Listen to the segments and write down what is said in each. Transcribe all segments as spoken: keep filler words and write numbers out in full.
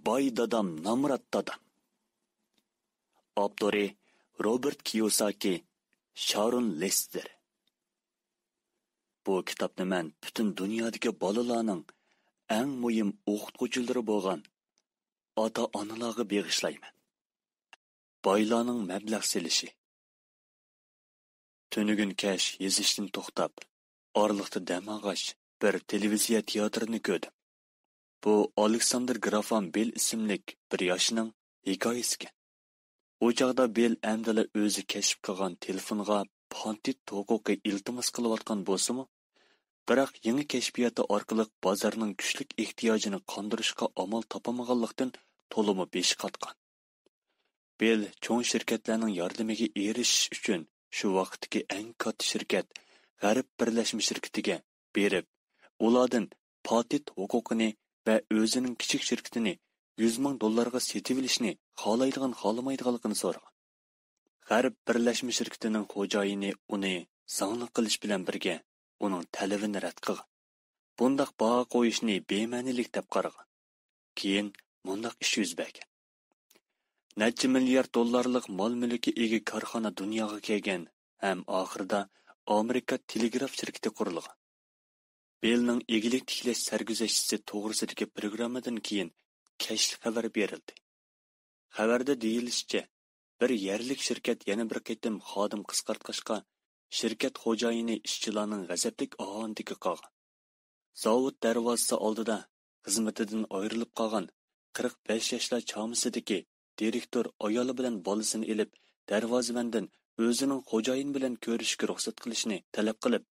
باي دادام، نامرات دادام. ئاپتورى: روبېرت كىيوساكى، شارون لېستېر. بۇ كىتابنى مەن پۈتۈن دۇنيادىكى بالىلارنىڭ، ئەڭ مۇھىم ئوقۇتقۇچىلىرى بولغان ئاتا-ئانىلارغا بېغىشلايمەن. بايلارنىڭ مەبلەغ سېلىشى. تۈنۈگۈن كەچ يېزىشتىن توختاپ، ئارىلىقتا دەم ئالغاچ، بىر تېلېۋىزىيە تىياتىرىنى كۆردۈم. بۇ ئالېكساندىر گرافام بېل ئىسىملىك بىر ياشنىڭ ھېكايىسىكەن. ئۇ چاغدا بېل ئەمدىلا ئۆزى كەشىپ قىلغان تېلېفونغا پاتېنت ھوقۇقى ئىلتىماس قىلىۋاتقان بولسىمۇ، بىراق يېڭى كەشپىياتى ئارقىلىق بازارنىڭ كۈچلۈك ئېھتىياجىنى قاندۇرۇشقا ئامال تاپالمىغانلىقتىن تولىمۇ بېشى قاتقان. بېل چوڭ شىركەتلەرنىڭ ياردىمىگە ئېرىشىش ئۈچۈن شۇ ۋاقىتتىكى ئەڭ كاتتا شىركەت غەرب بىرلەشمە شىركىتىگە بېرىپ، ئۇلاردىن پاتېنت ھوقۇقىنى ۋە ئۆزىنىڭ كىچىك شىركىتىنى يۈز مىڭ دوللارغا سېتىۋېلىشنى خالايدىغان-خالىمايدىغانلىقىنى سورىغان. غەرب بىرلەشمە شىركىتىنىڭ خوجايىنى ئۇنى زاڭلىق قىلىش بىلەن بىرگە ئۇنىڭ تەلىپىنى رەت قىلغان. بۇنداق باھا قويۇشنى بىمەنىلىك دەپ قارىغان. كېيىن مۇنداق ئىش يۈز بەرگەن. نەچچە مىليارد دوللارلىق مال-مۈلۈككە ئىگە كارخانا دۇنياغا كەلگەن ھەم ئاخىرىدا ئامېرىكا تېلېگراف شىركىتى قۇرۇلغان. بېلنىڭ ئىگىلىك تىكلەش سەرگۈزەشتىسى توغرىسىدىكى پروگراممىدىن كېيىن كەچلىك خەۋەر بېرىلدى. خەۋەردە دېيىلىشىچە، بىر يەرلىك شىركەت يەنە بىر قېتىم خادىم قىسقارتقاچقا، شىركەت خوجايىنى ئىشچىلارنىڭ غەزەپلىك ئاھانىتىگە قالغان. زاۋۇت دەرۋازىسى ئالدىدا خىزمىتىدىن ئايرىلىپ قالغان قىرىق بەش ياشلار چامىسىدىكى دىرېكتور ئايالى بىلەن بالىسىنى ئېلىپ، دەرۋازىۋەندىن ئۆزىنىڭ خوجايىن بىلەن كۆرۈشۈشكە رۇخسەت قىلىشنى تەلەپ قىلىپ،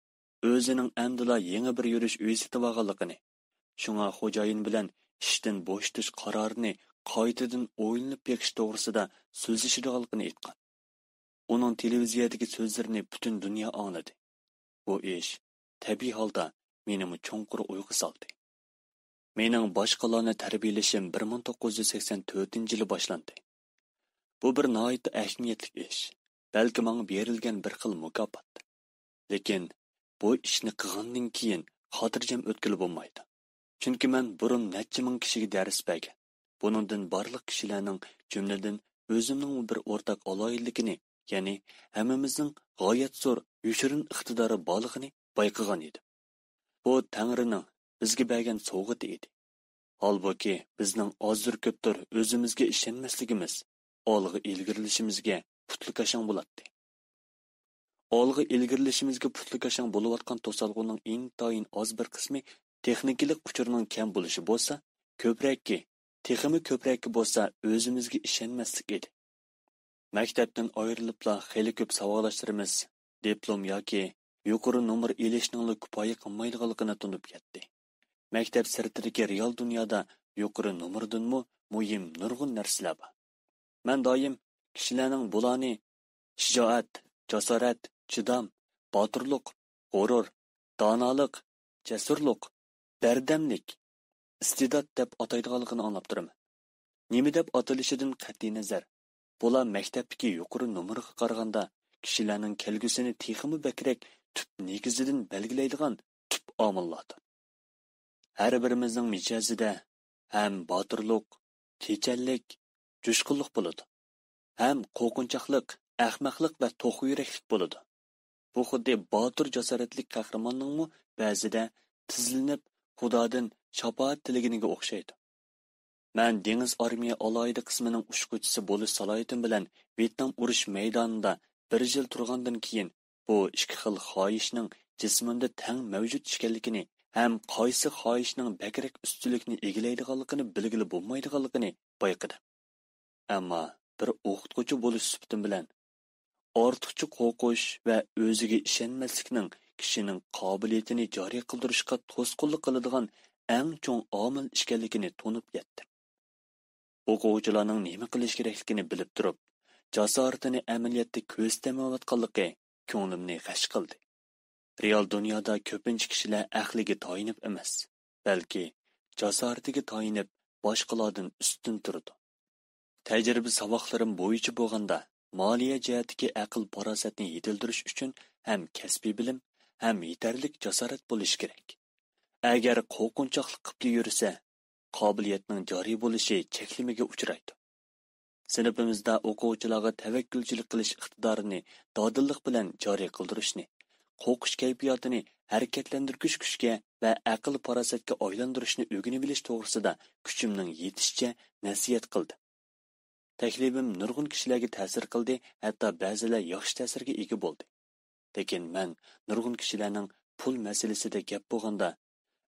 ئۆزىنىڭ ئەمدىلا يېڭى بىر يۈرۈش ئۆي سېتىۋالغانلىقىنى، شۇڭا خوجايىن بىلەن ئىشتىن بوشىتىش قارارىنى قايتىدىن ئويلىنىپ بېقىش توغرىسىدا سۆزلىشىدىغانلىقىنى ئېيتقان. ئۇنىڭ تېلېۋىزىيەدىكى سۆزلىرىنى پۈتۈن دۇنيا ئاڭلىدى. بۇ ئىش تەبىئىي ھالدا مېنىمۇ چوڭقۇر ئويغا سالدى. مېنىڭ باشقىلارنى تەربىيەلىشىم بىر مىڭ توققۇز يۈز سەكسەن تۆتىنچى يىلى باشلاندى. بۇ بىر ناھايىتى ئەھمىيەتلىك ئىش. بەلكى ماڭا بېرىلگەن بىر خىل مۇكاپات. لېكىن بۇ ئىشنى قىلغاندىن كېيىن خاتىرجەم ئۆتكىلى بولمايدۇ. چۈنكى مەن بۇرۇن نەچچە مىڭ كىشىگە دەرس بەرگەن. بۇنىڭدىن بارلىق كىشىلەرنىڭ، جۈملىدىن ئۆزۈمنىڭمۇ بىر ئورتاق ئالاھىدىلىكىنى، يەنى ھەممىمىزنىڭ غايەت زور يوشۇرۇن ئىقتىدارى بارلىقىنى بايقىغان ئىدىم. بۇ تەڭرىنىڭ بىزگە بەرگەن سوۋغىتى ئىدى. ھالبۇكى، بىزنىڭ ئازدۇر-كۆپتۇر ئۆزىمىزگە ئىشەنمەسلىكىمىز ئالغا ئىلگىرىلىشىمىزگە پۇتلىكاشاڭ بولاتتى. ئالغا ئىلگىرىلىشىمىزگە پۇتلىكاشاڭ بولۇۋاتقان توسالغۇنىڭ ئىنتايىن ئاز بىر قىسمى تېخنىكىلىق ئۇچۇرنىڭ كەم بولۇشى بولسا، كۆپرەكى، تېخىمۇ كۆپرەكى بولسا ئۆزىمىزگە ئىشەنمەسلىك ئىدى. مەكتەپتىن ئايرىلىپلا خېلى كۆپ ساۋاقداشلىرىمىز دىپلوم ياكى يۇقىرى نومۇر ئېلىشنىڭلا كۇپايە قىلمايدىغانلىقىنى تونۇپ يەتتى. مەكتەپ سىرتىدىكى رېئال دۇنيادا يۇقىرى نومۇردىنمۇ مۇھىم نۇرغۇن نەرسىلەر بار. مەن دائىم كىشىلەرنىڭ بۇلارنى شىجائەت، جاسارەت، چىدام، باتۇرلۇق، غۇرۇر، دانالىق، جەسۇرلۇق، بەردەملىك، ئىستېدات دەپ ئاتايدىغانلىقىنى ئاڭلاپ تۇرىمەن. نېمە دەپ ئاتىلىشىدىن قەتئىينەزەر، بۇلار مەكتەپتىكى يۇقىرى نومۇرغا قارىغاندا كىشىلەرنىڭ كەلگۈسىنى تېخىمۇ بەكرەك تۈپ نېگىزىدىن بەلگىلەيدىغان تۈپ ئامىللاردۇر. ھەر بىرىمىزنىڭ مىجەزىدە ھەم باتۇرلۇق، چېچەنلىك، جۇشقۇنلۇق بولىدۇ، ھەم قورقۇنچاقلىق، ئەخمەقلىق ۋە توخۇ يۈرەكلىك بولىدۇ. بۇ خۇددى باتۇر جاسارەتلىك قەھرىماننىڭمۇ بەزىدە تىزلىنىپ خۇدادىن شاپائەت تىلىگىنىگە ئوخشايدۇ. مەن دېڭىز ئارمىيە ئالاھىدە قىسمىنىڭ ئۇچقۇچىسى بولۇش سالاھىيىتىم بىلەن ۋيېتنام ئۇرۇش مەيدانىدا بىر يىل تۇرغاندىن كېيىن، بۇ ئىككى خىل خاھىشنىڭ جىسمىمدا تەڭ مەۋجۇت ئىكەنلىكىنى ھەم قايسى خاھىشنىڭ بەكرەك ئۈستۈنلۈكنى ئىگىلەيدىغانلىقىنى بىلگىلى بولمايدىغانلىقىنى بايقىدىم. ئەمما بىر ئوقۇتقۇچى بولۇش سۈپىتىم بىلەن، ئارتۇقچە قورقۇش ۋە ئۆزىگە ئىشەنمەسلىكنىڭ كىشىنىڭ قابىلىيىتىنى جارى قىلدۇرۇشقا توسقۇنلۇق قىلىدىغان ئەڭ چوڭ ئامىل ئىكەنلىكىنى تونۇپ يەتتىم. ئوقۇغۇچىلارنىڭ نېمە قىلىش كېرەكلىكىنى بىلىپ تۇرۇپ، جاسارىتىنى ئەمەلىيەتتە كۆرسىتەلمەيۋاتقانلىقى كۆڭلۈمنى غەش قىلدى. رېئال دۇنيادا كۆپىنچە كىشىلەر ئەقلىگە تايىنىپ ئەمەس، بەلكى جاسارىتىگە تايىنىپ باشقىلاردىن ئۈستۈن تۇرىدۇ. تەجرىبە ساۋاقلىرىم بويىچە بولغاندا، مالىيە جەھەتتىكى ئەقىل-پاراسەتنى يېتىلدۈرۈش ئۈچۈن ھەم كەسپىي بىلىم، ھەم يېتەرلىك جاسارەت بولۇشى كېرەك. ئەگەر قورقۇنچاقلىق قىپلا يۈرسە، قابىلىيەتنىڭ جارى بولۇشى چەكلىمىگە ئۇچرايدۇ. سىنىپىمىزدا ئوقۇغۇچىلارغا تەۋەككۈلچىلىك قىلىش ئىقتىدارىنى دادىللىق بىلەن جارى قىلدۇرۇشنى، قورقۇش كەيپىياتىنى ھەرىكەتلەندۈرگۈچ كۈچكە ۋە ئەقىل-پاراسەتكە ئايلاندۇرۇشنى ئۆگىنىۋېلىش توغرىسىدا كۈچۈمنىڭ يېتىشىچە نەسىھەت قىلدىم. تەكلىپىم نۇرغۇن كىشىلەرگە تەسىر قىلدى، ھەتتا بەزىلەر ياخشى تەسىرگە ئىگە بولدى. لېكىن مەن نۇرغۇن كىشىلەرنىڭ پۇل مەسىلىسىدە گەپ بولغاندا،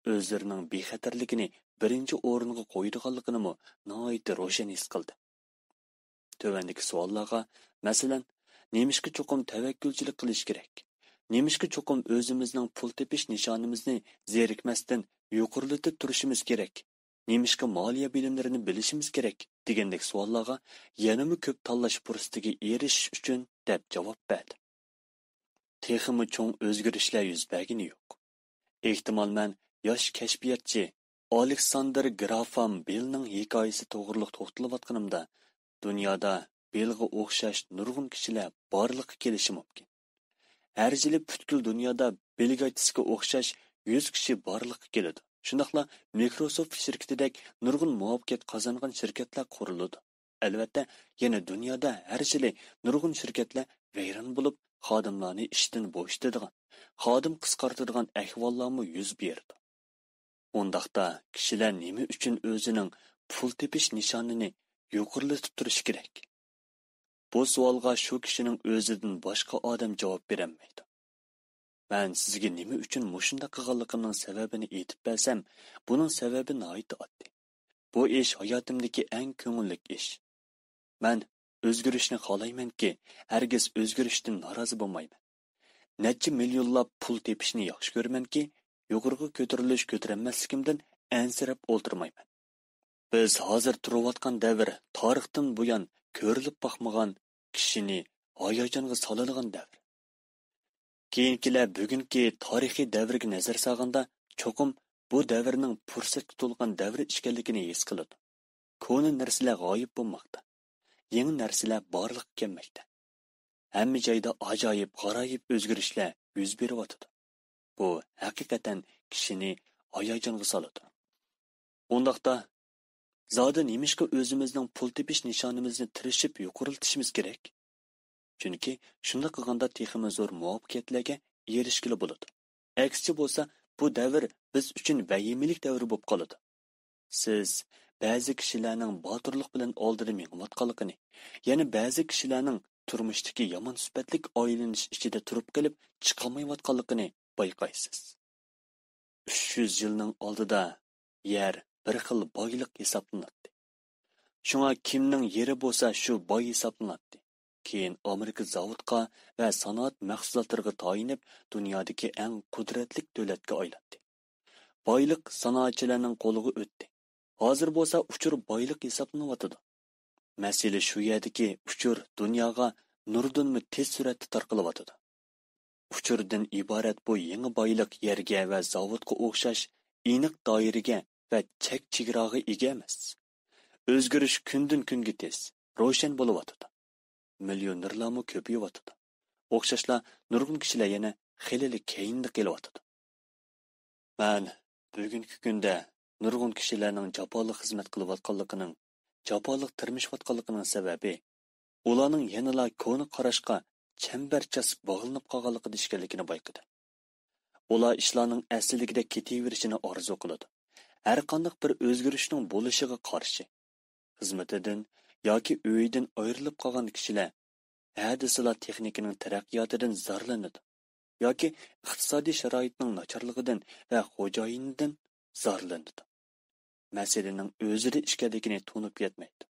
ئۆزلىرىنىڭ بىخەتەرلىكىنى بىرىنچى ئورۇنغا قويىدىغانلىقىنىمۇ ناھايىتى روشەن ھېس قىلدىم. تۆۋەندىكى سوئاللارغا، مەسىلەن، نېمىشقا چوقۇم تەۋەككۈلچىلىك قىلىش كېرەك؟ نېمىشقا چوقۇم ئۆزىمىزنىڭ پۇل تېپىش نىشانىمىزنى زېرىكمەستىن يۇقىرىلىتىپ تۇرۇشىمىز كېرەك؟ نېمىشقا مالىيە بىلىملىرىنى بىلىشىمىز كېرەك؟ دېگەندەك سوئاللارغا يەنىمۇ كۆپ تاللاش پۇرسىتىگە ئېرىشىش ئۈچۈن، دەپ جاۋاب بەردىم. تېخىمۇ چوڭ ئۆزگىرىشلەر يۈز بەرگىنى يوق. ئېھتىمال، مەن ياش كەشپىياتچى ئالېكساندېر گرافام بېلنىڭ ھېكايىسى توغرۇلۇق توختىلىۋاتقىنىمدا، دۇنيادا بېلغا ئوخشاش نۇرغۇن كىشىلەر بارلىققا كېلىشى مۇمكىن. ھەر يىلى پۈتكۈل دۇنيادا بىل گېيتسكە ئوخشاش يۈز كىشى بارلىققا كېلىدۇ. شۇنداقلا مىكروسوفت شىركىتىدەك نۇرغۇن مۇۋەپپەقىيەت قازانغان شىركەتلەر قۇرۇلىدۇ. ئەلۋەتتە، يەنە دۇنيادا ھەر يىلى نۇرغۇن شىركەتلەر ۋەيران بولۇپ، خادىملارنى ئىشتىن بوشىتىدىغان، خادىم قىسقارتىدىغان ئەھۋاللارمۇ يۈز بېرىدۇ. ئۇنداقتا، كىشىلەر نېمە ئۈچۈن ئۆزىنىڭ پۇل تېپىش نىشانىنى يۇقىرىلىتىپ تۇرۇشى كېرەك؟ بۇ سوئالغا شۇ كىشىنىڭ ئۆزىدىن باشقا ئادەم جاۋاب بېرەلمەيدۇ. مەن سىزگە نېمە ئۈچۈن مۇشۇنداق قىلغانلىقىمنىڭ سەۋەبىنى ئېيتىپ بەرسەم، بۇنىڭ سەۋەبى ناھايىتى ئاددىي. بۇ ئىش ھاياتىمدىكى ئەڭ كۆڭۈللۈك ئىش. مەن ئۆزگىرىشنى خالايمەنكى، ھەرگىز ئۆزگىرىشتىن نارازى بولمايمەن. نەچچە مىليونلاپ پۇل تېپىشنى ياخشى كۆرىمەنكى، يۇقىرىغا كۆتۈرۈلۈش كۆتۈرەلمەسلىكىمدىن ئەنسىرەپ ئولتۇرمايمەن. بىز ھازىر تۇرۇۋاتقان دەۋر تارىختىن بۇيان كۆرۈلۈپ باقمىغان، كىشىنى ھاياجانغا سالىدىغان دەۋر. كېيىنكىلەر بۈگۈنكى تارىخىي دەۋرگە نەزەر سالغاندا، چوقۇم بۇ دەۋرنىڭ پۇرسەتكە تولغان دەۋر ئىكەنلىكىنى ھېس قىلىدۇ. كونا نەرسىلەر غايىب بولماقتا. يېڭى نەرسىلەر بارلىققا كەلمەكتە. ھەممە جايدا ئاجايىپ-غارايىپ ئۆزگىرىشلەر يۈز بېرىۋاتىدۇ. بۇ ھەقىقەتەن كىشىنى ھاياجانغا سالىدۇ. ئۇنداقتا، زادى نېمىشقا ئۆزىمىزنىڭ پۇل تېپىش نىشانىمىزنى تىرىشىپ يۇقىرىلىتىشىمىز كېرەك؟ چۈنكى شۇنداق قىلغاندا تېخىمۇ زور مۇۋەپپەقىيەتلەرگە ئېرىشكىلى بولىدۇ. ئەكسىچە بولسا، بۇ دەۋر بىز ئۈچۈن ۋەھىمىلىك دەۋر بولۇپ قالىدۇ. سىز بەزى كىشىلەرنىڭ باتۇرلۇق بىلەن ئالدىدا مېڭىۋاتقانلىقىنى، يەنە بەزى كىشىلەرنىڭ تۇرمۇشتىكى يامان سۈپەتلىك ئايلىنىش ئىچىدە تۇرۇپ قېلىپ چىقالمايۋاتقانلىقىنى بايقايسىز. ئۈچ يۈز يىلنىڭ ئالدىدا يەر بىر خىل بايلىق ھېسابلىناتتى. شۇڭا كىمنىڭ يېرى بولسا شۇ باي ھېسابلىناتتى. كېيىن ئامېرىكا زاۋۇتقا ۋە سانائەت مەھسۇلاتلىرىغا تايىنىپ، دۇنيادىكى ئەڭ قۇدرەتلىك دۆلەتكە ئايلاندى. بايلىق سانائەتچىلەرنىڭ قولىغا ئۆتتى. ھازىر بولسا ئۇچۇر بايلىق ھېسابلىنىۋاتىدۇ. مەسىلە شۇ يەردىكى، ئۇچۇر دۇنياغا نۇردىنمۇ تېز سۈرئەتتە تارقىلىۋاتىدۇ. ئۇچۇردىن ئىبارەت بۇ يېڭى بايلىق يەرگە ۋە زاۋۇتقا ئوخشاش ئېنىق دائىرىگە ۋە چەك چېگراغا ئىگە ئەمەس. ئۆزگىرىش كۈندىن كۈنگە تېز، روشەن بولۇۋاتىدۇ. مىليونېرلارمۇ كۆپىيىۋاتىدۇ. ئوخشاشلا نۇرغۇن كىشىلەر يەنە خېلىلا كەينىدە قېلىۋاتىدۇ. مەن بۈگۈنكى كۈندە نۇرغۇن كىشىلەرنىڭ جاپالىق خىزمەت قىلىۋاتقانلىقىنىڭ، جاپالىق تىرمىشىۋاتقانلىقىنىڭ سەۋەبى، ئۇلارنىڭ يەنىلا كونا قاراشقا چەمبەرچاس باغلىنىپ قالغانلىقىدا ئىكەنلىكىنى بايقىدىم. ئۇلار ئىشلارنىڭ ئەسلىدىكىدەك كېتىۋېرىشىنى ئارزۇ قىلىدۇ. ھەرقانداق بىر ئۆزگىرىشنىڭ بولۇشىغا قارشى. خىزمىتىدىن ياكى ئۆيىدىن ئايرىلىپ قالغان كىشىلەر ھە دېسىلا تېخنىكىنىڭ تەرەققىياتىدىن زارلىنىدۇ ياكى ئىقتىسادىي شارائىتنىڭ ناچارلىقىدىن ۋە خوجايىنىدىن زارلىنىدۇ. مەسىلىنىڭ ئۆزىدە ئىكەنلىكىنى تونۇپ يەتمەيدۇ.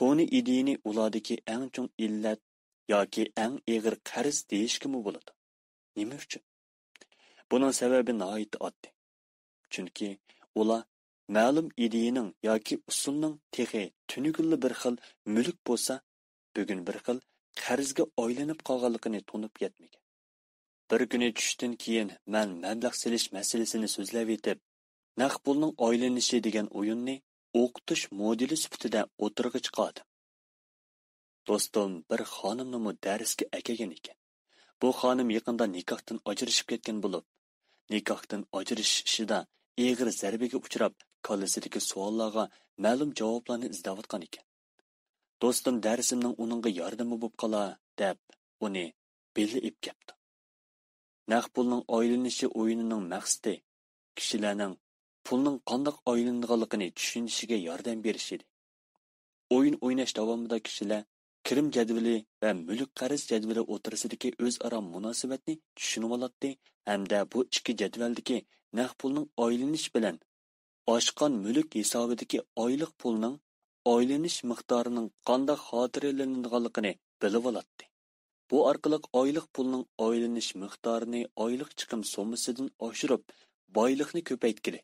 كونا ئىدىيىنى ئۇلاردىكى ئەڭ چوڭ ئىللەت ياكى ئەڭ ئېغىر قەرز دېيىشكىمۇ بولىدۇ. نېمە ئۈچۈن؟ بۇنىڭ سەۋەبى ناھايىتى ئاددىي. چۈنكى ئۇلار مەلۇم ئىدىيىنىڭ ياكى ئۇسۇلنىڭ تېخى تۈنۈگۈنلا بىر خىل مۈلۈك بولسا، بۈگۈن بىر خىل قەرزگە ئايلىنىپ قالغانلىقىنى تونۇپ يەتمىگەن. بىر كۈنى چۈشتىن كېيىن مەن مەبلەغ سېلىش مەسىلىسىنى سۆزلەۋېتىپ، نەق پۇلنىڭ ئايلىنىشى دېگەن ئويۇننى ئوقۇتۇش مودېلى سۈپىتىدە ئوتتۇرىغا چىقاردىم. دوستۇم بىر خانىمنىمۇ دەرسكە ئەكەلگەن ئىكەن. بۇ خانىم يېقىندا نىكاھتىن ئاجرىشىپ كەتكەن بولۇپ، نىكاھتىن ئاجرىشىش ئىشىدا ئېغىر زەربىگە ئۇچراپ، كاللىسىدىكى سوئاللارغا مەلۇم جاۋابلارنى ئىزدەۋاتقان ئىكەن. دوستۇم دەرسىمنىڭ ئۇنىڭغا ياردىمى بوپ قالا، دەپ ئۇنى بىللە ئېلىپ كەپتۇ. نەق پۇلنىڭ ئايلىنىشى ئويۇنىنىڭ مەقسىتى كىشىلەرنىڭ پۇلنىڭ قانداق ئايلىنىدىغانلىقىنى چۈشىنىشىگە ياردەم بېرىش ئىدى. ئويۇن ئويناش داۋامىدا كىشىلەر كىرىم جەدۋىلى ۋە مۈلۈك قەرز جەدۋىلى ئوتتۇرىسىدىكى ئۆزئارا مۇناسىۋەتنى چۈشىنىۋالاتتى ھەمدە بۇ ئىككى جەدۋەلدىكى نەق پۇلنىڭ ئايلىنىشى بىلەن ئاشقان مۈلۈك ھېسابىدىكى ئايلىق پۇلنىڭ ئايلىنىش مىقدارىنىڭ قانداق خاتىرىلىنىدىغانلىقىنى بىلىۋالاتتى. بۇ ئارقىلىق ئايلىق پۇلنىڭ ئايلىنىش مىقدارىنى ئايلىق چىقىم سوممىسىدىن ئاشۇرۇپ، بايلىقنى كۆپەيتكىلى،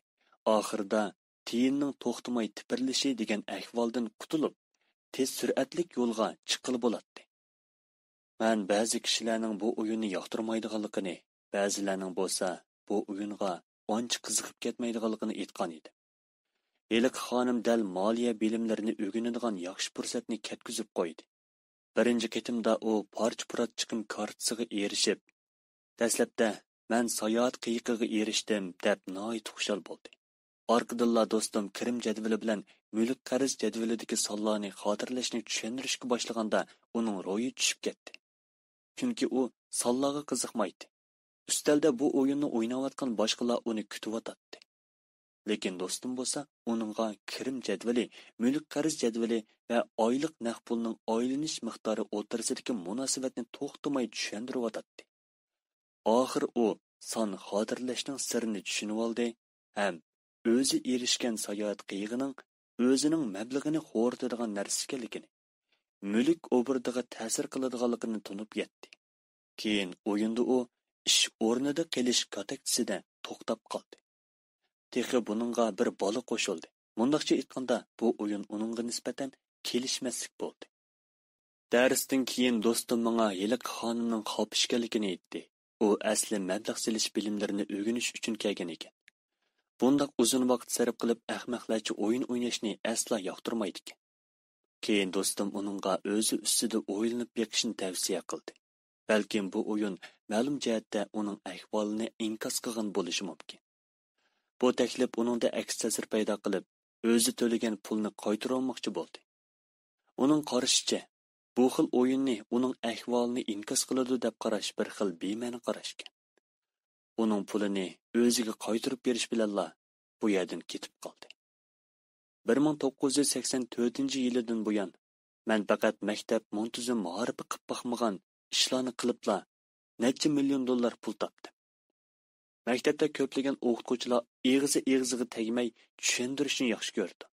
ئاخىرىدا تىيىننىڭ توختىماي تىپىرلىشى دېگەن ئەھۋالدىن قۇتۇلۇپ، تېز سۈرئەتلىك يولغا چىققىلى بولاتتى. مەن بەزى كىشىلەرنىڭ بۇ ئويۇننى ياقتۇرمايدىغانلىقىنى، بەزىلەرنىڭ بولسا بۇ ئويۇنغا ئانچە قىزىقىپ كەتمەيدىغانلىقىنى ئېيتقان ئىدىم. ھېلىقى خانىم دەل مالىيە بىلىملىرىنى ئۆگىنىدىغان ياخشى پۇرسەتنى كەتكۈزۈپ قويدى. بىرىنچى قېتىمدا ئۇ پارچە-پۇرات چىقىم كارتىسىغا ئېرىشىپ، دەسلەپتە «مەن ساياھەت قېيىقىغا ئېرىشتىم» دەپ ناھايىتى خۇشال بولدى. ئارقىدىنلا دوستۇم كىرىم جەدۋىلى بىلەن مۈلۈك قەرز جەدۋىلىدىكى سانلارنى خاتىرىلەشنى چۈشەندۈرۈشكە باشلىغاندا ئۇنىڭ روھى چۈشۈپ كەتتى. چۈنكى ئۇ سانلارغا قىزىقمايتتى. ئۈستەلدە بۇ ئويۇننى ئويناۋاتقان باشقىلار ئۇنى كۈتۈۋاتاتتى. لېكىن دوستۇم بولسا ئۇنىڭغا كىرىم جەدۋىلى، مۈلۈك قەرز جەدۋىلى ۋە ئايلىق نەق پۇلنىڭ ئايلىنىش مىقدارى ئوتتۇرىسىدىكى مۇناسىۋەتنى توختىماي چۈشەندۈرۈۋاتاتتى. ئاخىر ئۇ سان خاتىرىلەشنىڭ سىرىنى چۈشىنىۋالدى ھەم ئۆزى ئېرىشكەن ساياھەت قېيىغىنىڭ ئۆزىنىڭ مەبلىغىنى خورىتىدىغان نەرسە ئىكەنلىكىنى، مۈلۈك ئوبوروتىغا تەسىر قىلىدىغانلىقىنى تونۇپ يەتتى. كېيىن ئويۇندا ئۇ ئىش ئورنىدا قېلىش كاتەكچىسىدە توختاپ قالدى. تېخى بۇنىڭغا بىر بالا قوشۇلدى. مۇنداقچە ئېيتقاندا، بۇ ئويۇن ئۇنىڭغا نىسبەتەن كېلىشمەسلىك بولدى. دەرستىن كېيىن دوستۇم ماڭا ھېلىقى خانىمنىڭ خاپا ئىكەنلىكىنى ئېيتتى. ئۇ ئەسلى مەبلەغ سېلىش بىلىملىرىنى ئۆگىنىش ئۈچۈن كەلگەن ئىكەن. بۇنداق ئۇزۇن ۋاقىت سەرپ قىلىپ ئەخمەقلەرچە ئويۇن ئويناشنى ئەسلا ياقتۇرمايدىكەن. كېيىن دوستۇم ئۇنىڭغا ئۆزى ئۈستىدە ئويلىنىپ بېقىشنى تەۋسىيە قىلدى. بەلكىم بۇ ئويۇن مەلۇم جەھەتتە ئۇنىڭ ئەھۋالىنى ئىنكاس قىلغان بولۇشى مۇمكىن. بۇ تەكلىپ ئۇنىڭدا ئەكس تەسىر پەيدا قىلىپ، ئۆزى تۆلىگەن پۇلنى قايتۇرۇۋالماقچى بولدى. ئۇنىڭ قارىشىچە، بۇ خىل ئويۇننى ئۇنىڭ ئەھۋالىنى ئىنكاس قىلىدۇ دەپ قاراش بىر خىل بىمەنە قاراشكەن. ئۇنىڭ پۇلىنى ئۆزىگە قايتۇرۇپ بېرىش بىلەنلا بۇ يەردىن كېتىپ قالدى. بىر مىڭ توققۇز يۈز سەكسەن تۆتىنچى يىلىدىن بۇيان، مەن پەقەت مەكتەپ مۇنتىزىم مائارىپى قىلىپ باقمىغان ئىشلارنى قىلىپلا، نەچچە مىليون دوللار پۇل تاپتىم. مەكتەپتە كۆپلىگەن ئوقۇتقۇچىلار ئېغىزى ئېغىزىغا تەگمەي چۈشەندۈرۈشنى ياخشى كۆرىدۇ.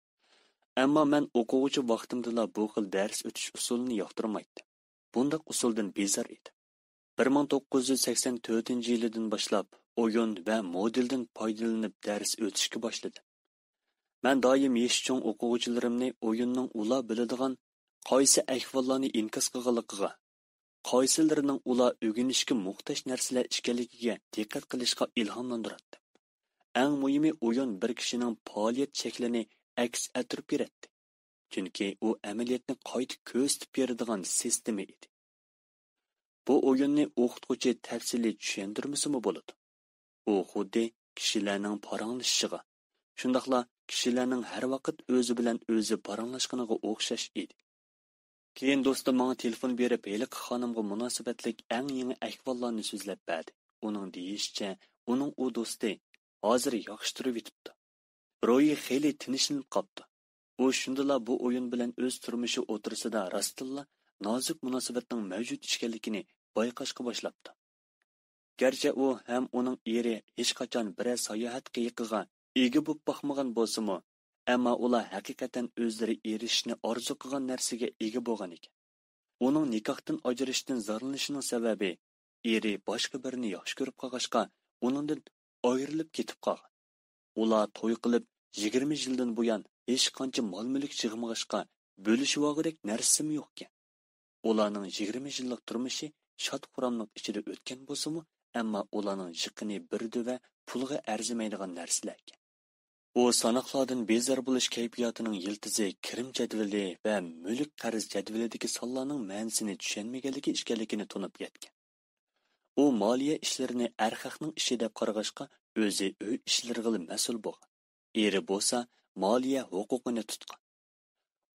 ئەمما مەن ئوقۇغۇچى ۋاقتىمدىلا بۇ خىل دەرس ئۆتۈش ئۇسۇلىنى ياقتۇرمايتتىم. بۇنداق ئۇسۇلدىن بىزار ئىدىم. بىر مىڭ توققۇز يۈز سەكسەن تۆتىنچى يىلىدىن باشلاپ ئويۇن ۋە مودېلدىن پايدىلىنىپ دەرس ئۆتۈشكە باشلىدىم. مەن دائىم يېشى چوڭ ئوقۇغۇچىلىرىمنى ئويۇننىڭ ئۇلار بىلىدىغان قايسى ئەھۋاللارنى ئىنكاس قىلغانلىقىغا، قايسىلىرىنىڭ ئۇلار ئۆگىنىشكە موھتاج نەرسىلەر ئىكەنلىكىگە دىققەت قىلىشقا ئىلھاملاندۇراتتىم. ئەڭ مۇھىمى، ئويۇن بىر كىشىنىڭ پائالىيەت شەكلىنى ئەكس ئەتتۈرۈپ بېرەتتى. چۈنكى ئۇ ئەمەلىيەتنى قايتا كۆرسىتىپ بېرىدىغان سىستېما ئىدى. بۇ ئويۇننى ئوقۇتقۇچى تەپسىلىي چۈشەندۈرمىسىمۇ بولىدۇ. ئۇ خۇددى كىشىلەرنىڭ پاراڭلىشىشىغا، شۇنداقلا كىشىلەرنىڭ ھەر ۋاقىت ئۆزى بىلەن ئۆزى پاراڭلاشقىنىغا ئوخشاش ئىدى. كېيىن دوستۇم ماڭا تېلېفون بېرىپ، ھېلىقى خانىمغا مۇناسىۋەتلىك ئەڭ يېڭى ئەھۋاللارنى سۆزلەپ بەردى. ئۇنىڭ دېيىشىچە، ئۇنىڭ ئۇ دوستى ھازىر ياخشى تۇرۇۋېتىپتۇ. روھى خېلى تىنچلىنىپ قاپتۇ. ئۇ شۇندىلا بۇ ئويۇن بىلەن ئۆز تۇرمۇشى ئوتتۇرىسىدا راستتىنلا نازۇك مۇناسىۋەتنىڭ مەۋجۇت ئىكەنلىكىنى بايقاشقا باشلاپتۇ. گەرچە ئۇ ھەم ئۇنىڭ ئېرى ھېچقاچان بىرەر ساياھەت قېيىقىغا ئىگە بولۇپ باقمىغان بولسىمۇ، ئەمما ئۇلار ھەقىقەتەن ئۆزلىرى ئېرىشىشنى ئارزۇ قىلغان نەرسىگە ئىگە بولغان ئىكەن. ئۇنىڭ نىكاھتىن ئاجرىشىشتىن زارلىنىشىنىڭ سەۋەبى، ئېرى باشقا بىرىنى ياخشى كۆرۈپ قالغاچقا، ئۇنىڭدىن ئايرىلىپ كېتىپ قالغان. ئۇلار توي قىلىپ، يىگىرمە يىلدىن بۇيان ھېچقانچە مال-مۈلۈك يىغمىغاچقا، بۆلۈشۈۋالغۇدەك نەرسىمۇ يوقكەن. ئۇلارنىڭ يىگىرمە يىللىق تۇرمۇشى شاد-خۇراملىق ئىچىدە ئۆتكەن بولسىمۇ، ئەمما ئۇلارنىڭ يېقىنى بىر دۆۋە پۇلغا ئەرزىمەيدىغان نەرسىلەركەن. ئۇ ساناقلاردىن بىزار بولۇش كەيپىياتىنىڭ يىلتىزى كىرىم جەدۋىلى ۋە مۈلۈك قەرز جەدۋىلىدىكى سانلارنىڭ مەنىسىنى چۈشەنمىگەنلىكى ئىكەنلىكىنى تونۇپ يەتكەن. ئۇ مالىيە ئىشلىرىنى ئەرخەقنىڭ ئىشى دەپ قارىغاچقا، ئۆزى ئۆي ئىشلىرىغىلا مەسئۇل بولغان. ئېرى بولسا مالىيە ھوقۇقىنى تۇتقان.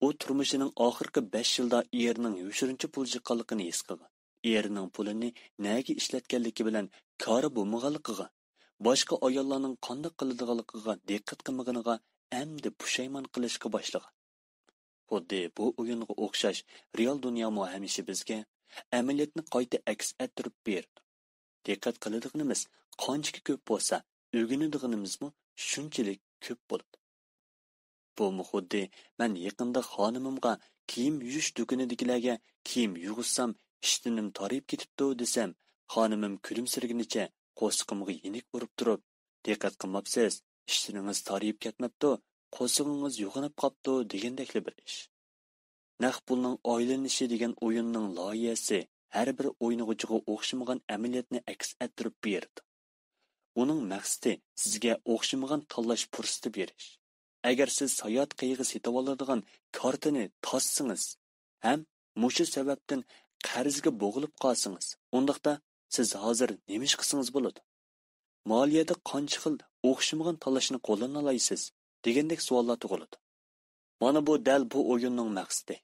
ئۇ تۇرمۇشىنىڭ ئاخىرقى بەش يىلدا ئېرىنىڭ يوشۇرۇنچە پۇل يىغقانلىقىنى ھېس قىلغان. ئېرىنىڭ پۇلىنى نەگە ئىشلەتكەنلىكى بىلەن كارى بولمىغانلىقىغا، باشقا ئاياللارنىڭ قانداق قىلىدىغانلىقىغا دىققەت قىلمىغىنىغا ئەمدى پۇشايمان قىلىشقا باشلىغان. خۇددى بۇ ئويۇنغا ئوخشاش رېئال دۇنيامۇ ھەمىشە بىزگە ئەمەلىيەتنى قايتا ئەكس ئەتتۈرۈپ بېرىدۇ. دىققەت قىلىدىغىنىمىز قانچىكى كۆپ بولسا، ئۆگىنىدىغىنىمىزمۇ شۇنچىلىك كۆپ بولىدۇ. بۇمۇ خۇددى مەن يېقىندا خانىمىمغا كىيىم يۇيۇش دۇكىنىدىكىلەرگە كىيىم يۇغۇزسام ئىشتىنىم تارىيىپ كېتىپتۇ دېسەم، خانىمىم كۈلۈمسىرىگىنىچە قورسىقىمغا يېنىك ئۇرۇپ تۇرۇپ، دىققەت قىلماپسىز، ئىشتىنىڭىز تارىيىپ كەتمەپتۇ، قورسىقىڭىز يوغىناپ قاپتۇ دېگەندەكلا بىر ئىش. نەق پۇلنىڭ ئايلىنىشى دېگەن ئويۇننىڭ لايىھەسى ھەر بىر ئوينىغۇچىغا ئوخشىمىغان ئەمەلىيەتنى ئەكس ئەتتۈرۈپ بېرىدۇ. ئۇنىڭ مەقسىتى سىزگە ئوخشىمىغان تاللاش پۇرسىتى بېرىش. ئەگەر سىز ساياھەت قېيىغى سېتىۋالىدىغان كارتىنى تاسسىڭىز ھەم مۇشۇ سەۋەبتىن قەرزگە بوغۇلۇپ قالسىڭىز، ئۇنداقتا سىز ھازىر نېمە ئىش قىلسىڭىز بولىدۇ؟ مالىيەدە قانچە خىل ئوخشىمىغان تاللاشنى قوللىنالايسىز؟ دېگەندەك سوئاللار تۇغۇلىدۇ. مانا بۇ دەل بۇ ئويۇننىڭ مەقسىتى.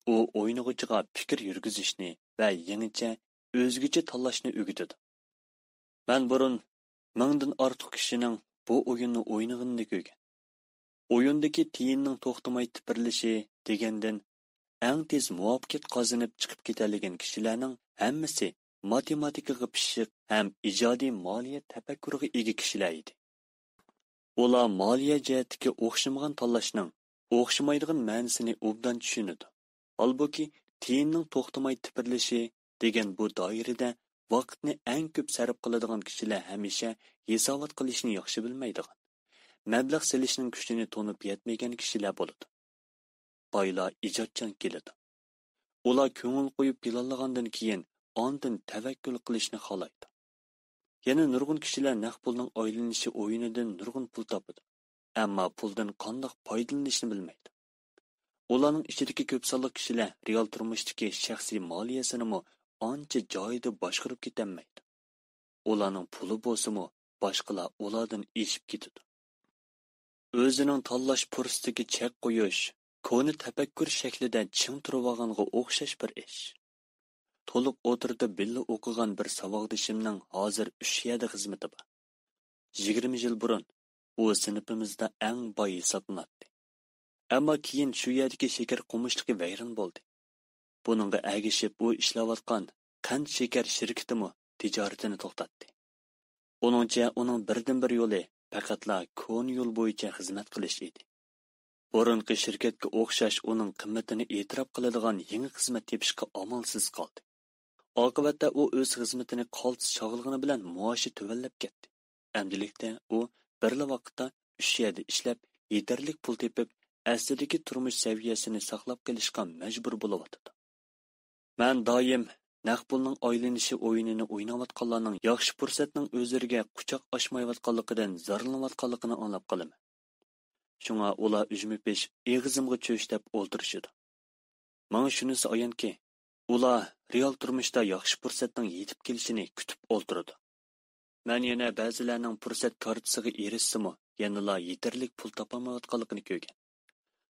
ئۇ ئوينىغۇچىغا پىكىر يۈرگۈزۈشنى ۋە يېڭىچە، ئۆزگىچە تاللاشنى ئۆگىتىدۇ. مەن بۇرۇن مىڭدىن ئارتۇق كىشىنىڭ بۇ ئويۇننى ئوينىغىنىنى كۆرگەن. ئويۇندىكى تىيىننىڭ توختىماي تىپىرلىشى دېگەندىن ئەڭ تېز مۇۋەپپەقىيەت قازىنىپ چىقىپ كېتەلىگەن كىشىلەرنىڭ ھەممىسى ماتېماتىكىغا پىششىق ھەم ئىجادىي مالىيە تەپەككۇرىغا ئىگە كىشىلەر ئىدى. ئۇلار مالىيە جەھەتتىكى ئوخشىمىغان تاللاشنىڭ ئوخشىمايدىغان مەنىسىنى ئوبدان چۈشىنىدۇ. ھالبۇكى، تىيىننىڭ توختىماي تىپىرلىشى دېگەن بۇ دائىرىدە ۋاقىتنى ئەڭ كۆپ سەرپ قىلىدىغان كىشىلەر ھەمىشە ھېسابات قىلىشنى ياخشى بىلمەيدىغان، مەبلەغ سېلىشنىڭ كۈچىنى تونۇپ يەتمىگەن كىشىلەر بولىدۇ. بايلار ئىجادچان كېلىدۇ. ئۇلار كۆڭۈل قويۇپ پىلانلىغاندىن كېيىن ئاندىن تەۋەككۈل قىلىشنى خالايدۇ. يەنە نۇرغۇن كىشىلەر نەق پۇلنىڭ ئايلىنىشى ئويۇنىدىن نۇرغۇن پۇل تاپىدۇ، ئەمما پۇلدىن قانداق پايدىلىنىشنى بىلمەيدۇ. ئۇلارنىڭ ئىچىدىكى كۆپ سانلىق كىشىلەر رېئال تۇرمۇشتىكى شەخسىي مالىيەسىنىمۇ ئانچە جايىدا باشقۇرۇپ كېتەلمەيدۇ. ئۇلارنىڭ پۇلى بولسىمۇ، باشقىلار ئۇلاردىن ئېشىپ كېتىدۇ. ئۆزىنىڭ تاللاش پۇرسىتىگە چەك قويۇش، كونا تەپەككۇر شەكلىدە چىڭ تۇرۇۋالغانغا ئوخشاش بىر ئىش. تولۇق ئوتتۇرىدا بىللە ئوقۇغان بىر ساۋاقدىشىمنىڭ ھازىر ئۈچ يەردە خىزمىتى بار. يىگىرمە يىل بۇرۇن ئۇ سىنىپىمىزدا ئەڭ باي ھېسابلىناتتى. ئەمما كېيىن شۇ يەردىكى شېكەر قومۇشلۇقى ۋەيران بولدى. بۇنىڭغا ئەگىشىپ ئۇ ئىشلەۋاتقان قەنت شېكەر شىركىتىمۇ تىجارىتىنى توختاتتى. ئۇنىڭچە، ئۇنىڭ بىردىنبىر يولى پەقەتلا كونا يول بويىچە خىزمەت قىلىش ئىدى. بۇرۇنقى شىركەتكە ئوخشاش ئۇنىڭ قىممىتىنى ئېتىراپ قىلىدىغان يېڭى خىزمەت تېپىشقا ئامالسىز قالدى. ئاقىۋەتتە ئۇ ئۆز خىزمىتىنى قالتىس چاغلىغىنى بىلەن مائاشى تۆۋەنلەپ كەتتى. ئەمدىلىكتە ئۇ بىرلا ۋاقىتتا ئۈچ يەردە ئىشلەپ، يېتەرلىك پۇل تېپىپ، ئەسلىدىكى تۇرمۇش سەۋىيەسىنى ساقلاپ قېلىشقا مەجبۇر بولۇۋاتىدۇ. مەن دائىم نەق پۇلنىڭ ئايلىنىشى ئويۇنىنى ئويناۋاتقانلارنىڭ ياخشى پۇرسەتنىڭ ئۆزلىرىگە قۇچاق ئاچمايۋاتقانلىقىدىن زارلىنىۋاتقانلىقىنى ئاڭلاپ قالىمەن. شۇڭا ئۇلار ئۈجمە پېشىپ ئېغىزىمغا چۆچ دەپ ئولتۇرۇشىدۇ. ماڭا شۇنىسى ئايانكى، ئۇلار رېئال تۇرمۇشتا ياخشى پۇرسەتنىڭ يېتىپ كېلىشىنى كۈتۈپ ئولتۇرىدۇ. مەن يەنە بەزىلەرنىڭ پۇرسەت كارتىسىغا ئېرىشسىمۇ، يەنىلا يېتەرلىك پۇل تاپالمايۋاتقانلىقىنى كۆرگەن.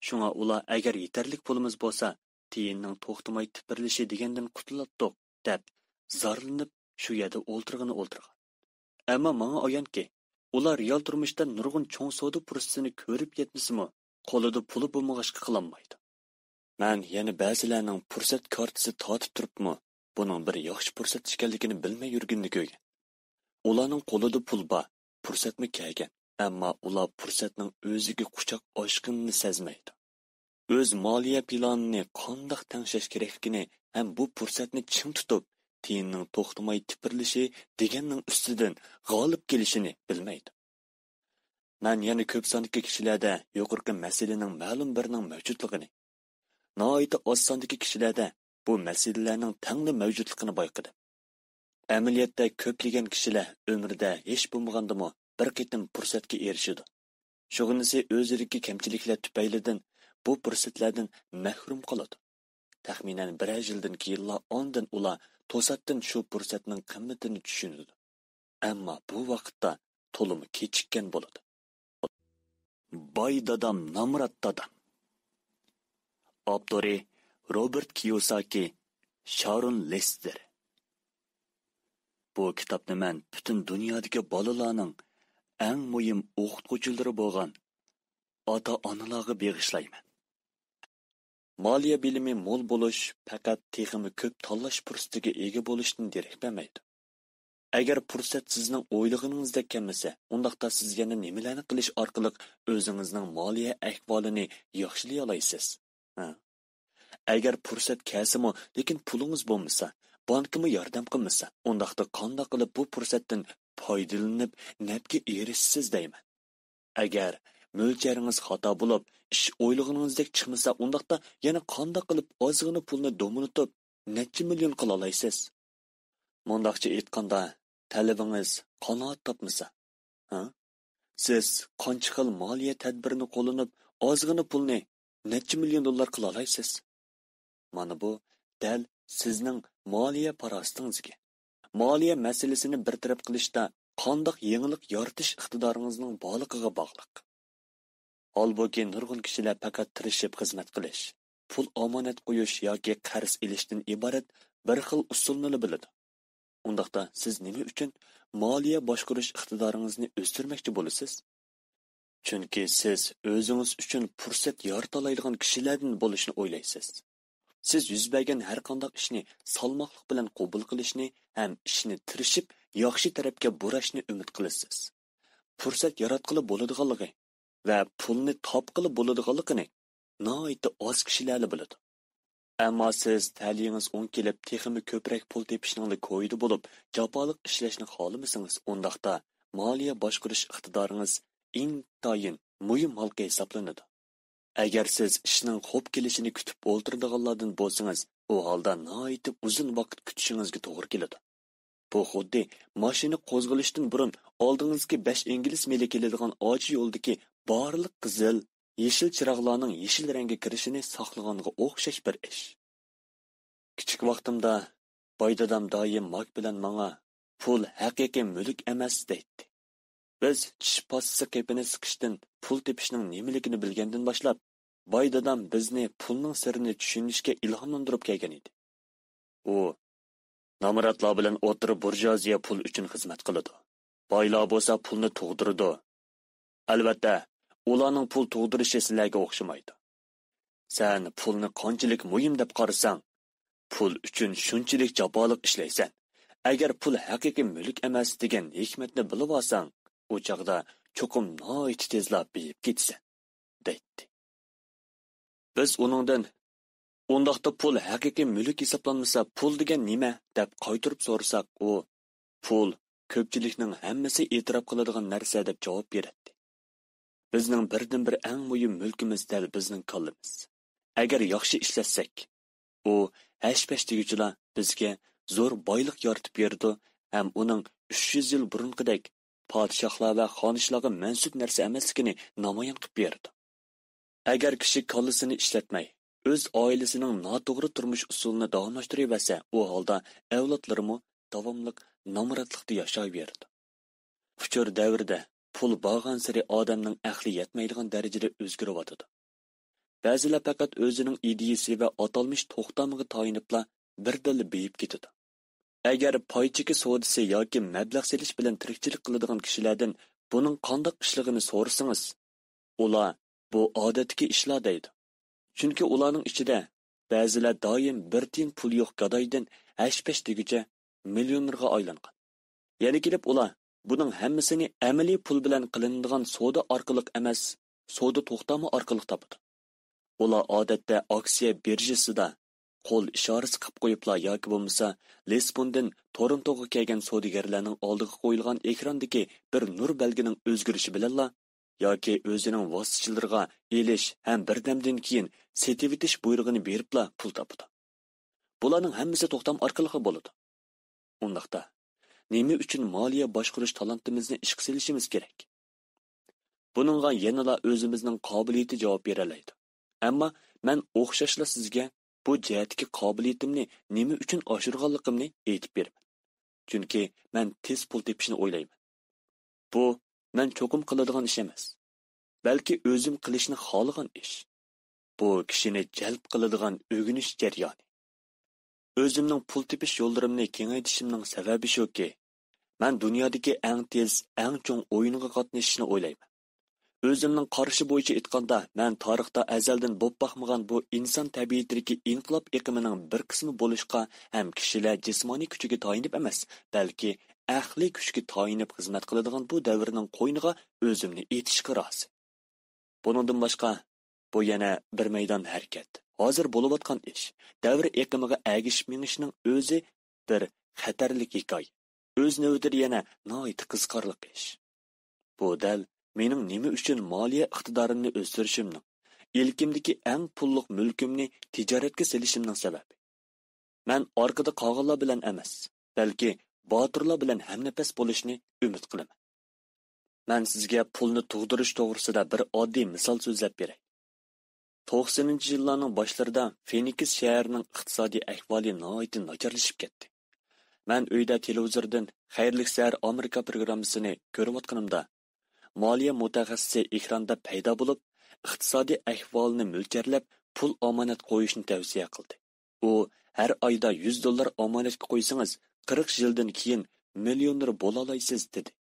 شۇڭا ئۇلار، ئەگەر يېتەرلىك پۇلىمىز بولسا، تىيىننىڭ توختىماي تىپىرلىشى دېگەندىن قۇتۇلاتتۇق، دەپ زارلىنىپ شۇ يەردە ئولتۇرغىنى ئولتۇرغان. ئەمما ماڭا ئايانكى، ئۇلار رېئال تۇرمۇشتا نۇرغۇن چوڭ سودا پۇرسىتىنى كۆرۈپ يەتمىسىمۇ، قولىدا پۇلى بولمىغاچقا قىلالمايدۇ. مەن يەنە بەزىلەرنىڭ پۇرسەت كارتىسى تارتىپ تۇرۇپمۇ، بۇنىڭ بىر ياخشى پۇرسەت ئىكەنلىكىنى بىلمەي يۈرگىنىنى كۆرگەن. ئۇلارنىڭ قولىدا پۇل بار، پۇرسەتمۇ كەلگەن، ئەمما ئۇلار پۇرسەتنىڭ ئۆزىگە قۇچاق ئاچقىنىنى سەزمەيدۇ. ئۆز مالىيە پىلانىنى قانداق تەڭشەش كېرەكلىكىنى ھەم بۇ پۇرسەتنى چىڭ تۇتۇپ، تىيىننىڭ توختىماي تىپىرلىشى دېگەننىڭ ئۈستىدىن غالىب كېلىشىنى بىلمەيدۇ. مەن يەنە كۆپ ساندىكى كىشىلەردە يۇقىرىقى مەسىلىنىڭ مەلۇم بىرىنىڭ مەۋجۇتلۇقىنى، ناھايىتى ئاز ساندىكى كىشىلەردە بۇ مەسىلىلەرنىڭ تەڭلا مەۋجۇتلۇقىنى بايقىدىم. ئەمەلىيەتتە كۆپلىگەن كىشىلەر ئۆمرىدە ھېچ بولمىغاندىمۇ بىر قېتىم پۇرسەتكە ئېرىشىدۇ. شۇغىنىسى ئۆزىدىكى كەمچىلىكلەر تۈپەيلىدىن بۇ پۇرسەتلەردىن مەھرۇم قالىدۇ. تەخمىنەن بىرەر يىلدىن كېيىنلا ئاندىن ئۇلار توساتتىن شۇ پۇرسەتنىڭ قىممىتىنى چۈشىنىدۇ. ئەمما بۇ ۋاقىتتا تولىمۇ كېچىككەن بولىدۇ. باي دادام، نامرات دادام. ئاپتورى: روبېرت كىيوساكى، شارون لېستېر. بۇ كىتابنى مەن پۈتۈن دۇنيادىكى بالىلارنىڭ ئەڭ مۇھىم ئوقۇتقۇچىلىرى بولغان ئاتا-ئانىلارغا بېغىشلايمەن. مالىيە بىلىمى مول بولۇش پەقەت تېخىمۇ كۆپ تاللاش پۇرسىتىگە ئىگە بولۇشتىن دېرەك بەرمەيدۇ. ئەگەر پۇرسەت سىزنىڭ ئويلىغىنىڭىزدەك كەلمىسە، ئۇنداقتا سىز يەنە نېمىلەرنى قىلىش ئارقىلىق ئۆزىڭىزنىڭ مالىيە ئەھۋالىنى ياخشىلىيالايسىز؟ ھە؟ ئەگەر پۇرسەت كەلسىمۇ، لېكىن پۇلىڭىز بولمىسا، بانكىمۇ ياردەم قىلمىسا، ئۇنداقتا قانداق قىلىپ بۇ پۇرسەتتىن پايدىلىنىپ نەپكە ئېرىشىسىز دەيمەن. ئەگەر مۆلچەرىڭىز خاتا بولۇپ، ئىش ئويلىغىنىڭىزدەك چىقمىسا، ئۇنداقتا يەنە قانداق قىلىپ ئازغىنا پۇلنى دومىلىتىپ، نەچچە مىليون قىلالايسىز؟ مۇنداقچە ئېيتقاندا، تەلىپىڭىز قانائەت تاپمىسا، ھە؟ سىز قانچە خىل مالىيە تەدبىرىنى قوللىنىپ، ئازغىنا پۇلنى نەچچە مىليون دوللار قىلالايسىز؟ مانا بۇ دەل سىزنىڭ مالىيە پاراسىتىڭىزگە، مالىيە مەسىلىسىنى بىر تەرەپ قىلىشتا قانداق يېڭىلىق يارىتىش ئىقتىدارىڭىزنىڭ بارلىقىغا باغلىق. ھالبۇكى، نۇرغۇن كىشىلەر پەقەت تىرىشىپ خىزمەت قىلىش، پۇل ئامانەت قويۇش ياكى قەرز ئېلىشتىن ئىبارەت بىر خىل ئۇسۇلنىلا بىلىدۇ. ئۇنداقتا سىز نېمە ئۈچۈن مالىيە باشقۇرۇش ئىقتىدارىڭىزنى ئۆستۈرمەكچى بولىسىز؟ چۈنكى سىز ئۆزىڭىز ئۈچۈن پۇرسەت يارىتالايدىغان كىشىلەردىن بولۇشنى ئويلايسىز. سىز يۈز بەرگەن ھەر قانداق ئىشنى سالماقلىق بىلەن قوبۇل قىلىشنى ھەم ئىشنى تىرىشىپ ياخشى تەرەپكە بۇراشنى ئۈمىد قىلىسىز. پۇرسەت ياراتقىلى بولىدىغانلىقى ۋە پۇلنى تاپقىلى بولىدىغانلىقىنى ناھايىتى ئاز كىشىلەرلا بىلىدۇ. ئەمما سىز تەلىيىڭىز ئوڭ كېلىپ، تېخىمۇ كۆپرەك پۇل تېپىشنىڭلا كويىدا بولۇپ، جاپالىق ئىشلەشنى خالىمىسىڭىز، ئۇنداقتا مالىيە باشقۇرۇش ئىقتىدارىڭىز ئىنتايىن مۇھىم ھالقا ھېسابلىنىدۇ. ئەگەر سىز ئىشنىڭ خوپ كېلىشىنى كۈتۈپ ئولتۇرىدىغانلاردىن بولسىڭىز، ئۇ ھالدا ناھايىتى ئۇزۇن ۋاقىت كۈتۈشىڭىزگە توغرا كېلىدۇ. بۇ خۇددى ماشىنا قوزغىلىشتىن بۇرۇن ئالدىڭىزدىكى بەش ئىنگلىز مېلى كېلىدىغان ئاچ يولدىكى بارلىق قىزىل، يېشىل چىراغلارنىڭ يېشىل رەڭگە كىرىشىنى ساقلىغانغا ئوخشاش بىر ئىش. كىچىك ۋاقتىمدا باي دادام دائىم ماك بىلەن ماڭا: «پۇل ھەقىقىي مۈلۈك ئەمەس» دەيتتى. بىز چىش پاستىسى قېپىنى سىقىشتىن پۇل تېپىشنىڭ نېمىلىكىنى بىلگەندىن باشلاپ، باي دادام بىزنى پۇلنىڭ سىرىنى چۈشىنىشكە ئىلھاملاندۇرۇپ كەلگەن ئىدى. ئۇ: «نامراتلار بىلەن ئوتتۇرا بۇرژۇئازىيە پۇل ئۈچۈن خىزمەت قىلىدۇ. بايلار بولسا پۇلنى تۇغدۇرىدۇ. ئەلۋەتتە، ئۇلارنىڭ پۇل تۇغدۇرۇشى سىلەرگە ئوخشىمايدۇ. سەن پۇلنى قانچىلىك مۇھىم دەپ قارىساڭ، پۇل ئۈچۈن شۇنچىلىك جاپالىق ئىشلەيسەن. ئەگەر پۇل ھەقىقىي مۈلۈك ئەمەس دېگەن ھېكمەتنى بىلىۋالساڭ، ئۇ چاغدا چوقۇم ناھايىتى تېزلا بېيىپ كېتىسەن» دەيتتى. بىز ئۇنىڭدىن: «ئۇنداقتا پۇل ھەقىقىي مۈلۈك ھېسابلانمىسا، پۇل دېگەن نېمە؟» دەپ قايتۇرۇپ سورىساق، ئۇ: «پۇل كۆپچىلىكنىڭ ھەممىسى ئېتىراپ قىلىدىغان نەرسە» دەپ جاۋاب بېرەتتى. بىزنىڭ بىردىنبىر ئەڭ مۇھىم مۈلكىمىز دەل بىزنىڭ كاللىمىز. ئەگەر ياخشى ئىشلەتسەك، ئۇ ھەش-پەش دېگۈچىلا بىزگە زور بايلىق يارىتىپ بېرىدۇ ھەم ئۇنىڭ ئۈچ يۈز يىل بۇرۇنقىدەك پادىشاھلار ۋە خانىشلارغا مەنسۇپ نەرسە ئەمەسلىكىنى نامايان قىلىپ بېرىدۇ. ئەگەر كىشى كاللىسىنى ئىشلەتمەي، ئۆز ئائىلىسىنىڭ ناتوغرا تۇرمۇش ئۇسۇلىنى داۋاملاشتۇرۇۋەرسە، ئۇ ھالدا ئەۋلادلىرىمۇ داۋاملىق نامراتلىقتا ياشاۋېرىدۇ. ئۇچۇر دەۋرىدە پۇل بارغانسېرى ئادەمنىڭ ئەقلى يەتمەيدىغان دەرىجىدە ئۆزگىرىۋاتىدۇ. بەزىلەر پەقەت ئۆزىنىڭ ئىدىيىسى ۋە ئاتالمىش توختامىغا تايىنىپلا بىردىنلا بېيىپ كېتىدۇ. ئەگەر پاي چېكى سودىسى ياكى مەبلەغ سېلىش بىلەن تىرىكچىلىك قىلىدىغان كىشىلەردىن بۇنىڭ قانداق ئىشلىقىنى سورىسىڭىز، ئۇلار: «بۇ ئادەتتىكى ئىشلار» دەيدۇ. چۈنكى ئۇلارنىڭ ئىچىدە بەزىلەر دائىم بىر تىيىن پۇلى يوق گادايدىن ھەش-پەش دېگۈچە مىليونېرغا ئايلانغان. يەنە كېلىپ ئۇلار بۇنىڭ ھەممىسىنى ئەمەلىي پۇل بىلەن قىلىنىدىغان سودا ئارقىلىق ئەمەس، سودا توختامى ئارقىلىق تاپىدۇ. ئۇلار ئادەتتە ئاكسىيە بىرژىسىدا قول ئىشارىسى قىلىپ قويۇپلا ياكى بولمىسا لىسبوندىن تورونتوغا كەلگەن سودىگەرلەرنىڭ ئالدىغا قويۇلغان ئېكراندىكى بىر نۇر بەلگىنىڭ ئۆزگىرىشى بىلەنلا ياكى ئۆزىنىڭ ۋاسىتىچىلىرىغا ئېلىش ھەم بىردەمدىن كېيىن سېتىۋېتىش بۇيرۇقىنى بېرىپلا پۇل تاپىدۇ. بۇلارنىڭ ھەممىسى توختام ئارقىلىقلا بولىدۇ. ئۇنداقتا، نېمە ئۈچۈن مالىيە باشقۇرۇش تالانتىمىزنى ئىشقا سېلىشىمىز كېرەك؟ بۇنىڭغا يەنىلا ئۆزىمىزنىڭ قابىلىيىتى جاۋاب بېرەلەيدۇ. ئەمما مەن ئوخشاشلا سىزگە بۇ جەھەتتىكى قابىلىيىتىمنى نېمە ئۈچۈن ئاشۇرغانلىقىمنى ئېيتىپ بېرىمەن. چۈنكى مەن تېز پۇل تېپىشنى ئويلايمەن. بۇ مەن چوقۇم قىلىدىغان ئىش ئەمەس. بەلكى ئۆزۈم قىلىشنى خالىغان ئىش. بۇ كىشىنى جەلپ قىلىدىغان ئۆگىنىش جەريانى. ئۆزۈمنىڭ پۇل تېپىش يوللىرىمنى كېڭەيتىشىمنىڭ سەۋەبى شۇكى، مەن دۇنيادىكى ئەڭ تېز، ئەڭ چوڭ ئويۇنغا قاتنىشىشنى ئويلايمەن. ئۆزۈمنىڭ قارىشى بويىچە ئېيتقاندا، مەن تارىختا ئەزەلدىن بولۇپ باقمىغان بۇ ئىنسان تەبىئىتىدىكى ئىنقىلاب ئېقىمىنىڭ بىر قىسمى بولۇشقا ھەم كىشىلەر جىسمانىي كۈچىگە تايىنىپ ئەمەس، بەلكى ئەقلىي كۈچكە تايىنىپ خىزمەت قىلىدىغان بۇ دەۋرنىڭ قوينىغا ئۆزۈمنى ئېتىشقا رازى. بۇنىڭدىن باشقا، بۇ يەنە بىر مەيدان ھەرىكەت. ھازىر بولۇۋاتقان ئىش، دەۋر ئېقىمىغا ئەگىشىپ مېڭىشنىڭ ئۆزى بىر خەتەرلىك ھېكايە. ئۆز نۆۋىتىدە يەنە ناھايىتى قىزىقارلىق ئىش. بۇ دەل مېنىڭ نېمە ئۈچۈن مالىيە ئىقتىدارىمنى ئۆستۈرۈشۈمنىڭ، ئىلكىمدىكى ئەڭ پۇللۇق مۈلكۈمنى تىجارەتكە سېلىشىمنىڭ سەۋەبى. مەن ئارقىدا قالغانلار بىلەن ئەمەس، بەلكى باتۇرلار بىلەن ھەمنەپەس بولۇشنى ئۈمىد قىلىمەن. مەن سىزگە پۇلنى تۇغدۇرۇش توغرىسىدا بىر ئاددىي مىسال سۆزلەپ بېرەي. توقسىنىنچى يىللارنىڭ باشلىرىدا فېنىكس شەھىرىنىڭ ئىقتىسادىي ئەھۋالى ناھايىتى ناچارلىشىپ كەتتى. مەن ئۆيدە تېلېۋىزوردىن خەيرلىك سەھەر ئامېرىكا پروگراممىسىنى كۆرۈۋاتقىنىمدا، مالىيە مۇتەخەسسىسى ئېكراندا پەيدا بولۇپ، ئىقتىسادىي ئەھۋالنى مۆلچەرلەپ، پۇل ئامانەت قويۇشنى تەۋسىيە قىلدى. ئۇ، «ھەر ئايدا يۈز دوللار ئامانەتكە قويسىڭىز، قىرىق يىلدىن كېيىن مىليونېر بولالايسىز» دېدى.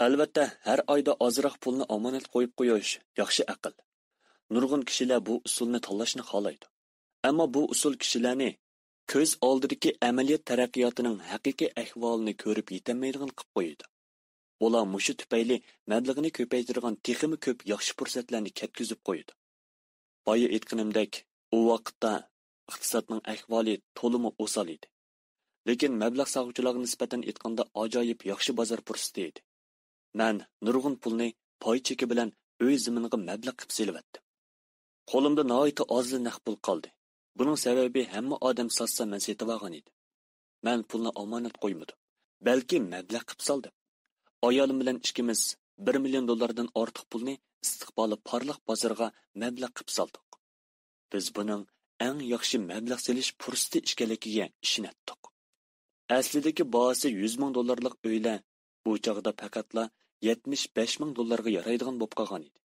ئەلۋەتتە، ھەر ئايدا ئازراق پۇلنى ئامانەت قويۇپ قويۇش ياخشى ئەقىل. نۇرغۇن كىشىلەر بۇ ئۇسۇلنى تاللاشنى خالايدۇ. ئەمما بۇ ئۇسۇل كىشىلەرنى كۆز ئالدىدىكى ئەمەلىيەت تەرەققىياتىنىڭ ھەقىقىي ئەھۋالىنى كۆرۈپ يېتەلمەيدىغان قىلىپ قويىدۇ. ئۇلار مۇشۇ تۈپەيلى مەبلىغىنى كۆپەيتىدىغان تېخىمۇ كۆپ ياخشى پۇرسەتلەرنى كەتكۈزۈپ قويىدۇ. بايا ئېيتقىنىمدەك، ئۇ ۋاقىتتا ئىقتىسادنىڭ ئەھۋالى تولىمۇ ئوسال ئىدى. لېكىن مەبلەغ سالغۇچىلارغا نىسبەتەن ئېيتقاندا ئاجايىپ ياخشى بازار پۇرسىتى ئىدى. مەن نۇرغۇن پۇلنى پاي چېكى بىلەن ئۆي زېمىنىغا مەبلەغ قىلىپ سېلىۋەتتىم. قولۇمدا ناھايىتى ئازلا نەق پۇل قالدى. بۇنىڭ سەۋەبى ھەممە ئادەم ساتسا مەن سېتىۋالغان ئىدىم. مەن پۇلنى ئامانەت قويمىدىم، بەلكى مەبلەغ قىلىپ سالدىم. ئايالىم بىلەن ئىككىمىز بىر مىليون دوللاردىن ئارتۇق پۇلنى ئىستىقبالى پارلاق بازىرىغا مەبلەغ قىلىپ سالدۇق. بىز بۇنىڭ ئەڭ ياخشى مەبلەغ سېلىش پۇرسىتى ئىكەنلىكىگە ئىشىنەتتۇق. ئەسلىدىكى باھاسى يۈز مىڭ دوللارلىق ئۆيلەر ئۇ چاغدا پەقەتلا يەتمىش بەش مىڭ دوللارغا يارايدىغان بولۇپ قالغان ئىدى.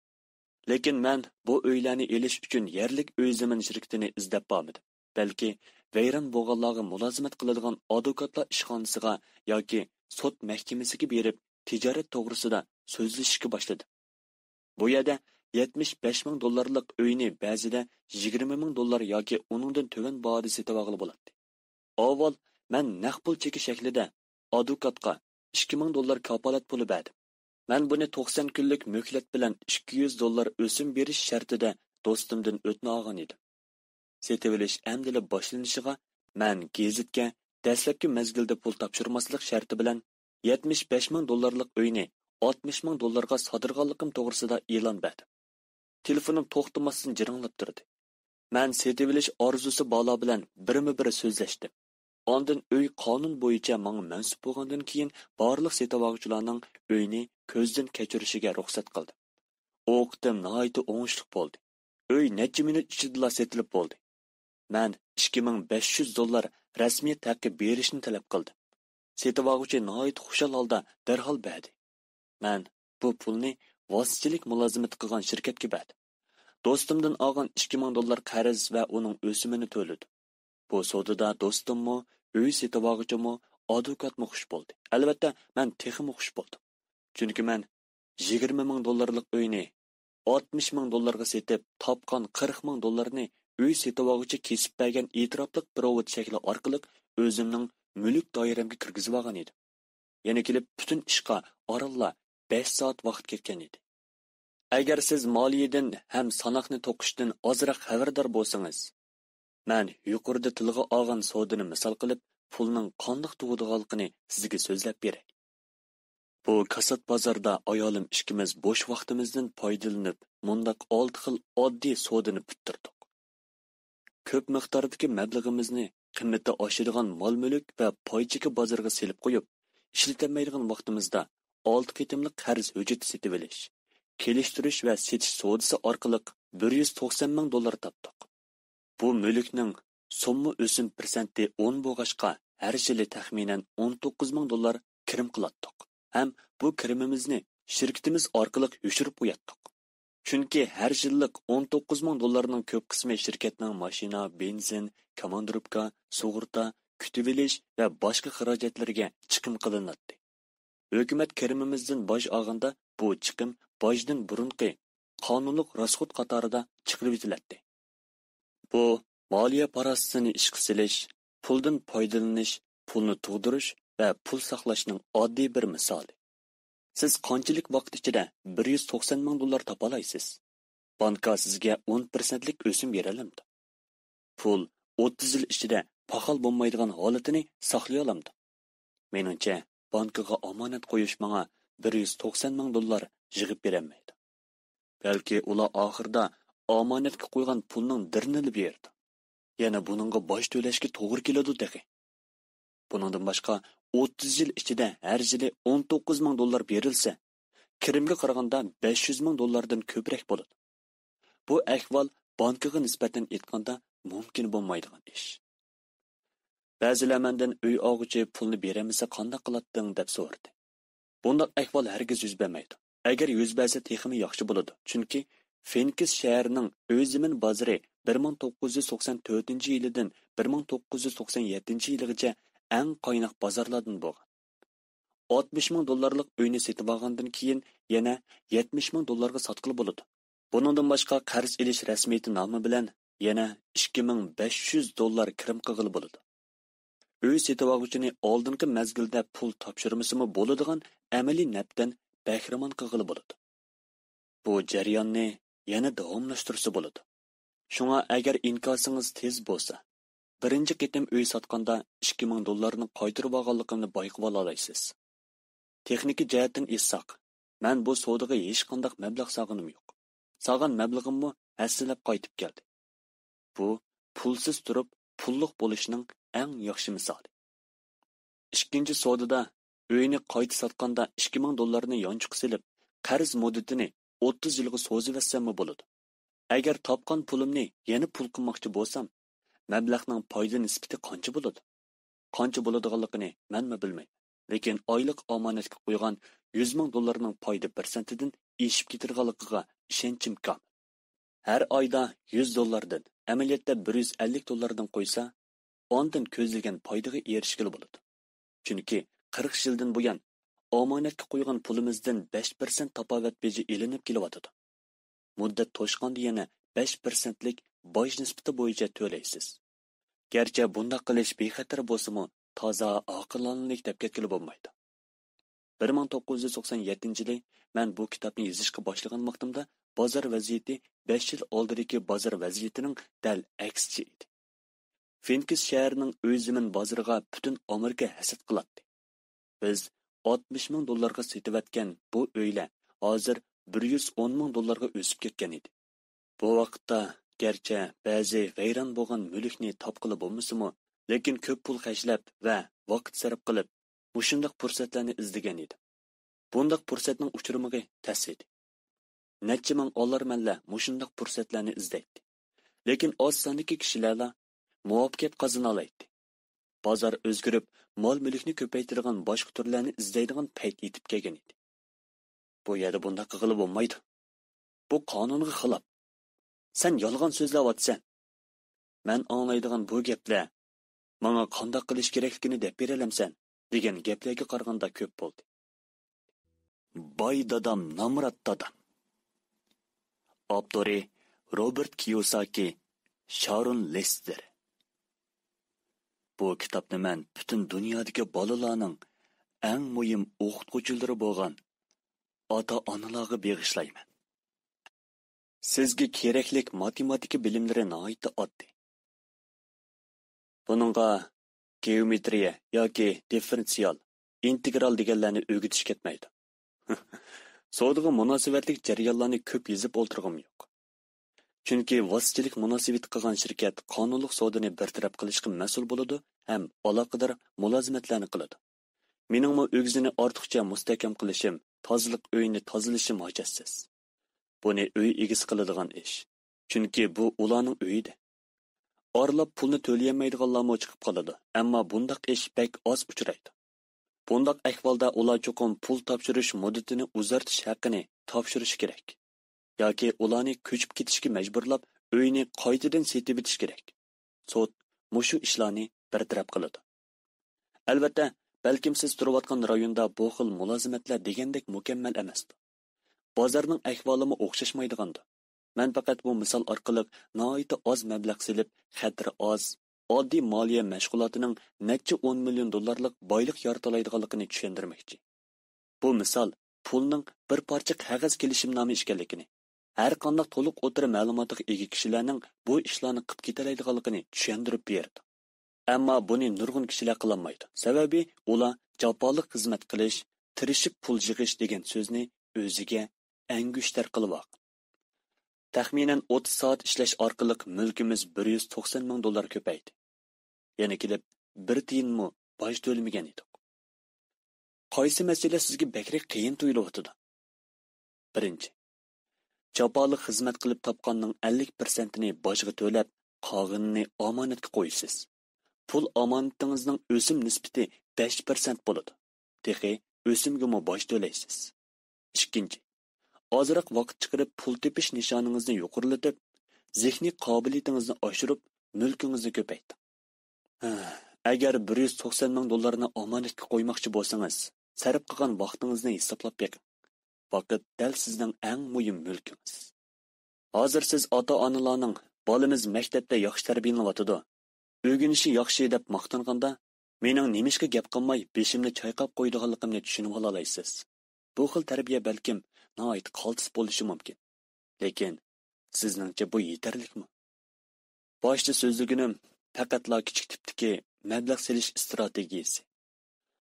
لېكىن مەن بۇ ئۆيلەرنى ئېلىش ئۈچۈن يەرلىك ئۆي زېمىن شىركىتىنى ئىزدەپ بارمىدىم، بەلكى ۋەيران بولغانلارغا مۇلازىمەت قىلىدىغان ئادۋوكاتلار ئىشخانىسىغا ياكى سوت مەھكىمىسىگە بېرىپ، تىجارەت توغرىسىدا سۆزلىشىشكە باشلىدىم. بۇ يەردە يەتمىش بەش مىڭ دوللارلىق ئۆينى بەزىدە يىگىرمە مىڭ دوللار ياكى ئۇنىڭدىن تۆۋەن باھادا سېتىۋالغىلى بولاتتى. ئاۋۋال مەن نەق پۇل چېكى شەكلىدە ئادۋوكاتقا ئىككى مىڭ دوللار كاپالەت پۇلى بەردىم. مەن بۇنى توقسان كۈنلۈك مۆھلەت بىلەن ئىككى يۈز دوللار ئۆسۈم بېرىش شەرتىدە دوستۇمدىن ئۆتنە ئالغان ئىدىم. سېتىۋېلىش ئەمدىلا باشلىنىشىغا مەن گېزىتكە دەسلەپكى مەزگىلدە پۇل تاپشۇرماسلىق شەرتى بىلەن يەتمىش بەش مىڭ دوللارلىق ئۆينى ئاتمىش مىڭ دوللارغا ساتىدىغانلىقىم توغرىسىدا ئېلان بەردىم. تېلېفونۇم توختىماستىن جىرىڭلاپ تۇردى. مەن سېتىۋېلىش ئارزۇسى بارلار بىلەن بىرمۇ بىر سۆزلەشتىم. ئاندىن ئۆي قانۇن بويىچە ماڭا مەنسۇپ بولغاندىن كېيىن بارلىق سېتىۋالغۇچىلارنىڭ ئۆينى كۆزدىن كەچۈرۈشىگە رۇخسەت قىلدىم. ئۇ قېتىم ناھايىتى ئوڭۇشلۇق بولدى. ئۆي نەچچە مىنۇت ئىچىدىلا سېتىلىپ بولدى. مەن ئىككى مىڭ بەش يۈز دوللار رەسمىيەت ھەققى بېرىشنى تەلەپ قىلدىم. سېتىۋالغۇچى ناھايىتى خۇشال ھالدا دەرھال بەردى. مەن بۇ پۇلنى ۋاسىتىچىلىك مۇلازىمىتى قىلغان شىركەتكە بەردىم. دوستۇمدىن ئالغان ئىككى مىڭ دوللار قەرز ۋە ئۇنىڭ ئۆسۈمىنى تۆلىدىم. بۇ سودىدا دوستۇممۇ، ئۆي سېتىۋالغۇچىمۇ، ئادۋوكاتمۇ خۇش بولدى. ئەلۋەتتە، مەن تېخىمۇ خۇش بولدۇم. چۈنكى مەن يىگىرمە مىڭ دوللارلىق ئۆينى ئاتمىش مىڭ دوللارغا سېتىپ، تاپقان قىرىق مىڭ دوللارنى ئۆي سېتىۋالغۇچى كېسىپ بەرگەن ئېتىراپلىق پېرېۋوت شەكلى ئارقىلىق ئۆزۈمنىڭ مۈلۈك دائىرەمگە كىرگۈزۈۋالغان ئىدىم. يەنە كېلىپ پۈتۈن ئىشقا ئارانلا بەش سائەت ۋاقىت كەتكەن ئىدى. ئەگەر سىز مالىيىدىن ھەم ساناقنى توقۇشتىن ئازراق خەۋەردار بولسىڭىز، مەن يۇقىرىدا تىلغا ئالغان سودىنى مىسال قىلىپ، پۇلنىڭ قانداق تۇغىدىغانلىقىنى سىزگە سۆزلەپ بېرەي. بۇ كاسات بازاردا ئايالىم ئىككىمىز بوش ۋاقتىمىزدىن پايدىلىنىپ، مۇنداق ئالتە خىل ئاددىي سودىنى پۈتتۈردۇق. كۆپ مىقداردىكى مەبلىغىمىزنى قىممىتى ئاشىدىغان مال-مۈلۈك ۋە پاي چېكى بازىرىغا سېلىپ قويۇپ، ئىشلىتەلمەيدىغان ۋاقتىمىزدا ئالتە قېتىملىق قەرز ھۆججىتى سېتىۋېلىش، كېلىشتۈرۈش ۋە سېتىش سودىسى ئارقىلىق بىر يۈز توقسان مىڭ دوللار تاپتۇق. بۇ مۈلۈكنىڭ سومما ئۆسۈم پىرسەنتى ئون بولغاچقا، ھەر يىلى تەخمىنەن ئون توققۇز مىڭ دوللار كىرىم قىلاتتۇق ھەم بۇ كىرىمىمىزنى شىركىتىمىز ئارقىلىق يوشۇرۇپ قوياتتۇق. چۈنكى ھەر يىللىق ئون توققۇز مىڭ دوللارنىڭ كۆپ قىسمى شىركەتنىڭ ماشىنا، بېنزىن، كاماندىروپكا، سۇغۇرتا، كۈتۈۋېلىش ۋە باشقا خىراجەتلىرىگە چىقىم قىلىناتتى. ھۆكۈمەت كىرىمىمىزدىن باج ئالغاندا، بۇ چىقىم باجدىن بۇرۇنقى قانۇنلۇق راسخوت قاتارىدا چىقىرىۋېتىلەتتى. بۇ مالىيە پاراسىتىنى ئىشقا سېلىش، پۇلدىن پايدىلىنىش، پۇلنى تۇغدۇرۇش ۋە پۇل ساقلاشنىڭ ئاددىي بىر مىسالى. سىز قانچىلىك ۋاقىت ئىچىدە بىر يۈز توقسان مىڭ دوللار تاپالايسىز؟ بانكا سىزگە ئون پىرسەنتلىك ئۆسۈم بېرەلەمدۇ؟ پۇل ئوتتۇز يىل ئىچىدە پاخال بولمايدىغان ھالىتىنى ساقلىيالامدۇ؟ مېنىڭچە، بانكىغا ئامانەت قويۇش ماڭا بىر يۈز توقسان مىڭ دوللار يىغىپ بېرەلمەيدۇ. بەلكى ئۇلار ئاخىرىدا ئامانەتكە قويغان پۇلنىڭ دىرنىلا بېرىدۇ. يەنە بۇنىڭغا باج تۆلەشكە توغرا كېلىدۇ تېخى. بۇنىڭدىن باشقا، ئوتتۇز يىل ئىچىدە ھەر يىلى ئون توققۇز مىڭ دوللار بېرىلسە، كىرىمگە قارىغاندا بەش يۈز مىڭ دوللاردىن كۆپرەك بولىدۇ. بۇ ئەھۋال بانكىغا نىسبەتەن ئېيتقاندا مۇمكىن بولمايدىغان ئىش. بەزىلەر مەندىن، «ئۆي ئالغۇچى پۇلنى بېرەلمىسە قانداق قىلاتتىڭ؟» دەپ سورىدى. بۇنداق ئەھۋال ھەرگىز يۈز بەرمەيدۇ. ئەگەر يۈز بەرسە تېخىمۇ ياخشى بولىدۇ. چۈنكى فېنكس شەھىرىنىڭ ئۆي زېمىن بازىرى بىر مىڭ توققۇز يۈز توقسان تۆتىنچى يىلىدىن بىر مىڭ توققۇز يۈز توقسان يەتتىنچى يىلىغىچە ئەڭ قايناق بازارلاردىن بولغان. ئاتمىش مىڭ دوللارلىق ئۆينى سېتىۋالغاندىن كېيىن يەنە يەتمىش مىڭ دوللارغا ساتقىلى بولىدۇ. بۇنىڭدىن باشقا، قەرز ئېلىش رەسمىيىتى نامى بىلەن يەنە ئىككى مىڭ بەش يۈز دوللار كىرىم قىلغىلى بولىدۇ. ئۆي سېتىۋالغۇچىنى ئالدىنقى مەزگىلدە پۇل تاپشۇرمىسىمۇ بولىدىغان ئەمەلىي نەپتىن بەھرىمەن قىلغىلى بولىدۇ. بۇ جەرياننى يەنە داۋاملاشتۇرسا بولىدۇ. شۇڭا ئەگەر ئىنكاسىڭىز تېز بولسا، بىرىنچى قېتىم ئۆي ساتقاندا ئىككى مىڭ دوللارنى قايتۇرۇۋالغانلىقىمنى بايقىۋالالايسىز. تېخنىكا جەھەتتىن ئېيتساق، مەن بۇ سودىغا ھېچقانداق مەبلەغ سالغىنىم يوق. سالغان مەبلىغىممۇ ھەسسىلەپ قايتىپ كەلدى. بۇ پۇلسىز تۇرۇپ پۇللۇق بولۇشنىڭ ئەڭ ياخشى مىسالى. ئىككىنچى سودىدا ئۆينى قايتا ساتقاندا ئىككى مىڭ دوللارنى يانچۇققا سېلىپ، قەرز مۇددىتىنى ئوتتۇز يىلغا سوزۇۋەتسەممۇ بولىدۇ. ئەگەر تاپقان پۇلۇمنى يەنە پۇل قىلماقچى بولسام، مەبلەغنىڭ پايدا نىسبىتى قانچە بولىدۇ؟ قانچە بولىدىغانلىقىنى مەنمۇ بىلمەيمەن. لېكىن ئايلىق ئامانەتكە قويغان يۈز مىڭ دوللارنىڭ پايدا پىرسەنتىدىن ئېشىپ كېتىدىغانلىقىغا ئىشەنچىم كامىل. ھەر ئايدا يۈز دوللاردىن، ئەمەلىيەتتە بىر يۈز ئەللىك دوللاردىن قويسا، ئاندىن كۆزلىگەن پايدىغا ئېرىشكىلى بولىدۇ. چۈنكى قىرىق يىلدىن بۇيان ئامانەتكە قويغان پۇلىمىزدىن بەش پىرسەنت تاپاۋەت بېجى ئېلىنىپ كېلىۋاتىدۇ. مۇددەت توشقاندا يەنە بەش پىرسەنتلىك باج نىسبىتى بويىچە تۆلەيسىز. گەرچە بۇنداق قىلىش بىخەتەر بولسىمۇ، تازا ئاقىلانىلىك دەپ كەتكىلى بولمايدۇ. بىر مىڭ توققۇز يۈز توقسان يەتتىنچى يىلى مەن بۇ كىتابنى يېزىشقا باشلىغان ۋاقتىمدا، بازار ۋەزىيىتى بەش يىل ئالدىدىكى بازار ۋەزىيىتىنىڭ دەل ئەكسىچە ئىدى. فىنكس شەھىرىنىڭ ئۆي زېمىن بازىرىغا پۈتۈن ئامېرىكا ھەسەت قىلاتتى. بىز ئاتمىش مىڭ دوللارغا سېتىۋەتكەن بۇ ئۆيلەر ھازىر بىر يۈز ئون مىڭ دوللارغا ئۆسۈپ كەتكەن ئىدى. بۇ ۋاقىتتا گەرچە بەزى ۋەيران بولغان مۈلۈكنى تاپقىلى بولمىسىمۇ، لېكىن كۆپ پۇل خەجلەپ ۋە ۋاقىت سەرپ قىلىپ، مۇشۇنداق پۇرسەتلەرنى ئىزدىگەن ئىدىم. بۇنداق پۇرسەتنىڭ ئۇچرىمىقى تەس ئىدى. نەچچە مىڭ ئالارمەنلەر مۇشۇنداق پۇرسەتلەرنى ئىزدەيتتى. لېكىن ئاز ساندىكى كىشىلەرلا مۇۋەپپەقىيەت قازىنالايتتى. بازار ئۆزگىرىپ، مال-مۈلۈكنى كۆپەيتىدىغان باشقا تۈرلەرنى ئىزدەيدىغان پەيت يېتىپ كەلگەن ئىدى. بۇ يەردە بۇنداق قىلغىلى بولمايدۇ. بۇ قانۇنغا خىلاپ. سەن يالغان سۆزلەۋاتىسەن. مەن ئاڭلايدىغان بۇ گەپلەر، «ماڭا قانداق قىلىش كېرەكلىكىنى دەپ بېرەلەمسەن؟» دېگەن گەپلەرگە قارىغاندا كۆپ بولدى. باي دادام، نامرات دادام. ئاپتورى: روبېرت كىيوساكى، شارون لېستېر. بۇ كىتابنى مەن پۈتۈن دۇنيادىكى بالىلارنىڭ ئەڭ مۇھىم ئوقۇتقۇچىلىرى بولغان ئاتا-ئانىلارغا بېغىشلايمەن. سىزگە كېرەكلىك ماتېماتىكا بىلىملىرى ناھايىتى ئاددىي. بۇنىڭغا گېئومېترىيە ياكى دىففېرېنتسىئال، ئىنتېگرال دېگەنلەرنى ئۆگىتىش كەتمەيدۇ. سودىغا مۇناسىۋەتلىك جەريانلارنى كۆپ يېزىپ ئولتۇرغۇم يوق. چۈنكى ۋاسىتىچىلىك مۇناسىۋىتى قىلغان شىركەت قانۇنلۇق سودىنى بىر تەرەپ قىلىشقا مەسئۇل بولىدۇ ھەم ئالاقىدار مۇلازىمەتلەرنى قىلىدۇ. مېنىڭمۇ ئۆگزىنى ئارتۇقچە مۇستەھكەم قىلىشىم، تازىلىق ئۆيىنى تازىلىشىم ھاجەتسىز. بۇنى ئۆي ئىگىسى قىلىدىغان ئىش. چۈنكى بۇ ئۇلارنىڭ ئۆيىدە. ئارىلاپ پۇلنى تۆلىيەلمەيدىغانلارمۇ چىقىپ قالىدۇ، ئەمما بۇنداق ئىش بەك ئاز ئۇچرايدۇ. بۇنداق ئەھۋالدا ئۇلار چوقۇم پۇل تاپشۇرۇش مۇددىتىنى ئۇزارتىش ھەققىنى تاپشۇرۇشى كېرەك. ياكى ئۇلارنى كۆچۈپ كېتىشكە مەجبۇرلاپ، ئۆينى قايتىدىن سېتىۋېتىش كېرەك. سوت مۇشۇ ئىشلارنى بىر تەرەپ قىلىدۇ. ئەلۋەتتە، بەلكىم سىز تۇرۇۋاتقان رايوندا بۇ خىل مۇلازىمەتلەر دېگەندەك مۇكەممەل ئەمەستۇ. بازارنىڭ ئەھۋالىمۇ ئوخشاشمايدىغاندۇ. مەن پەقەت بۇ مىسال ئارقىلىق ناھايىتى ئاز مەبلەغ سېلىپ، خەتىرى ئاز، ئاددىي مالىيە مەشغۇلاتىنىڭ نەچچە ئون مىليون دوللارلىق بايلىق يارىتالايدىغانلىقىنى چۈشەندۈرمەكچى. بۇ مىسال پۇلنىڭ بىر پارچە قەغەز كېلىشىمنامە ئىكەنلىكىنى، ھەر قانداق تولۇق ئوتتۇرا مەلۇماتىغا ئىگە كىشىلەرنىڭ بۇ ئىشلارنى قىلىپ كېتەلەيدىغانلىقىنى چۈشەندۈرۈپ بېرىدۇ. ئەمما بۇنى نۇرغۇن كىشىلەر قىلالمايدۇ. سەۋەبى ئۇلار جاپالىق خىزمەت قىلىش، تىرىشىپ پۇل يىغىش دېگەن سۆزنى ئۆزىگە ئەڭگۈشتەر قىلىۋالغان. تەخمىنەن ئوتتۇز سائەت ئىشلەش ئارقىلىق مۈلكىمىز بىر يۈز توقسان مىڭ دوللار كۆپەيدى. يەنە كېلىپ بىر تىيىنمۇ باج تۆلىمىگەن ئىدۇق. قايسى مەسىلە سىزگە بەكرەك قىيىن تۇيۇلۇۋاتىدۇ؟ بىرىنچى، جاپالىق خىزمەت قىلىپ تاپقاننىڭ ئەللىك پىرسەنتىنى باجغا تۆلەپ، قالغىنىنى ئامانەتكە قويىسىز. پۇل ئامانىتىڭىزنىڭ ئۆسۈم نىسبىتى بەش پىرسەنت بولىدۇ. تېخى ئۆسۈمگىمۇ باج تۆلەيسىز. ئىككىنچى، ئازراق ۋاقىت چىقىرىپ پۇل تېپىش نىشانىڭىزنى يۇقىرىلىتىپ، زېھنىي قابىلىيىتىڭىزنى ئاشۇرۇپ، مۈلكىڭىزنى كۆپەيتىڭ. ھە، ئەگەر بىر يۈز توقسان مىڭ دوللارنى ئامانەتكە قويماقچى بولسىڭىز، سەرپ قىلغان ۋاقتىڭىزنى ھېسابلاپ بېقىڭ. ۋاقىت دەل سىزنىڭ ئەڭ مۇھىم مۈلكىڭىز. ھازىر سىز ئاتا-ئانىلارنىڭ «بالىمىز مەكتەپتە ياخشى تەربىيەلىنىۋاتىدۇ، ئۆگىنىشى ياخشى» دەپ ماختانغاندا، مېنىڭ نېمىشقا گەپ قىلماي بېشىمنى چايقاپ قويىدىغانلىقىمنى چۈشىنىۋالالايسىز. بۇ خىل تەربىيە بەلكىم ناھايىتى قالتىس بولۇشى مۇمكىن. لېكىن سىزنىڭچە بۇ يېتەرلىكمۇ؟ باشتا سۆزلىگىنىم پەقەتلا كىچىك تىپتىكى مەبلەغ سېلىش ئىستراتېگىيىسى.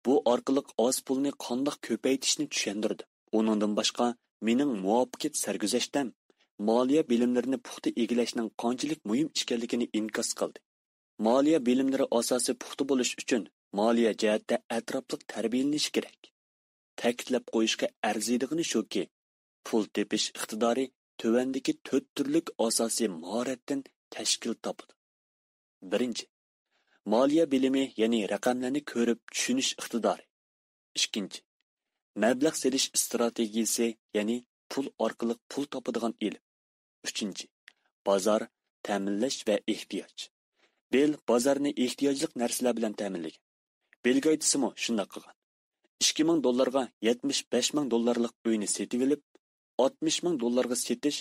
بۇ ئارقىلىق ئاز پۇلنى قانداق كۆپەيتىشنى چۈشەندۈردۈم. ئۇنىڭدىن باشقا، مېنىڭ مۇۋەپپەقىيەت سەرگۈزەشتەم مالىيە بىلىملىرىنى پۇختا ئىگىلەشنىڭ قانچىلىك مۇھىم ئىكەنلىكىنى ئىنكاس قىلدى. مالىيە بىلىملىرى ئاساسى پۇختا بولۇش ئۈچۈن مالىيە جەھەتتە ئەتراپلىق تەربىيەلىنىشى كېرەك. تەكىتلەپ قويۇشقا ئەرزىيدىغىنى شۇكى، پۇل تېپىش ئىقتىدارى تۆۋەندىكى تۆت تۈرلۈك ئاساسىي ماھارەتتىن تەشكىل تاپىدۇ. بىرىنچى، مالىيە بىلىمى، يەنى رەقەملەرنى كۆرۈپ چۈشىنىش ئىقتىدارى. ئىككىنچى، مەبلەغ سېلىش ئىستراتېگىيىسى، يەنى پۇل ئارقىلىق پۇل تاپىدىغان ئىلىم. ئۈچىنچى، بازار، تەمىنلەش ۋە ئېھتىياج. بىل بازارنى ئېھتىياجلىق نەرسىلەر بىلەن تەمىنلىگەن. بىل گېيتسمۇ شۇنداق قىلغان. ئىككى مىڭ دوللارغا يەتمىش بەش مىڭ دوللارلىق ئۆينى سېتىۋېلىپ، ئاتمىش مىڭ دوللارغا سېتىش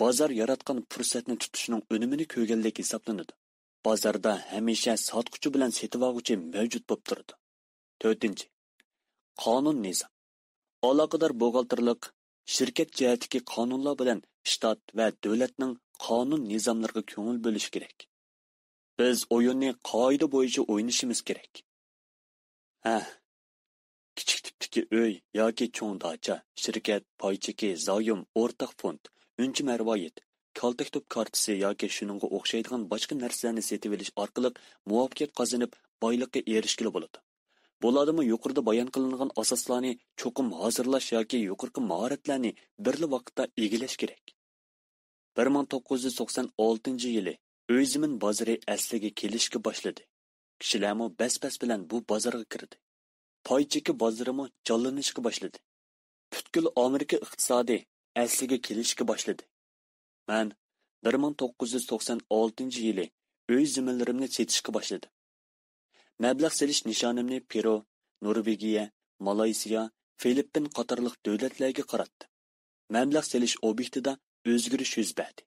بازار ياراتقان پۇرسەتنى تۇتۇشنىڭ ئۈنۈمىنى كۆرگەنلىك ھېسابلىنىدۇ. بازاردا ھەمىشە ساتقۇچى بىلەن سېتىۋالغۇچى مەۋجۇت بولۇپ تۇرىدۇ. تۆتىنچى، قانۇن نىزام. ئالاقىدار بوغالتىرلىق، شىركەت جەھەتتىكى قانۇنلار بىلەن شتات ۋە دۆلەتنىڭ قانۇن نىزاملىرىغا كۆڭۈل بۆلۈش كېرەك. بىز ئويۇننى قائىدە بويىچە ئوينىشىمىز كېرەك. ھە، كىچىك تىپتىكى ئۆي ياكى چوڭ داچا، شىركەت، پاي چېكى، زايوم، ئورتاق فوند، ئۈنچە مەرۋايىت، كالتەك توپ كارتىسى ياكى شۇنىڭغا ئوخشايدىغان باشقا نەرسىلەرنى سېتىۋېلىش ئارقىلىق مۇۋەپپەقىيەت قازىنىپ، بايلىققا ئېرىشكىلى بولىدۇ. بۇلاردىمۇ يۇقىرىدا بايان قىلىنغان ئاساسلارنى چوقۇم ھازىرلاش ياكى يۇقىرىقى ماھارەتلەرنى بىرلا ۋاقىتتا ئىگىلەش كېرەك. بىر مىڭ توققۇز يۈز توقسان ئالتىنچى يىلى ئۆي زېمىن بازىرى ئەسلىگە كېلىشكە باشلىدى. كىشىلەرمۇ بەس-بەس بىلەن بۇ بازارغا كىردى. پاي چېكى بازىرىمۇ جانلىنىشقا باشلىدى. پۈتكۈل ئامېرىكا ئىقتىسادى ئەسلىگە كېلىشكە باشلىدى. مەن بىر مىڭ توققۇز يۈز توقسان ئالتىنچى يىلى ئۆي زېمىنلىرىمنى سېتىشقا باشلىدىم. مەبلەغ سېلىش نىشانىمنى پېرۇ، نورۋېگىيە، مالايسىيا، فىلىپپىن قاتارلىق دۆلەتلەرگە قاراتتىم. مەبلەغ سېلىش ئوبيېكتىدا ئۆزگىرىش يۈز بەردى.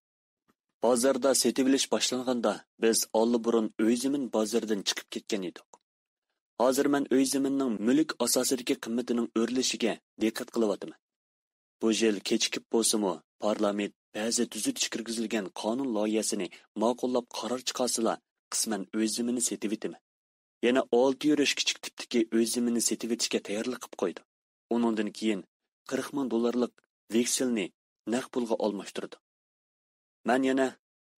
بازاردا سېتىۋېلىش باشلانغاندا، بىز ئاللىبۇرۇن ئۆي زېمىن بازىرىدىن چىقىپ كەتكەن ئىدۇق. ھازىر مەن ئۆي زېمىننىڭ مۈلۈك ئاساسىدىكى قىممىتىنىڭ ئۆرلىشىگە دىققەت قىلىۋاتىمەن. بۇ يىل كېچىكىپ بولسىمۇ، پارلامېنت بەزى تۈزىتىش كىرگۈزۈلگەن قانۇن لايىھەسىنى ماقۇللاپ قارار چىقارسىلا، قىسمەن ئۆي زېمىنى سېتىۋېتىمەن. يەنە ئالتە يۈرۈش كىچىك تىپتىكى ئۆي زېمىنى سېتىۋېتىشكە تەييارلىق قىلىپ قويدۇم. ئۇنىڭدىن كېيىن قىرىق مىڭ دوللارلىق ۋېكسېلنى نەق پۇلغا ئالماشتۇردۇم. مەن يەنە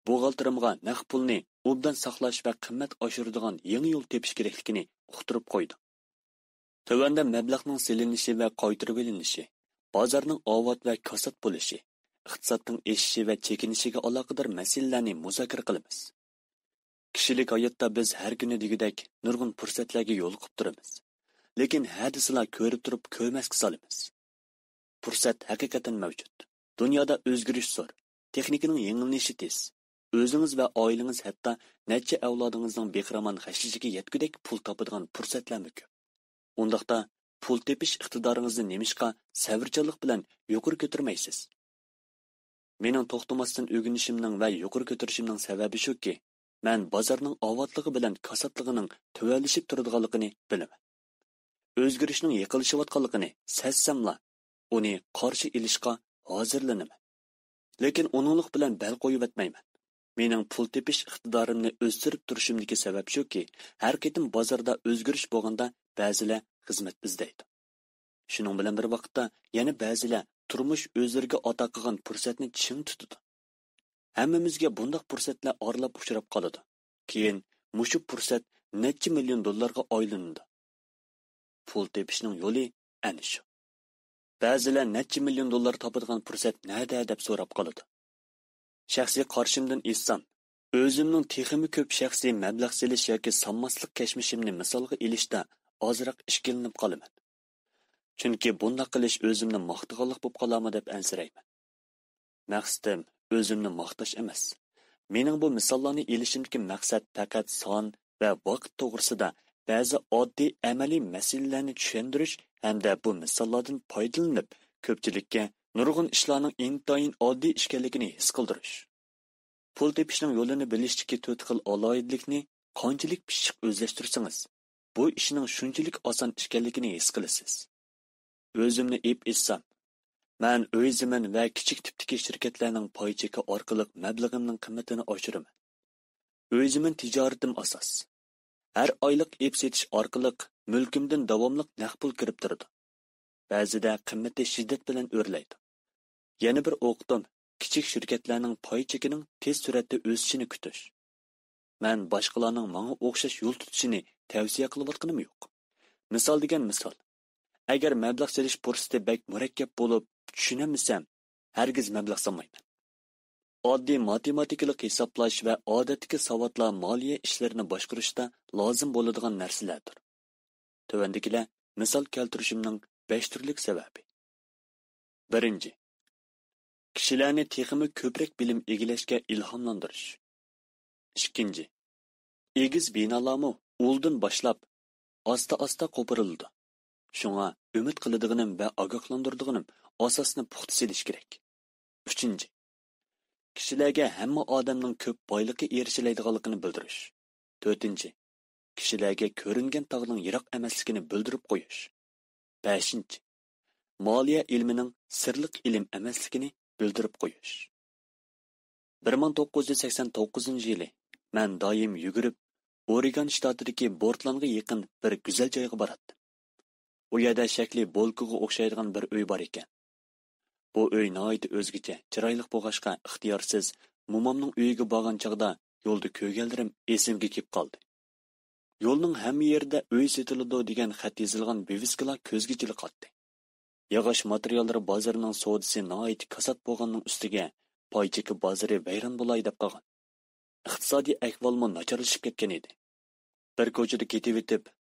بوغالتىرىمغا نەق پۇلنى ئوبدان ساقلاش ۋە قىممەت ئاشۇرىدىغان يېڭى يول تېپىش كېرەكلىكىنى ئۇقتۇرۇپ قويدۇم. تۆۋەندە مەبلەغنىڭ سېلىنىشى ۋە قايتۇرۇۋېلىنىشى، بازارنىڭ ئاۋات ۋە كاسات بولۇشى، ئىقتىسادنىڭ ئېشىشى ۋە چېكىنىشىگە ئالاقىدار مەسىلىلەرنى مۇزاكىرە قىلىمىز. كىشىلىك ھاياتتا بىز ھەر كۈنى دېگۈدەك نۇرغۇن پۇرسەتلەرگە يولۇقۇپ تۇرىمىز. لېكىن ھە دېسىلا كۆرۈپ تۇرۇپ كۆرمەسكە سالىمىز. پۇرسەت ھەقىقەتەن مەۋجۇت. دۇنيادا ئۆزگىرىش زور، تېخنىكىنىڭ يېڭىلىنىشى تېز. ئۆزىڭىز ۋە ئائىلىڭىز ھەتتا نەچچە ئەۋلادىڭىزنىڭ بىخىرامان خەجلىشىگە يەتكۈدەك پۇل تاپىدىغان پۇرسەتلەرمۇ كۆپ. ئۇنداقتا، پۇل تېپىش ئىقتىدارىڭىزنى نېمىشقا سەۋرچانلىق بىلەن يۇقىرى كۆتۈرمەيسىز؟ مېنىڭ توختىماستىن ئۆگىنىشىمنىڭ ۋە يۇقىرى كۆتۈرۈشۈمنىڭ سەۋەبى شۇكى، مەن بازارنىڭ ئاۋاتلىقى بىلەن كاساتلىقىنىڭ تۆۋەنلىشىپ تۇرىدىغانلىقىنى بىلىمەن. ئۆزگىرىشنىڭ يېقىنلىشىۋاتقانلىقىنى سەزسەملا، ئۇنى قارشى ئېلىشقا ھازىرلىنىمەن. لېكىن ئۇنىڭلىق بىلەن بەل قويۇۋەتمەيمەن. مېنىڭ پۇل تېپىش ئىقتىدارىمنى ئۆستۈرۈپ تۇرۇشۇمدىكى سەۋەب شۇكى، ھەر قېتىم بازاردا ئۆزگىرىش بولغاندا بەزىلەر خىزمەت ئىزدەيدۇ. شۇنىڭ بىلەن بىر ۋاقىتتا يەنە بەزىلەر تۇرمۇش ئۆزلىرىگە ئاتا قىلغان پۇرسەتنى چىڭ تۇتىدۇ. ھەممىمىزگە بۇنداق پۇرسەتلەر ئارىلاپ ئۇچراپ قالىدۇ. كېيىن مۇشۇ پۇرسەت نەچچە مىليون دوللارغا ئايلىنىدۇ. پۇل تېپىشنىڭ يولى ئەنە شۇ. بەزىلەر نەچچە مىليون دوللار تاپىدىغان پۇرسەت نەدە دەپ سوراپ قالىدۇ. شەخسىي قارىشىمدىن ئېيتسام، ئۆزۈمنىڭ تېخىمۇ كۆپ شەخسىي مەبلەغ سېلىش ياكى سالماسلىق كەچمىشىمنى مىسالغا ئېلىشتا ئازراق ئىككىلىنىپ قالىمەن. چۈنكى بۇنداق قىلىش ئۆزۈمنى ماختىغانلىق بولۇپ قالارمۇ دەپ ئەنسىرەيمەن. مەقسىتىم ئۆزۈمنى ماختاش ئەمەس. مېنىڭ بۇ مىساللارنى ئېلىشىمدىكى مەقسەت پەقەت سان ۋە ۋاقىت توغرىسىدا بەزى ئاددىي ئەمەلىي مەسىلىلەرنى چۈشەندۈرۈش ھەمدە بۇ مىساللاردىن پايدىلىنىپ، كۆپچىلىككە نۇرغۇن ئىشلارنىڭ ئىنتايىن ئاددىي ئىكەنلىكىنى ھېس قىلدۇرۇش. پۇل تېپىشنىڭ يولىنى بىلىشتىكى تۆت خىل ئالاھىدىلىكنى قانچىلىك پىششىق ئۆزلەشتۈرسىڭىز، بۇ ئىشنىڭ شۇنچىلىك ئاسان ئىكەنلىكىنى ھېس قىلىسىز. ئۆزۈمنى ئېپ ئېيتسام، مەن ئۆي زېمىن ۋە كىچىك تىپتىكى شىركەتلەرنىڭ پاي چېكى ئارقىلىق مەبلىغىمنىڭ قىممىتىنى ئاشۇرىمەن. ئۆي زېمىن تىجارىتىم ئاساس. ھەر ئايلىق ئېپ سېتىش ئارقىلىق مۈلكۈمدىن داۋاملىق نەق پۇل كىرىپ تۇرىدۇ. بەزىدە قىممىتى شىددەت بىلەن ئۆرلەيدۇ. يەنە بىر ئوقۇتۇم، كىچىك شىركەتلەرنىڭ پاي چېكىنىڭ تېز سۈرئەتتە ئۆسۈشىنى كۈتۈش. مەن باشقىلارنىڭ ماڭا ئوخشاش يول تۇتۇشىنى تەۋسىيە قىلىۋاتقىنىم يوق. مىسال دېگەن مىسال. ئەگەر مەبلەغ سېلىش پۇرسىتى بەك مۇرەككەپ بولۇپ، چۈشىنەلمىسەم، ھەرگىز مەبلەغ سالمايمەن. ئاددىي ماتېماتىكىلىق ھېسابلاش ۋە ئادەتتىكى ساۋاتلار مالىيە ئىشلىرىنى باشقۇرۇشتا لازىم بولىدىغان نەرسىلەردۇر. تۆۋەندىكىلەر مىسال كەلتۈرۈشۈمنىڭ بەش تۈرلۈك سەۋەبى. بىرىنچى، كىشىلەرنى تېخىمۇ كۆپرەك بىلىم ئىگىلەشكە ئىلھاملاندۇرۇش. ئىككىنچى، ئېگىز بىنالارمۇ ئۇلدىن باشلاپ ئاستا-ئاستا قوپۇرۇلىدۇ. شۇڭا ئۈمىد قىلىدىغىنىم ۋە ئاگاھلاندۇرىدىغىنىم ئاساسنى پۇختا سېلىش كېرەك. ئۈچىنچى، كىشىلەرگە ھەممە ئادەمنىڭ كۆپ بايلىققا ئېرىشەلەيدىغانلىقىنى بىلدۈرۈش. تۆتىنچى، كىشىلەرگە كۆرۈنگەن تاغنىڭ يىراق ئەمەسلىكىنى بىلدۈرۈپ قويۇش. بەشىنچى، مالىيە ئىلمىنىڭ سىرلىق ئىلىم ئەمەسلىكىنى بىلدۈرۈپ قويۇش. بىر مىڭ توققۇز يۈز سەكسەن توققۇزىنچى يىلى مەن دائىم يۈگۈرۈپ، ئورېگان شتاتىدىكى بورتلاندغا يېقىن بىر گۈزەل جايغا باراتتىم. ئۇ يەردە شەكلى بولكىغا ئوخشايدىغان بىر ئۆي بار ئىكەن. بۇ ئۆي ناھايىتى ئۆزگىچە، چىرايلىق بولغاچقا، ئىختىيارسىز مومامنىڭ ئۆيىگە بارغان چاغدا يولدا كۆرگەنلىرىم ئېسىمگە كېلىپ قالدى. يولنىڭ ھەممە يېرىدە ئۆي سېتىلىدۇ دېگەن خەت يېزىلغان ۋىۋىسكىلار كۆزگە چېلىقاتتى. ياغاچ ماتېرىياللىرى بازىرىنىڭ سودىسى ناھايىتى كاسات بولغاننىڭ ئۈستىگە پاي چېكى بازىرى ۋەيران بولاي دەپ قالغان. ئىقتىسادىي ئەھۋالمۇ ناچارلىشىپ كەتكەن ئىدى. بىر كوچىدا كېتىۋېتىپ،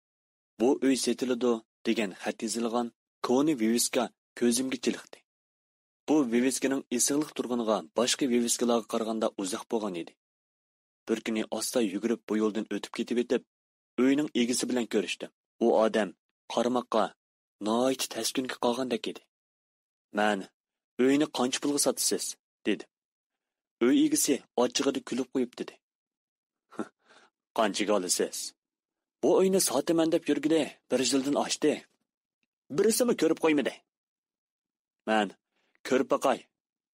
بۇ ئۆي سېتىلىدۇ دېگەن خەت يېزىلغان كونا ۋىۋىسكا كۆزۈمگە چېلىقتى. بۇ ۋىۋىسكىنىڭ ئېسىقلىق تۇرغىنىغا باشقا ۋىۋىسكىلارغا قارىغاندا ئۇزاق بولغان ئىدى. بىر كۈنى ئاستا يۈگۈرۈپ بۇ يولدىن ئۆتۈپ كېتىۋېتىپ، ئۆينىڭ ئىگىسى بىلەن كۆرۈشتۈم. ئۇ ئادەم قارىماققا ناھايىتى تەس كۈنگە قالغاندەك ئىدى. مەن، «ئۆينى قانچە پۇلغا ساتىسىز؟» دېدىم. ئۆي ئىگىسى ئاچچىقىدا كۈلۈپ قويۇپ دېدى: «قانچىگە ئالىسىز؟ بۇ ئۆينى ساتىمەن دەپ يۈرگىلى بىر يىلدىن ئاشتى. بىرسىمۇ كۆرۈپ قويمىدى.» مەن، «كۆرۈپ باقاي»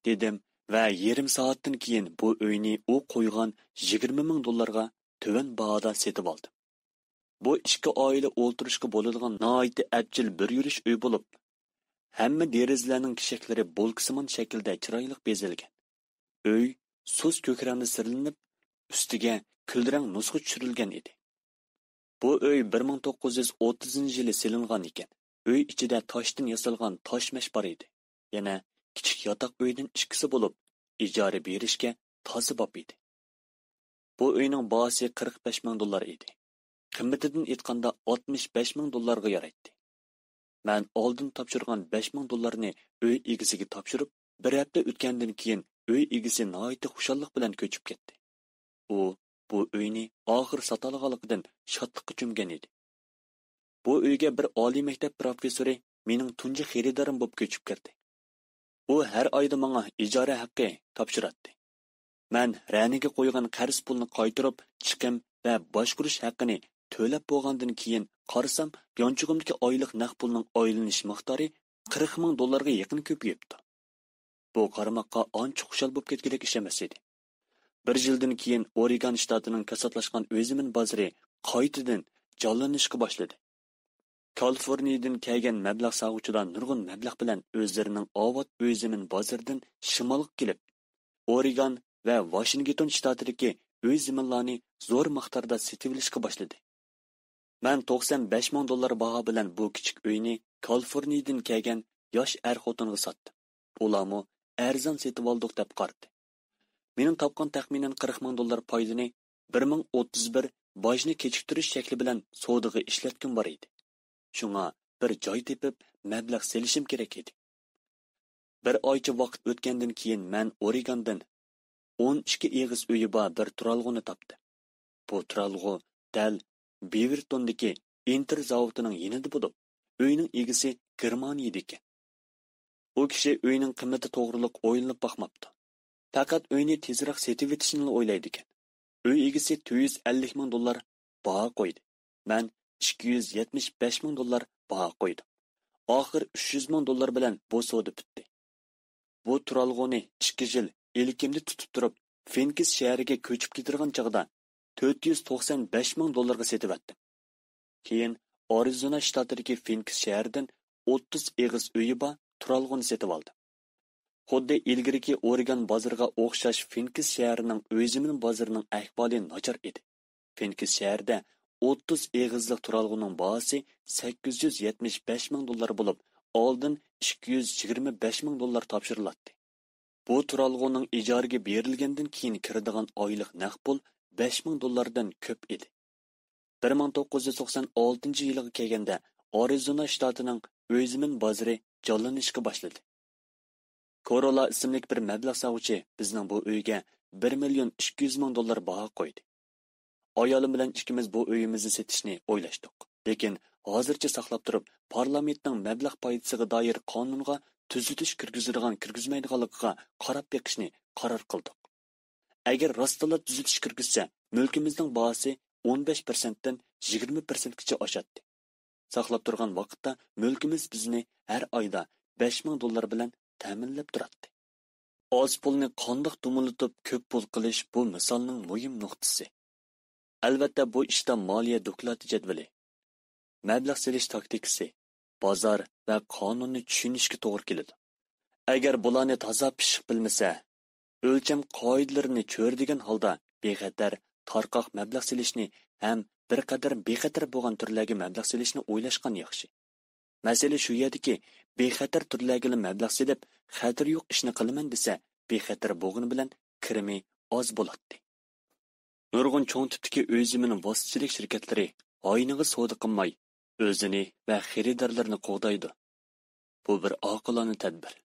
دېدىم ۋە يېرىم سائەتتىن كېيىن بۇ ئۆينى ئۇ قويغان يىگىرمە مىڭ دوللارغا تۆۋەن باھادا سېتىۋالدىم. بۇ ئىككى ئائىلە ئولتۇرۇشقا بولىدىغان ناھايىتى ئەپچىل بىر يۈرۈش ئۆي بولۇپ، ھەممە دېرىزىلەرنىڭ كېشەكلىرى بولكىسىمان شەكىلدە چىرايلىق بېزەلگەن. ئۆي سۇس كۆك رەڭدە سىرلىنىپ، ئۈستىگە كۈل رەڭ نۇسخا چۈشۈرۈلگەن ئىدى. بۇ ئۆي بىر مىڭ توققۇز يۈز ئوتتۇزىنچى يىلى سېلىنغان ئىكەن. ئۆي ئىچىدە تاشتىن ياسالغان تاشمەش بار ئىدى. يەنە كىچىك ياتاق ئۆيدىن ئىككىسى بولۇپ، ئىجارە بېرىشكە تازا باب ئىدى. بۇ ئۆينىڭ باھاسى قىرىق بەش مىڭ دوللار ئىدى. قىممىتىدىن ئېيتقاندا، ئاتمىش بەش مىڭ دوللارغا يارايتتى. مەن ئالدىن تاپشۇرغان بەش مىڭ دوللارنى ئۆي ئىگىسىگە تاپشۇرۇپ، بىر ھەپتە ئۆتكەندىن كېيىن ئۆي ئىگىسى ناھايىتى خۇشاللىق بىلەن كۆچۈپ كەتتى. ئۇ بۇ ئۆينى ئاخىر ساتالىغانلىقىدىن شادلىققا چۆمگەن ئىدى. بۇ ئۆيگە بىر ئالىي مەكتەپ پروفېسسورى مېنىڭ تۇنجى خېرىدارىم بولۇپ كۆچۈپ كىردى. ئۇ ھەر ئايدا ماڭا ئىجارە ھەققى تاپشۇراتتى. مەن رەنىگە قويغان قەرز پۇلنى قايتۇرۇپ، چىقىم ۋە باشقۇرۇش ھەققىنى تۆلەپ بولغاندىن كېيىن قارىسام، يانچۇقۇمدىكى ئايلىق نەق پۇلنىڭ ئايلىنىش مىقدارى قىرىق مىڭ دوللارغا يېقىن كۆپىيىپتۇ. بۇ قارىماققا ئانچە خۇشال بولۇپ كەتكۈدەك ئىش ئەمەس ئىدى. بىر يىلدىن كېيىن ئورېگان شتاتىنىڭ كاساتلاشقان ئۆي زېمىن بازىرى قايتىدىن جانلىنىشقا باشلىدى. كالىفورنىيىدىن كەلگەن مەبلەغ سالغۇچىلار نۇرغۇن مەبلەغ بىلەن ئۆزلىرىنىڭ ئاۋات ئۆي زېمىن بازىرىدىن شىمالغا كېلىپ، ئورېگان ۋە ۋاشىنگتون شتاتىدىكى ئۆي زېمىنلارنى زور مىقداردا سېتىۋېلىشقا باشلىدى. مەن توقسان بەش مىڭ دوللار باھا بىلەن بۇ كىچىك ئۆينى كالىفورنىيىدىن كەلگەن ياش ئەر خوتۇنغا ساتتىم. ئۇلارمۇ ئەرزان سېتىۋالدۇق دەپ قارىدى. مېنىڭ تاپقان تەخمىنەن قىرىق مىڭ دوللار پايدىنى بىر مىڭ ئوتتۇز بىر باجنى كېچىكتۈرۈش شەكلى بىلەن سودىغا ئىشلەتكۈم بار ئىدى. شۇڭا بىر جاي تېپىپ مەبلەغ سېلىشىم كېرەك ئىدى. بىر ئايچە ۋاقىت ئۆتكەندىن كېيىن مەن ئورېگاندىن ئون ئىككى ئېغىز ئۆيى بار بىر تۇرالغۇنى تاپتىم. بۇ تۇرالغۇ دەل بېۋېرتوندىكى ئىنتېر زاۋۇتىنىڭ يېنىدا بولۇپ، ئۆينىڭ ئىگىسى گېرمانىيىدىكەن. ئۇ كىشى ئۆينىڭ قىممىتى توغرۇلۇق ئويلىنىپ باقماپتۇ. پەقەت ئۆينى تېزرەك سېتىۋېتىشنىلا ئويلايدىكەن. ئۆي ئىگىسى تۆت يۈز ئەللىك مىڭ دوللار باھا قويدى. مەن ئىككى يۈز يەتمىش بەش مىڭ دوللار باھا قويدۇم. ئاخىر ئۈچ يۈز مىڭ دوللار بىلەن بۇ سودا پۈتتى. بۇ تۇرالغۇنى ئىككى يىل ئىلكىمدە تۇتۇپ تۇرۇپ، فېنكس شەھىرىگە كۆچۈپ كېتىدىغان چاغدا تۆت يۈز توقسان بەش مىڭ دوللارغا سېتىۋەتتىم. كېيىن ئارىزونا شتاتىدىكى فېنكس شەھىرىدىن ئوتتۇز ئېغىز ئۆيى بار تۇرالغۇنى سېتىۋالدىم. خۇددى ئىلگىرىكى ئورېگان بازىرىغا ئوخشاش فېنكس شەھىرىنىڭ ئۆي زېمىن بازىرىنىڭ ئەھۋالى ناچار ئىدى. فېنكس شەھىرىدە ئوتتۇز ئېغىزلىق تۇرالغۇنىڭ باھاسى سەككىز يۈز يەتمىش بەش مىڭ دوللار بولۇپ، ئالدىن ئىككى يۈز يىگىرمە بەش مىڭ دوللار تاپشۇرۇلاتتى. بۇ تۇرالغۇنىڭ ئىجارىگە بېرىلگەندىن كېيىن كىرىدىغان ئايلىق نەق پۇل بەش مىڭ دوللاردىن كۆپ ئىدى. بىر مىڭ توققۇز يۈز توقسان ئالتىنچى يىلىغا كەلگەندە ئارىزونا شتاتىنىڭ ئۆي زېمىن بازىرى جانلىنىشقا باشلىدى. كورولا ئىسىملىك بىر مەبلەغ سالغۇچى بىزنىڭ بۇ ئۆيگە بىر مىليون ئىككى يۈز مىڭ دوللار باھا قويدى. ئايالىم بىلەن ئىككىمىز بۇ ئۆيىمىزنى سېتىشنى ئويلاشتۇق. لېكىن ھازىرچە ساقلاپ تۇرۇپ، پارلامېنتنىڭ مەبلەغ پايدىسىغا دائىر قانۇنغا تۈزىتىش كىرگۈزىدىغان، كىرگۈزمەيدىغانلىقىغا قاراپ بېقىشنى قارار قىلدۇق. ئەگەر راستتىنلا تۈزىتىش كىرگۈزسە، مۈلكىمىزنىڭ باھاسى ئون بەش پىرسەنتتىن يىگىرمە پىرسەنتكىچە ئاشاتتى. ساقلاپ تۇرغان ۋاقىتتا مۈلكىمىز بىزنى ھەر ئايدا بەش مىڭ دوللار بىلەن تەمىنلەپ تۇراتتى. ئاز پۇلنى قانداق دومىلىتىپ كۆپ پۇل قىلىش بۇ مىسالنىڭ مۇھىم نۇقتىسى. ئەلۋەتتە، بۇ ئىشتا مالىيە دوكلاتى جەدۋىلى، مەبلەغ سېلىش تاكتىكىسى، بازار ۋە قانۇننى چۈشىنىشكە توغرا كېلىدۇ. ئەگەر بۇلارنى تازا پىششىق بىلمىسە، ئۆلچەم قائىدىلىرىنى چۆرىدىگەن ھالدا بىخەتەر، تارقاق مەبلەغ سېلىشنى ھەم بىر قەدەر بىخەتەر بولغان تۈرلەرگە مەبلەغ سېلىشنى ئويلاشقان ياخشى. مەسىلە شۇ يەردىكى، بىخەتەر تۈرلەرگىلا مەبلەغ سېلىپ، خەتىرى يوق ئىشنى قىلىمەن دېسە، بىخەتەر بولغىنى بىلەن كىرىمى ئاز بولاتتى. نۇرغۇن چوڭ تىپتىكى ئۆي زېمىن ۋاسىتىچىلىك شىركەتلىرى ئاينىغا سودا قىلماي، ئۆزىنى ۋە خېرىدارلىرىنى قوغدايدۇ. بۇ بىر ئاقىلانە تەدبىر.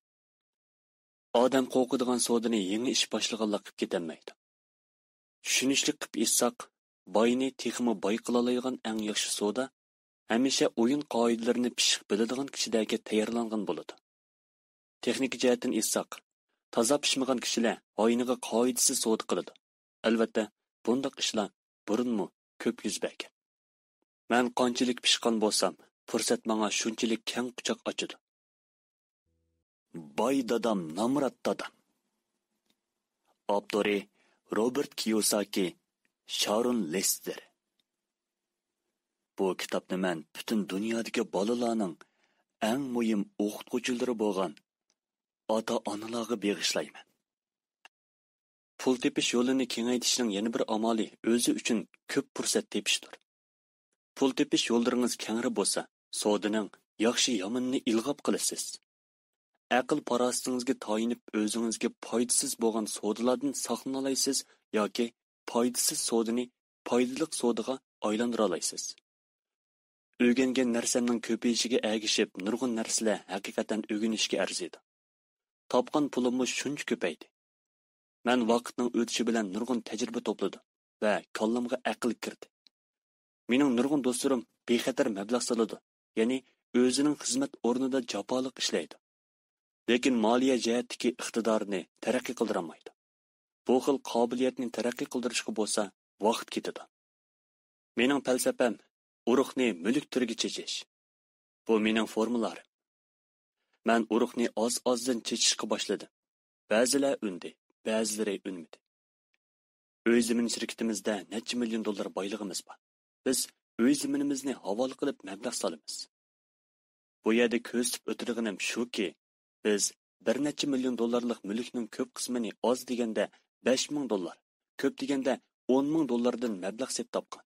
ئادەم قورقىدىغان سودىنى يېڭى ئىش باشلىغانلار قىپ كېتەلمەيدۇ. چۈشىنىشلىك قىپ ئېيتساق، باينى تېخىمۇ باي قىلالايدىغان ئەڭ ياخشى سودا ھەمىشە ئويۇن قائىدىلىرىنى پىششىق بىلىدىغان كىشىلەرگە تەييارلانغان بولىدۇ. تېخنىكا جەھەتتىن ئېيتساق، تازا پىشمىغان كىشىلەر ئاينىغا قائىدىسىز سودا قىلىدۇ. ئەلۋەتتە، بۇنداق ئىشلار بۇرۇنمۇ كۆپ يۈز بەرگەن. مەن قانچىلىك پىشقان بولسام، پۇرسەت ماڭا شۇنچىلىك كەڭ قۇچاق ئاچىدۇ. باي دادام، نامرات دادام. ئاپتورى: روبېرت كىيوساكى، شارون لېستېر. بۇ كىتابنى مەن پۈتۈن دۇنيادىكى بالىلارنىڭ ئەڭ مۇھىم ئوقۇتقۇچىلىرى بولغان ئاتا-ئانىلارغا بېغىشلايمەن. پۇل تېپىش يولىنى كېڭەيتىشنىڭ يەنە بىر ئامالى ئۆزى ئۈچۈن كۆپ پۇرسەت تېپىشتۇر. پۇل تېپىش يوللىرىڭىز كەڭرى بولسا، سودىنىڭ ياخشى-يامىنىنى ئىلغاپ قىلىسىز. ئەقىل-پاراسىتىڭىزگە تايىنىپ، ئۆزىڭىزگە پايدىسىز بولغان سودىلاردىن ساقلىنالايسىز ياكى پايدىسىز سودىنى پايدىلىق سودىغا ئايلاندۇرالايسىز. ئۆگەنگەن نەرسەمنىڭ كۆپىيىشىگە ئەگىشىپ، نۇرغۇن نەرسىلەر ھەقىقەتەن ئۆگىنىشكە ئەرزىيدۇ. تاپقان پۇلۇممۇ شۇنچە كۆپەيدى. مەن ۋاقىتنىڭ ئۆتۈشى بىلەن نۇرغۇن تەجرىبە توپلىدىم ۋە كاللامغا ئەقىل كىردى. مېنىڭ نۇرغۇن دوستلىرىم بىخەتەر مەبلەغ سالىدۇ، يەنى ئۆزىنىڭ خىزمەت ئورنىدا جاپالىق ئىشلەيدۇ. لېكىن مالىيە جەھەتتىكى ئىقتىدارىنى تەرەققىي قىلدۇرالمايدۇ. بۇ خىل قابىلىيەتنى تەرەققىي قىلدۇرۇشقا بولسا ۋاقىت كېتىدۇ. مېنىڭ پەلسەپەم ئۇرۇقنى مۈلۈك تۈرىگە چېچىش. بۇ مېنىڭ فورمۇلارىم. مەن ئۇرۇقنى ئاز-ئازدىن چېچىشقا باشلىدىم. بەزىلەر ئۈندى، بەزىلىرى ئۈنمىدى. ئۆي زېمىن شىركىتىمىزدە نەچچە مىليون دوللار بايلىقىمىز بار. بىز ئۆي زېمىنىمىزنى ھاۋالە قىلىپ مەبلەغ سالىمىز. بۇ يەردە كۆرسىتىپ ئۆتىدىغىنىم شۇكى، بىز بىر نەچچە مىليون دوللارلىق مۈلۈكنىڭ كۆپ قىسمىنى ئاز دېگەندە بەش مىڭ دوللار، كۆپ دېگەندە ئون مىڭ دوللاردىن مەبلەغ سېلىپ تاپقان.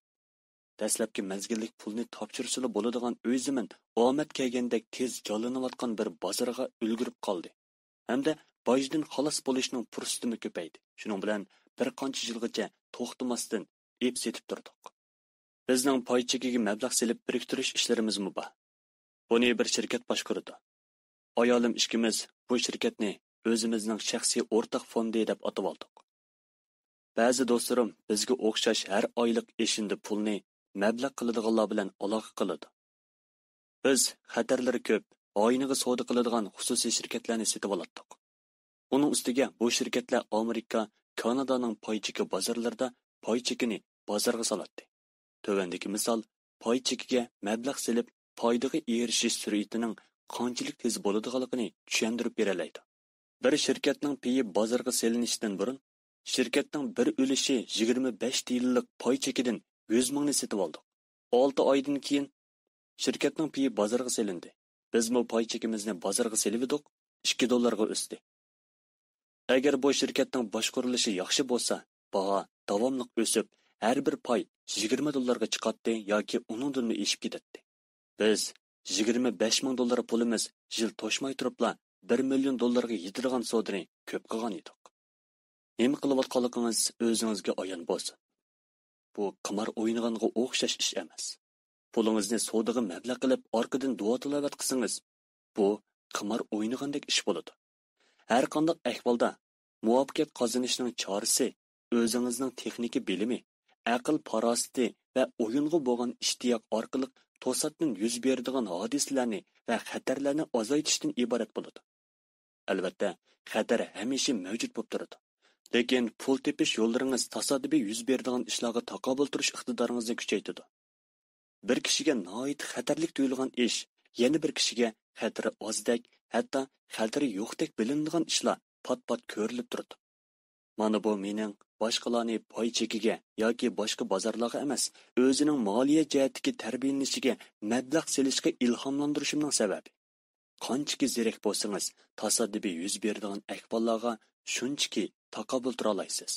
دەسلەپكى مەزگىللىك پۇلنى تاپشۇرسىلا بولىدىغان ئۆي زېمىن ئامەت كەلگەندەك تېز جانلىنىۋاتقان بىر بازارغا ئۈلگۈرۈپ قالدى ھەمدە باجدىن خالاس بولۇشنىڭ پۇرسىتىمۇ كۆپەيدى. شۇنىڭ بىلەن بىر قانچە يىلغىچە توختىماستىن ئېپ سېتىپ تۇردۇق. بىزنىڭ پاي چېكىگە مەبلەغ سېلىپ بىرىكتۈرۈش ئىشلىرىمىزمۇ بار. بۇنى بىر شىركەت باشقۇرىدۇ. ئايالىم ئىككىمىز بۇ شىركەتنى ئۆزىمىزنىڭ شەخسىي ئورتاق فوندى دەپ ئاتىۋالدۇق. بەزى دوستلىرىم بىزگە ئوخشاش ھەر ئايلىق ئېشىندى پۇلنى مەبلەغ قىلىدىغانلار بىلەن ئالاقە قىلىدۇ. بىز خەتەرلىرى كۆپ، ئاينىغا سودا قىلىدىغان خۇسۇسىي شىركەتلەرنى سېتىۋالاتتۇق. ئۇنىڭ ئۈستىگە بۇ شىركەتلەر ئامېرىكا، كانادانىڭ پاي چېكى بازارلىرىدا پاي چېكىنى بازارغا سالاتتى. تۆۋەندىكى مىسال پاي چېكىگە مەبلەغ سېلىپ پايدىغا ئېرىشىش سۈرئىتىنىڭ قانچىلىك تېز بولىدىغانلىقىنى چۈشەندۈرۈپ بېرەلەيدۇ. بىر شىركەتنىڭ پېيى بازارغا سېلىنىشتىن بۇرۇن، شىركەتنىڭ بىر ئۈلۈشى يىگىرمە بەش تىيىنلىق پاي چېكىدىن يۈز مىڭنى سېتىۋالدۇق. ئالتە ئايدىن كېيىن، شىركەتنىڭ پېيى بازارغا سېلىندى. بىزمۇ پاي چېكىمىزنى بازارغا سېلىۋىدۇق، ئىككى دوللارغا ئۆستى. ئەگەر بۇ شىركەتنىڭ باشقۇرۇلۇشى ياخشى بولسا، باھا داۋاملىق ئۆسۈپ، ھەر بىر پاي يىگىرمە دوللارغا چىقاتتى ياكى ئۇنىڭدىنمۇ ئېشىپ كېتەتتى. بىز يىگىرمە بەش مىڭ دوللار پۇلىمىز يىل توشماي تۇرۇپلا بىر مىليون دوللارغا يېتىدىغان سودىنى كۆپ قىلغان ئىدۇق. نېمە قىلىۋاتقانلىقىڭىز ئۆزىڭىزگە ئايان بولسۇن. بۇ قىمار ئوينىغانغا ئوخشاش ئىش ئەمەس. پۇلىڭىزنى سودىغا مەبلەغ قىلىپ، ئارقىدىن دۇئا تىلاۋەت قىلسىڭىز، بۇ قىمار ئوينىغاندەك ئىش بولىدۇ. ھەر قانداق ئەھۋالدا مۇۋەپپەقىيەت قازىنىشنىڭ چارىسى ئۆزىڭىزنىڭ تېخنىكا بىلىمى، ئەقىل پاراسىتى ۋە ئويۇنغا بولغان ئىشتىياق ئارقىلىق توساتتىن يۈز بېرىدىغان ھادىسىلەرنى ۋە خەتەرلەرنى ئازايتىشتىن ئىبارەت بولىدۇ. ئەلۋەتتە، خەتەر ھەمىشە مەۋجۇت بولۇپ تۇرىدۇ. لېكىن پۇل تېپىش يوللىرىڭىز تاسادىپىي يۈز بېرىدىغان ئىشلارغا تاقابىل تۇرۇش ئىقتىدارىڭىزنى كۈچەيتىدۇ. بىر كىشىگە ناھايىتى خەتەرلىك تۇيۇلغان ئىش يەنە بىر كىشىگە خەتىرى ئازدەك، ھەتتا خەتىرى يوقتەك بىلىنىدىغان ئىشلار پات-پات كۆرۈلۈپ تۇرىدۇ. مانا بۇ مېنىڭ باشقىلارنى پاي چېكىگە ياكى باشقا بازارلارغا ئەمەس، ئۆزىنىڭ مالىيە جەھەتتىكى تەربىيەلىنىشىگە مەبلەغ سېلىشقا ئىلھاملاندۇرۇشۇمنىڭ سەۋەبى. قانچىكى زېرەك بولسىڭىز، تاسادىپىي يۈز بېرىدىغان ئەھۋاللارغا شۇنچىكى تاقابىل تۇرالايسىز.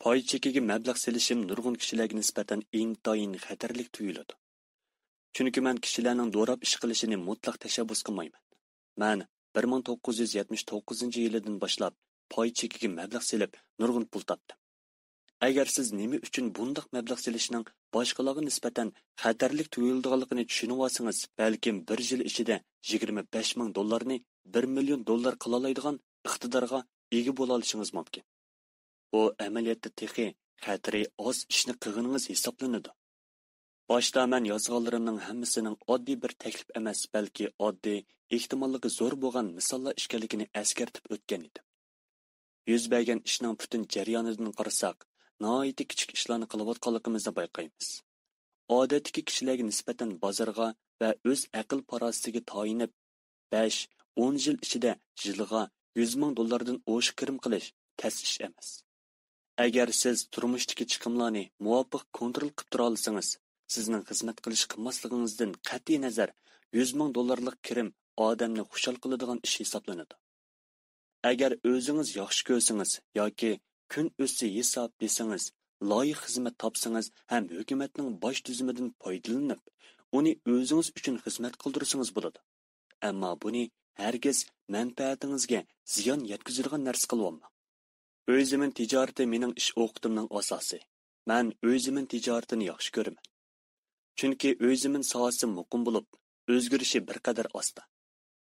پاي چېكىگە مەبلەغ سېلىشىم نۇرغۇن كىشىلەرگە نىسبەتەن ئىنتايىن خەتەرلىك تۇيۇلىدۇ. چۈنكى مەن كىشىلەرنىڭ دوراپ ئىش قىلىشىنى مۇتلەق تەشەببۇس قىلمايمەن. مەن بىر مىڭ توققۇز يۈز يەتمىش توققۇزىنچى يىلىدىن باشلاپ پاي چېكىگە مەبلەغ سېلىپ، نۇرغۇن پۇل تاپتىم. ئەگەر سىز نېمە ئۈچۈن بۇنداق مەبلەغ سېلىشنىڭ باشقىلارغا نىسبەتەن خەتەرلىك تۇيۇلىدىغانلىقىنى چۈشىنىۋالسىڭىز، بەلكىم بىر يىل ئىچىدە يىگىرمە بەش مىڭ دوللارنى بىر مىليون دوللار قىلالايدىغان ئىقتىدارغا ئىگە بولالىشىڭىز مۇمكىن. بۇ ئەمەلىيەتتە تېخى خەتىرى ئاز ئىشنى قىلغىنىڭىز ھېسابلىنىدۇ. باشتا مەن يازغانلىرىمنىڭ ھەممىسىنىڭ ئاددىي بىر تەكلىپ ئەمەس، بەلكى ئاددىي، ئېھتىماللىقى زور بولغان مىساللار ئىكەنلىكىنى ئەسكەرتىپ ئۆتكەن ئىدىم. يۈز بەرگەن ئىشنىڭ پۈتۈن جەريانىدىن قارىساق، ناھايىتى كىچىك ئىشلارنى قىلىۋاتقانلىقىمىزنى بايقايمىز. ئادەتتىكى كىشىلەرگە نىسبەتەن بازارغا ۋە ئۆز ئەقىل پاراسىتىگە تايىنىپ، بەش، ئون يىل ئىچىدە يىلىغا يۈز مىڭ دوللاردىن ئوشۇق كىرىم قىلىش تەس ئىش ئەمەس. ئەگەر سىز تۇرمۇشتىكى چىقىملارنى مۇۋاپىق كونترول قىلىپ تۇرالىسىڭىز، سىزنىڭ خىزمەت قىلىش قىلماسلىقىڭىزدىن قەتئىينەزەر، يۈز مىڭ دوللارلىق كىرىم ئادەمنى خۇشال قىلىدىغان ئىش ھېسابلىنىدۇ. ئەگەر ئۆزىڭىز ياخشى كۆرسىڭىز ياكى كۈن ئۆتسە ھېساب دېسىڭىز، لايىق خىزمەت تاپسىڭىز ھەم ھۆكۈمەتنىڭ باج تۈزۈمىدىن پايدىلىنىپ، ئۇنى ئۆزىڭىز ئۈچۈن خىزمەت قىلدۇرسىڭىز بولىدۇ. ئەمما بۇنى ھەرگىز مەنپەئەتىڭىزگە زىيان يەتكۈزىدىغان نەرسە قىلىۋالماڭ. ئۆي زېمىن تىجارىتى مېنىڭ ئىش ئوقىتىمنىڭ ئاساسى. مەن ئۆي زېمىن تىجارىتىنى ياخشى كۆرىمەن. چۈنكى ئۆي زېمىن ساھەسى مۇقىم بولۇپ، ئۆزگىرىشى بىر قەدەر ئاستا.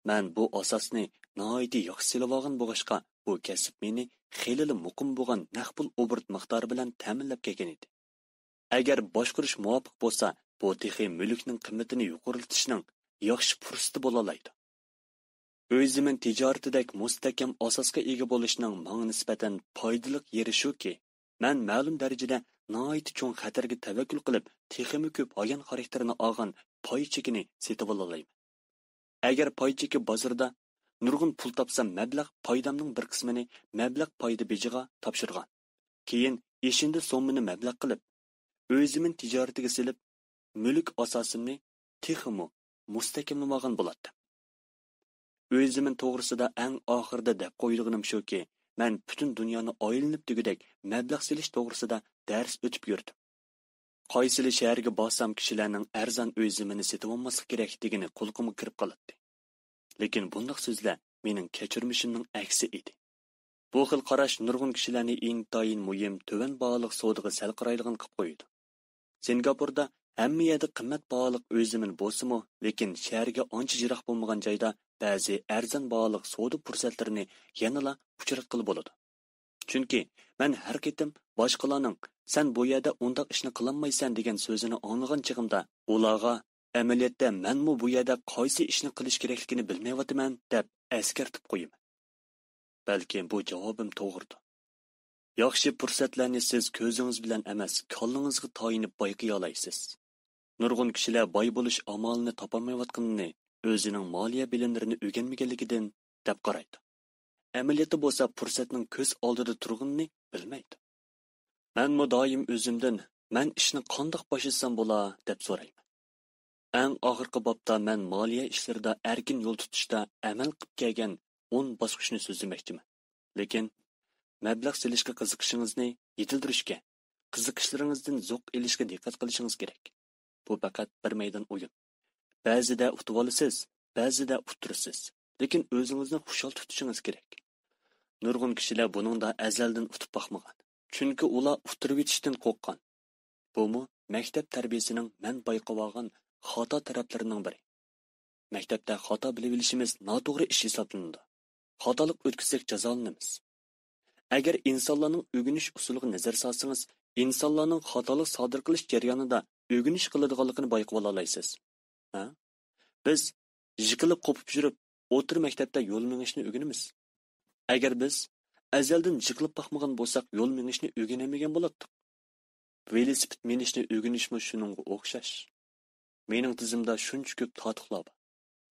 مەن بۇ ئاساسنى ناھايىتى ياخشى سېلىۋالغان بولغاچقا، بۇ كەسىپ مېنى خېلىلا مۇقىم بولغان نەق پۇل ئوبوروت مىقدارى بىلەن تەمىنلەپ كەلگەن ئىدى. ئەگەر باشقۇرۇش مۇۋاپىق بولسا، بۇ تېخى مۈلۈكنىڭ قىممىتىنى يۇقىرىلىتىشنىڭ ياخشى پۇرسىتى بولالايدۇ. ئۆي زېمىن تىجارىتىدەك مۇستەھكەم ئاساسقا ئىگە بولۇشنىڭ ماڭا نىسبەتەن پايدىلىق يېرى شۇكى، مەن مەلۇم دەرىجىدە ناھايىتى چوڭ خەتەرگە تەۋەككۈل قىلىپ، تېخىمۇ كۆپ ھايان خاراكتېرىنى ئالغان پاي چېكىنى سېتىۋالالايمەن. ئەگەر پاي چېكى بازىرىدا نۇرغۇن پۇل تاپسام، مەبلەغ پايدامنىڭ بىر قىسمىنى مەبلەغ پايدا بېجىغا تاپشۇرغان، كېيىن ئېشىندە سوممىنى مەبلەغ قىلىپ، ئۆي زېمىن تىجارىتىگە سېلىپ، مۈلۈك ئاساسىمنى تېخىمۇ مۇستەھكەملىۋالغان بولاتتىم. ئۆي زېمىن توغرىسىدا ئەڭ ئاخىرىدا دەپ قويىدىغىنىم شۇكى، مەن پۈتۈن دۇنيانى ئايلىنىپ دېگۈدەك مەبلەغ سېلىش توغرىسىدا دەرس ئۆتۈپ يۈردۈم. قايسىلا شەھەرگە بارسام، كىشىلەرنىڭ ئەرزان ئۆي زېمىنى سېتىۋالماسلىق كېرەك دېگىنى قۇلىقىمغا كىرىپ قالاتتى. لېكىن بۇنداق سۆزلەر مېنىڭ كەچۈرمىشىمنىڭ ئەكسى ئىدى. بۇ خىل قاراش نۇرغۇن كىشىلەرنى ئىنتايىن مۇھىم تۆۋەن باھالىق سودىغا سەل قارايدىغان قىلىپ قويىدۇ. سىنگاپوردا ھەممە يەردە قىممەت باھالىق ئۆي زېمىن بولسىمۇ، لېكىن شەھەرگە ئانچە يىراق بولمىغان جايدا بەزى ئەرزان باھالىق سودا پۇرسەتلىرىنى يەنىلا ئۇچراتقىلى بولىدۇ. چۈنكى مەن ھەر قېتىم باشقىلارنىڭ «سەن بۇ يەردە ئۇنداق ئىشنى قىلالمايسەن» دېگەن سۆزىنى ئاڭلىغان چېغىمدا، ئۇلارغا «ئەمەلىيەتتە مەنمۇ بۇ يەردە قايسى ئىشنى قىلىش كېرەكلىكىنى بىلمەيۋاتىمەن» دەپ ئەسكەرتىپ قويىمەن. بەلكىم بۇ جاۋابىم توغرىدۇر. ياخشى پۇرسەتلەرنى سىز كۆزىڭىز بىلەن ئەمەس، كاللىڭىزغا تايىنىپ بايقىيالايسىز. نۇرغۇن كىشىلەر باي بولۇش ئامالىنى تاپالمايۋاتقىنىنى ئۆزىنىڭ مالىيە بىلىملىرىنى ئۆگەنمىگەنلىكىدىن دەپ قارايدۇ. ئەمەلىيەتتە بولسا پۇرسەتنىڭ كۆز ئالدىدا تۇرغىنىنى بىلمەيدۇ. مەنمۇ دائىم ئۆزۈمدىن «مەن ئىشنى قانداق باشلىسام بولا؟» دەپ سورايمەن. ئەڭ ئاخىرقى بابتا مەن مالىيە ئىشلىرىدا ئەركىن يول تۇتۇشتا ئەمەل قىلىپ كەلگەن ئون باسقۇچنى سۆزلىمەكچىمەن. لېكىن مەبلەغ سېلىشقا قىزىقىشىڭىزنى يېتىلدۈرۈشكە، قىزىقىشلىرىڭىزدىن زوق ئېلىشقا دىققەت قىلىشىڭىز كېرەك. بۇ پەقەت بىر مەيدان ئويۇن. بەزىدە ئۇتۇۋالىسىز، بەزىدە ئۇتتۇرىسىز. لېكىن ئۆزىڭىزنى خۇشال تۇتۇشىڭىز كېرەك. نۇرغۇن كىشىلەر بۇنىڭدا ئەزەلدىن ئۇتۇپ باقمىغان. چۈنكى ئۇلار ئۇتتۇرۇۋېتىشتىن قورققان. بۇمۇ مەكتەپ تەربىيەسىنىڭ مەن بايقىۋالغان خاتا تەرەپلىرىنىڭ بىرى. مەكتەپتە خاتا بىلىۋېلىشىمىز ناتوغرا ئىش ھېسابلىنىدۇ. خاتالىق ئۆتكۈزسەك جازالىنىمىز. ئەگەر ئىنسانلارنىڭ ئۆگىنىش ئۇسۇلىغا نەزەر سالسىڭىز، ئىنسانلارنىڭ خاتالىق سادىر قىلىش جەريانىدا ئۆگىنىش قىلىدىغانلىقىنى بايقىۋالالايسىز. ھە؟ بىز يىقىلىپ قوپۇپ يۈرۈپ، ئوتتۇرا مەكتەپتە يول مېڭىشنى ئۆگىنىمىز. ئەگەر بىز ئەزەلدىن يىقىلىپ باقمىغان بولساق، يول مېڭىشنى ئۆگىنەلمىگەن بولاتتۇق. ۋېلىسىپىت مىنىشنى ئۆگىنىشمۇ شۇنىڭغا ئوخشاش. مېنىڭ تىزىمدا شۇنچە كۆپ تارتۇقلار بار.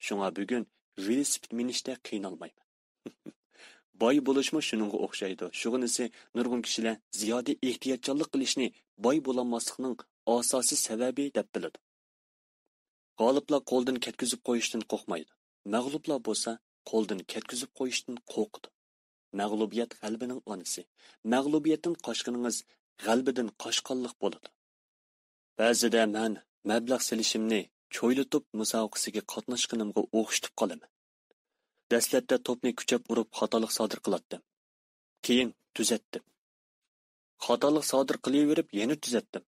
شۇڭا بۈگۈن ۋېلىسىپىت مىنىشتە قىينالمايمەن. باي بولۇشمۇ شۇنىڭغا ئوخشايدۇ. شۇغىنىسى نۇرغۇن كىشىلەر زىيادە ئېھتىياتچانلىق قىلىشنى باي بولالماسلىقنىڭ ئاساسىي سەۋەبى دەپ بىلىدۇ. غالىبلار قولدىن كەتكۈزۈپ قويۇشتىن قورقمايدۇ. مەغلۇپلار بولسا قولدىن كەتكۈزۈپ قويۇشتىن قورقىدۇ. مەغلۇبىيەت غەلىبىنىڭ ئانىسى. مەغلۇبىيەتتىن قاچقىنىڭىز غەلىبىدىن قاچقانلىق بولىدۇ. بەزىدە مەن مەبلەغ سېلىشىمنى چويلا توپ مۇسابىقىسىگە قاتناشقىنىمغا ئوخشىتىپ قالىمەن. دەسلەپتە توپنى كۈچەپ ئۇرۇپ خاتالىق سادىر قىلاتتىم. كېيىن تۈزەتتىم. خاتالىق سادىر قىلىۋېرىپ يەنە تۈزەتتىم.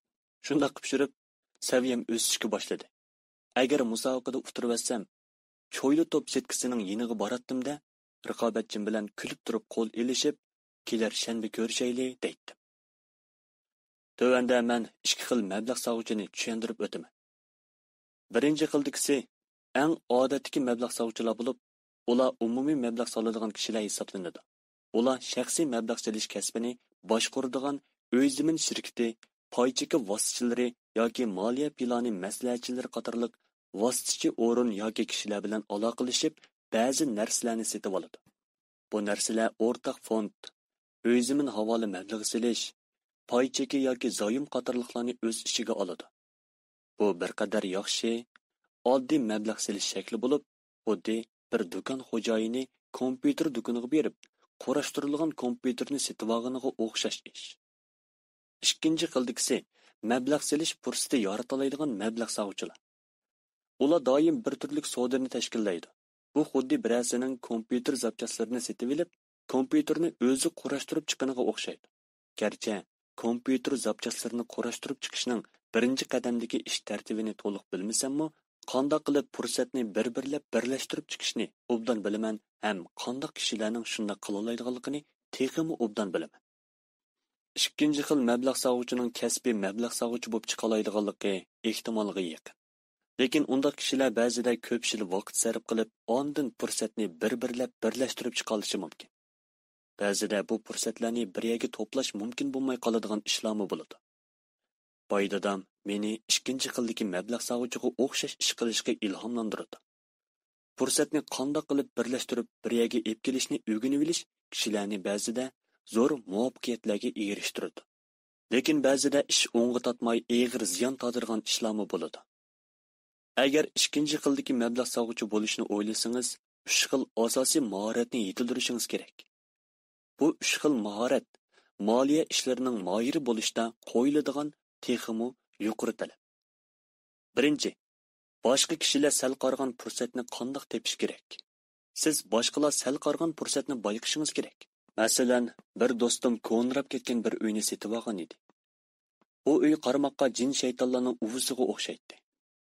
شۇنداق قىلىپ يۈرۈپ سەۋىيەم ئۆسۈشكە باشلىدى. ئەگەر مۇسابىقىدە ئۇتتۇرۇۋەتسەم، چويلا توپ سېتكىسىنىڭ يېنىغا باراتتىم-دە، رىقابەتچىم بىلەن كۈلۈپ تۇرۇپ قول ئېلىشىپ، «كېلەر شەنبە كۆرۈشەيلى» دەيتتىم. تۆۋەندە مەن ئىككى خىل مەبلەغ سالغۇچىنى چۈشەندۈرۈپ ئۆتىمەن. بىرىنچى خىلدىكىسى ئەڭ ئادەتتىكى مەبلەغ سالغۇچىلار بولۇپ، ئۇلار ئومۇمىي مەبلەغ سالىدىغان كىشىلەر ھېسابلىنىدۇ. ئۇلار شەخسىي مەبلەغ سېلىش كەسپىنى باشقۇرىدىغان ئۆي زېمىن شىركىتى، پاي چېكى ۋاسىتىچىلىرى ياكى مالىيە پىلانى مەسلىھەتچىلىرى قاتارلىق ۋاسىتىچى ئورۇن ياكى كىشىلەر بىلەن ئالاقىلىشىپ، بەزى نەرسىلەرنى سېتىۋالىدۇ. بۇ نەرسىلەر ئورتاق فوند، ئۆي زېمىن ھاۋالە مەبلىغى سېلىش، پاي چېكى ياكى زايوم قاتارلىقلارنى ئۆز ئىچىگە ئالىدۇ. بۇ بىر قەدەر ياخشى، ئاددىي مەبلەغ سېلىش شەكلى بولۇپ، خۇددى بىر دۇكان خوجايىنى كومپيۇتېر دۇكىنىغا بېرىپ، قۇراشتۇرۇلغان كومپيۇتېرنى سېتىۋالغىنىغا ئوخشاش ئىش. ئىككىنچى خىلدىكىسى مەبلەغ سېلىش پۇرسىتى يارىتالايدىغان مەبلەغ سالغۇچىلار. ئۇلار دائىم بىر تۈرلۈك سودىنى تەشكىللەيدۇ. بۇ خۇددى بىرەرسىنىڭ كومپيۇتېر زاپچاسلىرىنى سېتىۋېلىپ، كومپيۇتېرنى ئۆزى قۇراشتۇرۇپ چىققىنىغا ئوخشايدۇ. گەرچە كومپيۇتېر زاپچاسلىرىنى قۇراشتۇرۇپ چىقىشنىڭ بىرىنچى قەدەمدىكى ئىش تەرتىپىنى تولۇق بىلمىسەممۇ، قانداق قىلىپ پۇرسەتنى بىر-بىرلەپ بىرلەشتۈرۈپ چىقىشنى ئوبدان بىلىمەن ھەم قانداق كىشىلەرنىڭ شۇنداق قىلالايدىغانلىقىنى تېخىمۇ ئوبدان بىلىمەن. ئىككىنچى خىل مەبلەغ سالغۇچىنىڭ كەسپىي مەبلەغ سالغۇچى بولۇپ چىقالايدىغانلىقى ئېھتىمالغا يېقىن. لېكىن ئۇنداق كىشىلەر بەزىدە كۆپ يىل ۋاقىت سەرپ قىلىپ، ئاندىن پۇرسەتنى بىر-بىرلەپ بىرلەشتۈرۈپ چىقالىشى مۇمكىن. بەزىدە بۇ پۇرسەتلەرنى بىر يەرگە توپلاش مۇمكىن بولماي قالىدىغان ئىشلارمۇ بولىدۇ. باي دادام مېنى ئىككىنچى خىلدىكى مەبلەغ سالغۇچىغا ئوخشاش ئىش قىلىشقا ئىلھاملاندۇرىدۇ. پۇرسەتنى قانداق قىلىپ بىرلەشتۈرۈپ بىر يەرگە ئېلىپ كېلىشنى ئۆگىنىۋېلىش كىشىلەرنى بەزىدە زور مۇۋەپپەقىيەتلەرگە ئېرىشتۈرىدۇ. لېكىن بەزىدە ئىش ئوڭغا تارتماي ئېغىر زىيان تارتىدىغان ئىشلارمۇ بولىدۇ. ئەگەر ئىككىنچى خىلدىكى مەبلەغ سالغۇچى بولۇشنى ئويلىسىڭىز، ئۈچ خىل ئاساسىي ماھارەتنى يېتىلدۈرۈشىڭىز كېرەك. بۇ ئۈچ خىل ماھارەت مالىيە ئىشلىرىنىڭ ماھىرى بولۇشتا قويۇلىدىغان تېخىمۇ يۇقىرى تەلەپ. بىرىنچى، باشقا كىشىلەر سەل قارىغان پۇرسەتنى قانداق تېپىش كېرەك؟ سىز باشقىلار سەل قارىغان پۇرسەتنى بايقىشىڭىز كېرەك. مەسىلەن، بىر دوستۇم كونىراپ كەتكەن بىر ئۆينى سېتىۋالغان ئىدى. بۇ ئۆي قارىماققا جىن-شەيتانلارنىڭ ئۇۋىسىغا ئوخشايتتى.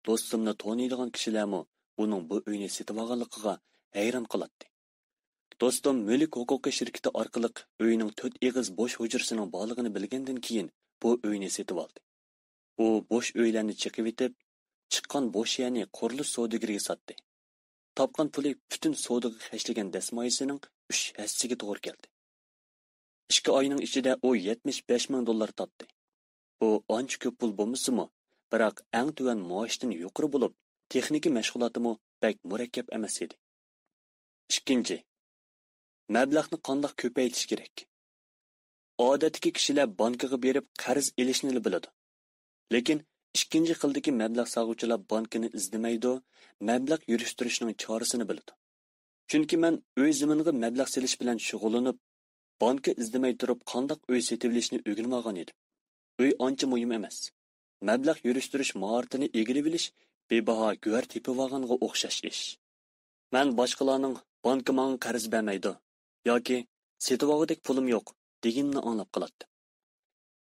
دوستۇمنى تونۇيدىغان كىشىلەرمۇ ئۇنىڭ بۇ ئۆينى سېتىۋالغانلىقىغا ھەيران قالاتتى. دوستۇم مۈلۈك ھوقۇقى شىركىتى ئارقىلىق ئۆينىڭ تۆت ئېغىز بوش ھۇجرىسىنىڭ بارلىقىنى بىلگەندىن كېيىن بۇ ئۆينى سېتىۋالدى. ئۇ بوش ئۆيلەرنى چېقىۋېتىپ، چىققان بوش يەرنى قۇرۇلۇش سودىگىرىگە ساتتى. تاپقان پۇلى پۈتۈن سودىغا خەجلىگەن دەسمايىسىنىڭ ئۈچ ھەسسىسىگە توغرا كەلدى. ئىككى ئاينىڭ ئىچىدە ئۇ يەتمىش بەش مىڭ دوللار تاپتى. بۇ ئانچە كۆپ پۇل بولمىسىمۇ، بىراق ئەڭ تۆۋەن مائاشتىن يۇقىرى بولۇپ، تېخنىكا مەشغۇلاتىمۇ بەك مۇرەككەپ ئەمەس ئىدى. ئىككىنچى، مەبلەغنى قانداق كۆپەيتىش كېرەك؟ ئادەتتىكى كىشىلەر بانكىغا بېرىپ قەرز ئېلىشنىلا بىلىدۇ. لېكىن ئىككىنچى خىلدىكى مەبلەغ سالغۇچىلار بانكىنى ئىزدىمەيدۇ، مەبلەغ يۈرۈشتۈرۈشنىڭ چارىسىنى بىلىدۇ. چۈنكى مەن ئۆي زېمىنىغا مەبلەغ سېلىش بىلەن شۇغۇللىنىپ، بانكا ئىزدىمەي تۇرۇپ قانداق ئۆي سېتىۋېلىشنى ئۆگىنىۋالغان ئىدىم. ئۆي ئانچە مۇھىم ئەمەس. مەبلەغ يۈرۈشتۈرۈش ماھارىتىنى ئىگىلىۋېلىش بىباھا گۆھەر تېپىۋالغانغا ئوخشاش ئىش. مەن باشقىلارنىڭ «بانكا ماڭا قەرز بەرمەيدۇ» ياكى «سېتىۋالغۇدەك پۇلۇم يوق» دېگىنىنى ئاڭلاپ قالاتتىم.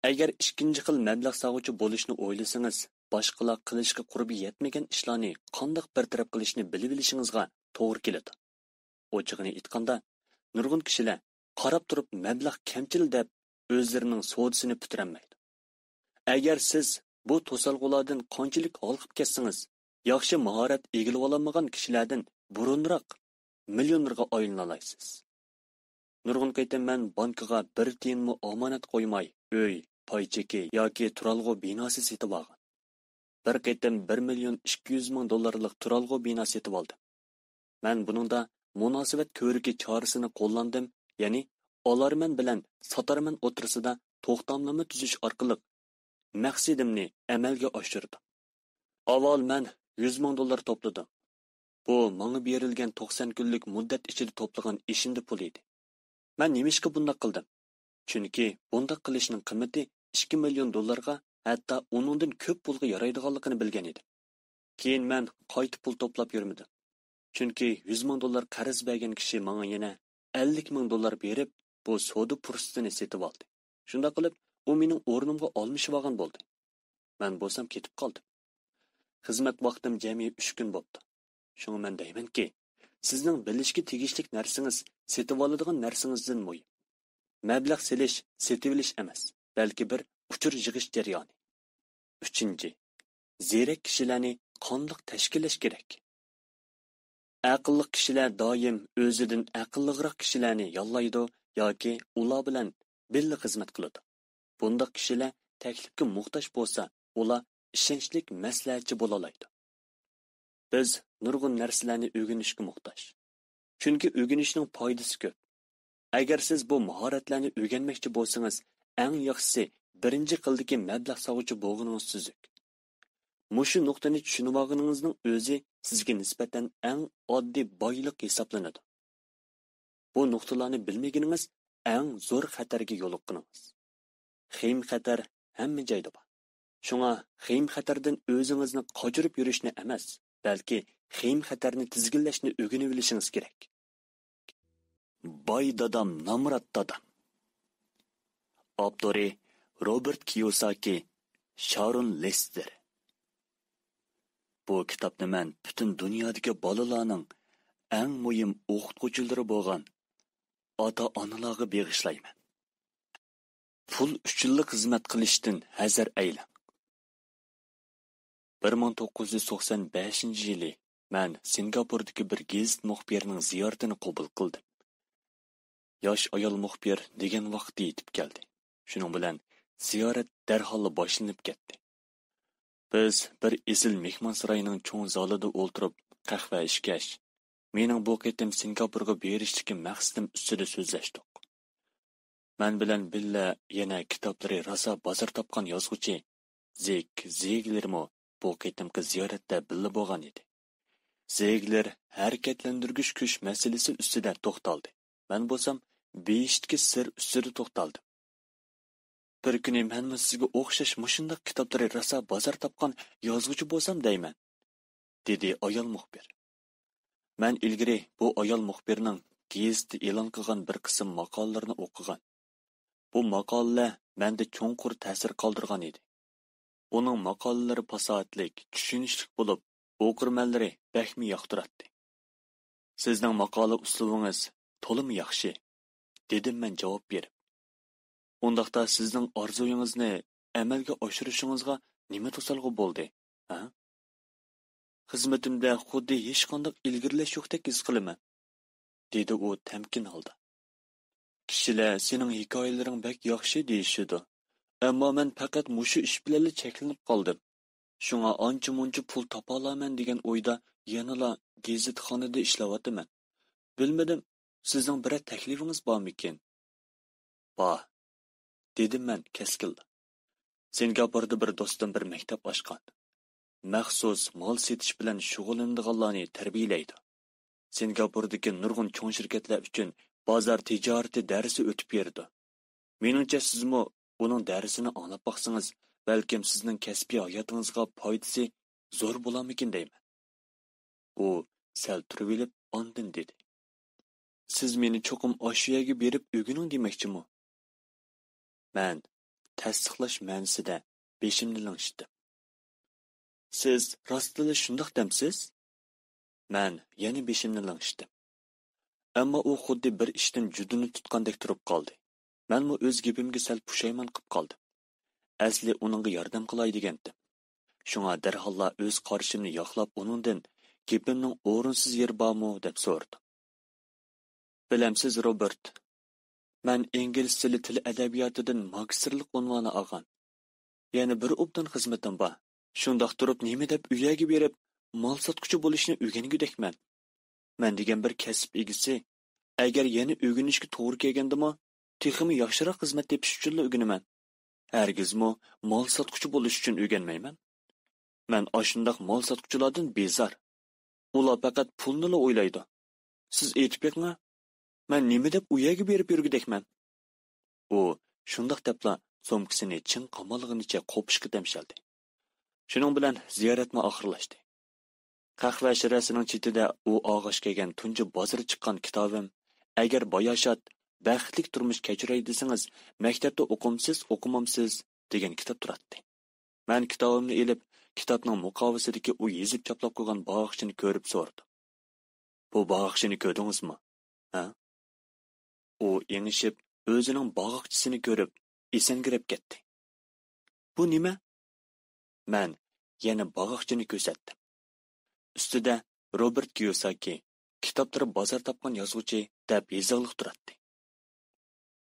ئەگەر ئىككىنچى خىل مەبلەغ سالغۇچى بولۇشنى ئويلىسىڭىز، باشقىلار قىلىشقا قۇربى يەتمىگەن ئىشلارنى قانداق بىر تەرەپ قىلىشنى بىلىۋېلىشىڭىزغا توغرا كېلىدۇ. ئوچۇقىنى ئېيتقاندا، نۇرغۇن كىشىلەر قاراپ تۇرۇپ مەبلەغ كەمچىل دەپ ئۆزلىرىنىڭ سودىسىنى پۈتتۈرەلمەيدۇ. ئەگەر سىز بۇ توسالغۇلاردىن قانچىلىك ھالقىپ كەتسىڭىز، ياخشى ماھارەت ئىگىلىۋالالمىغان كىشىلەردىن بۇرۇنراق مىليونېرغا ئايلىنالايسىز. نۇرغۇن قېتىم مەن بانكىغا بىر تىيىنمۇ ئامانەت قويماي، ئۆي، پاي چېكى ياكى تۇرالغۇ بىناسى سېتىۋالغان. بىر قېتىم بىر مىليون ئىككى يۈز مىڭ دوللارلىق تۇرالغۇ بىنا سېتىۋالدىم. مەن بۇنىڭدا مۇناسىۋەت كۆۋرۈكى چارىسىنى قوللاندىم، يەنى ئالارمەن بىلەن ساتارمەن ئوتتۇرىسىدا توختاملىما تۈزۈش ئارقىلىق مەقسىتىمنى ئەمەلگە ئاشۇردۇم. ئاۋۋال مەن يۈز مىڭ دوللار توپلىدىم. بۇ ماڭا بېرىلگەن توقسان كۈنلۈك مۇددەت ئىچىدە توپلىغان ئېشىندى پۇلى ئىدى. مەن نېمىشقا بۇنداق قىلدىم؟ چۈنكى بۇنداق قىلىشنىڭ قىممىتى ئىككى مىليون دوللارغا، ھەتتا ئۇنىڭدىن كۆپ پۇلغا يارايدىغانلىقىنى بىلگەن ئىدىم. كېيىن مەن قايتا پۇل توپلاپ يۈرمىدىم. چۈنكى يۈز مىڭ دوللار قەرز بەرگەن كىشى ماڭا يەنە ئەللىك مىڭ دوللار بېرىپ، بۇ سودا پۇرسىتىنى سېتىۋالدى. شۇنداق قىلىپ، ئۇ مېنىڭ ئورنۇمغا ئالمىشىۋالغان بولدى. مەن بولسام كېتىپ قالدىم. خىزمەت ۋاقتىم جەمئىي ئۈچ كۈن بوپتۇ. شۇڭا مەن دەيمەنكى، سىزنىڭ بىلىشكە تېگىشلىك نەرسىڭىز سېتىۋالىدىغان نەرسىڭىزدىن مۇھىم. مەبلەغ سېلىش، سېتىۋېلىش ئەمەس، بەلكى بىر ئۇچۇر يىغىش جەريانى. ئۈچىنچى، زېرەك كىشىلەرنى قانداق تەشكىللەش كېرەك؟ ئەقىللىق كىشىلەر دائىم ئۆزىدىن ئەقىللىقراق كىشىلەرنى ياللايدۇ ياكى ئۇلار بىلەن بىللە خىزمەت قىلىدۇ. بۇنداق كىشىلەر تەكلىپكە موھتاج بولسا، ئۇلار ئىشەنچلىك مەسلىھەتچى بولالايدۇ. بىز نۇرغۇن نەرسىلەرنى ئۆگىنىشكە موھتاج. چۈنكى ئۆگىنىشنىڭ پايدىسى كۆپ. ئەگەر سىز بۇ ماھارەتلەرنى ئۆگەنمەكچى بولسىڭىز، ئەڭ ياخشىسى بىرىنچى خىلدىكى مەبلەغ سالغۇچى بولغىنىڭىز تۈزۈك. مۇشۇ نۇقتىنى چۈشىنىۋالغىنىڭىزنىڭ ئۆزى سىزگە نىسبەتەن ئەڭ ئاددىي بايلىق ھېسابلىنىدۇ. بۇ نۇقتىلارنى بىلمىگىنىڭىز ئەڭ زور خەتەرگە يولۇققىنىڭىز. خېيىم خەتەر ھەممە جايدا بار. شۇڭا خېيىم خەتەردىن ئۆزىڭىزنى قاچۇرۇپ يۈرۈشنى ئەمەس، بەلكى خېيىم خەتەرنى تىزگىنلەشنى ئۆگىنىۋېلىشىڭىز كېرەك. باي دادام، نامرات دادام. ئاپتورى: روبېرت كىيوساكى، شارون لېستېر. بۇ كىتابنى مەن پۈتۈن دۇنيادىكى بالىلارنىڭ ئەڭ مۇھىم ئوقۇتقۇچىلىرى بولغان ئاتا-ئانىلارغا بېغىشلايمەن. پۇل ئۈچۈنلا خىزمەت قىلىشتىن ھەزەر ئەيلەڭ. بىر مىڭ توققۇز يۈز توقسان بەشىنچى يىلى مەن سىنگاپوردىكى بىر گېزىت مۇخبىرىنىڭ زىيارىتىنى قوبۇل قىلدىم. ياش ئايال مۇخبىر دېگەن ۋاقىتتا يېتىپ كەلدى. شۇنىڭ بىلەن زىيارەت دەرھاللا باشلىنىپ كەتتى. بىز بىر ئېسىل مېھمانساراينىڭ چوڭ زالىدا ئولتۇرۇپ قەھۋە ئىچكەچ، مېنىڭ بۇ قېتىم سىنگاپورغا بېرىشتىكى مەقسىتىم ئۈستىدە سۆزلەشتۇق. مەن بىلەن بىللە يەنە كىتابلىرى راسا بازار تاپقان يازغۇچى زېك زېگلېرمۇ بۇ قېتىمقى زىيارەتتە بىللە بولغان ئىدى. زېگلېر ھەرىكەتلەندۈرگۈچ كۈچ مەسىلىسى ئۈستىدە توختالدى. مەن بولسام بېيىشتىكى سىر ئۈستىدە توختالدىم. بىر كۈنى مەنمۇ سىزگە ئوخشاش مۇشۇنداق كىتابلىرى راسا بازار تاپقان يازغۇچى بولسام دەيمەن، دېدى ئايال مۇخبىر. مەن ئىلگىرى بۇ ئايال مۇخبىرنىڭ گېزىتتە ئېلان قىلغان بىر قىسىم ماقالىلىرىنى ئوقۇغان. بۇ ماقالىلەر مەندە چوڭقۇر تەسىر قالدۇرغان ئىدى. ئۇنىڭ ماقالىلىرى پاساھەتلىك، چۈشىنىشلىك بولۇپ، ئوقۇرمەنلىرى بەكمۇ ياقتۇراتتى. سىزنىڭ ماقالە ئۇسلۇبىڭىز تولىمۇ ياخشى، دېدىم مەن جاۋاب بېرىپ. ئۇنداقتا سىزنىڭ ئارزۇيىڭىزنى ئەمەلگە ئاشۇرۇشىڭىزغا نېمە توسالغۇ بولدى، ھە؟ خىزمىتىمدە خۇددى ھېچقانداق ئىلگىرىلەش يوقتەك ھېس قىلىمەن، دېدى ئۇ تەمكىن ھالدا. كىشىلەر سېنىڭ ھېكايىلىرىڭ بەك ياخشى دېيىشىدۇ. ئەمما مەن پەقەت مۇشۇ ئىش بىلەنلا چەكلىنىپ قالدىم. شۇڭا ئانچە-مۇنچە پۇل تاپالامەن دېگەن ئويدا يەنىلا گېزىتخانىدا ئىشلەۋاتىمەن. بىلمىدىم، سىزنىڭ بىرەر تەكلىپىڭىز بارمىكىن؟ بار، دېدىم مەن كەسكىنلا. سىنگاپوردا بىر دوستۇم بىر مەكتەپ ئاچقان. مەخسۇس مال سېتىش بىلەن شۇغۇللىنىدىغانلارنى تەربىيەلەيدۇ. سىنگاپوردىكى نۇرغۇن چوڭ شىركەتلەر ئۈچۈن بازار تىجارىتى دەرسى ئۆتۈپ بېرىدۇ. مېنىڭچە، سىزمۇ ئۇنىڭ دەرسىنى ئاڭلاپ باقسىڭىز، بەلكىم سىزنىڭ كەسپىي ھاياتىڭىزغا پايدىسى زور بولارمىكىن دەيمەن. ئۇ سەل تۇرۇۋېلىپ ئاندىن دېدى: سىز مېنى چوقۇم ئاشۇ يەرگە بېرىپ ئۆگىنىڭ دېمەكچىمۇ؟ مەن تەستىقلاش مەنىسىدە بېشىمنى لىڭشىتتىم. سىز راستتىنلا شۇنداق دەمسىز؟ مەن يەنە بېشىمنى لىڭشىتتىم. ئەمما ئۇ خۇددى بىر ئىشتىن جۇدۇنى تۇتقاندەك تۇرۇپ قالدى. مەنمۇ ئۆز گېپىمگە سەل پۇشايمان قىپ قالدىم. ئەسلى ئۇنىڭغا ياردەم قىلاي دېگەنتىم. شۇڭا دەرھاللا ئۆز قارىشىمنى ياقلاپ ئۇنىڭدىن، گېپىمنىڭ ئورۇنسىز يېرى بارمۇ دەپ سورىدىم. بىلەمسىز، روبېرت، مەن ئىنگلىز تىلى تىل ئەدەبىياتىدىن ماگىستىرلىق ئۇنۋانى ئالغان. يەنە بىر ئوبدان خىزمىتىم بار. شۇنداق تۇرۇپ نېمە دەپ ئۇ يەرگە بېرىپ مال ساتقۇچى بولۇشنى ئۆگەنگۈدەكمەن. مەن دېگەن بىر كەسىپ ئىگىسى، ئەگەر يەنە ئۆگىنىشكە توغرا كەلگەندىمۇ، تېخىمۇ ياخشىراق خىزمەت تېپىش ئۈچۈنلا ئۆگىنىمەن. ھەرگىزمۇ مال ساتقۇچى بولۇش ئۈچۈن ئۆگەنمەيمەن. مەن ئاشۇنداق مال ساتقۇچىلاردىن بىزار. ئۇلار پەقەت پۇلنىلا ئويلايدۇ. سىز ئېيتىپ بېقىڭا، مەن نېمە دەپ ئۇ يەرگە بېرىپ يۈرگۈدەكمەن؟ ئۇ شۇنداق دەپلا سومكىسىنى چىڭ قاماللىغىنىچە قوپۇشقا تەمشەلدى. شۇنىڭ بىلەن زىيارەتمۇ ئاخىرلاشتى. قەھۋە شىرەسىنىڭ چېتىدە ئۇ ئالغاچ كەلگەن تۇنجى بازىرى چىققان كىتابىم، ئەگەر باياشات، بەختلىك تۇرمۇش كەچۈرەي دېسىڭىز، مەكتەپتە ئوقۇمسىز، ئوقۇمامسىز؟ دېگەن كىتاب تۇراتتى. مەن كىتابىمنى ئېلىپ، كىتابنىڭ مۇقاۋىسىدىكى ئۇ يېزىپ چاپلاپ قويغان باغاقچىنى كۆرۈپ سورىدىم. بۇ باغاقچىنى كۆردىڭىزمۇ؟ ھە؟ ئۇ ئېڭىشىپ، ئۆزىنىڭ باغاقچىسىنى كۆرۈپ، ئېسەڭگىرەپ كەتتى. بۇ نېمە؟ مەن يەنە باغاقچىنى كۆرسەتتىم. ئۈستىدە روبېرت كىيوساكى، كىتابلىرى بازار تاپقان يازغۇچى دەپ يېزىقلىق تۇراتتى.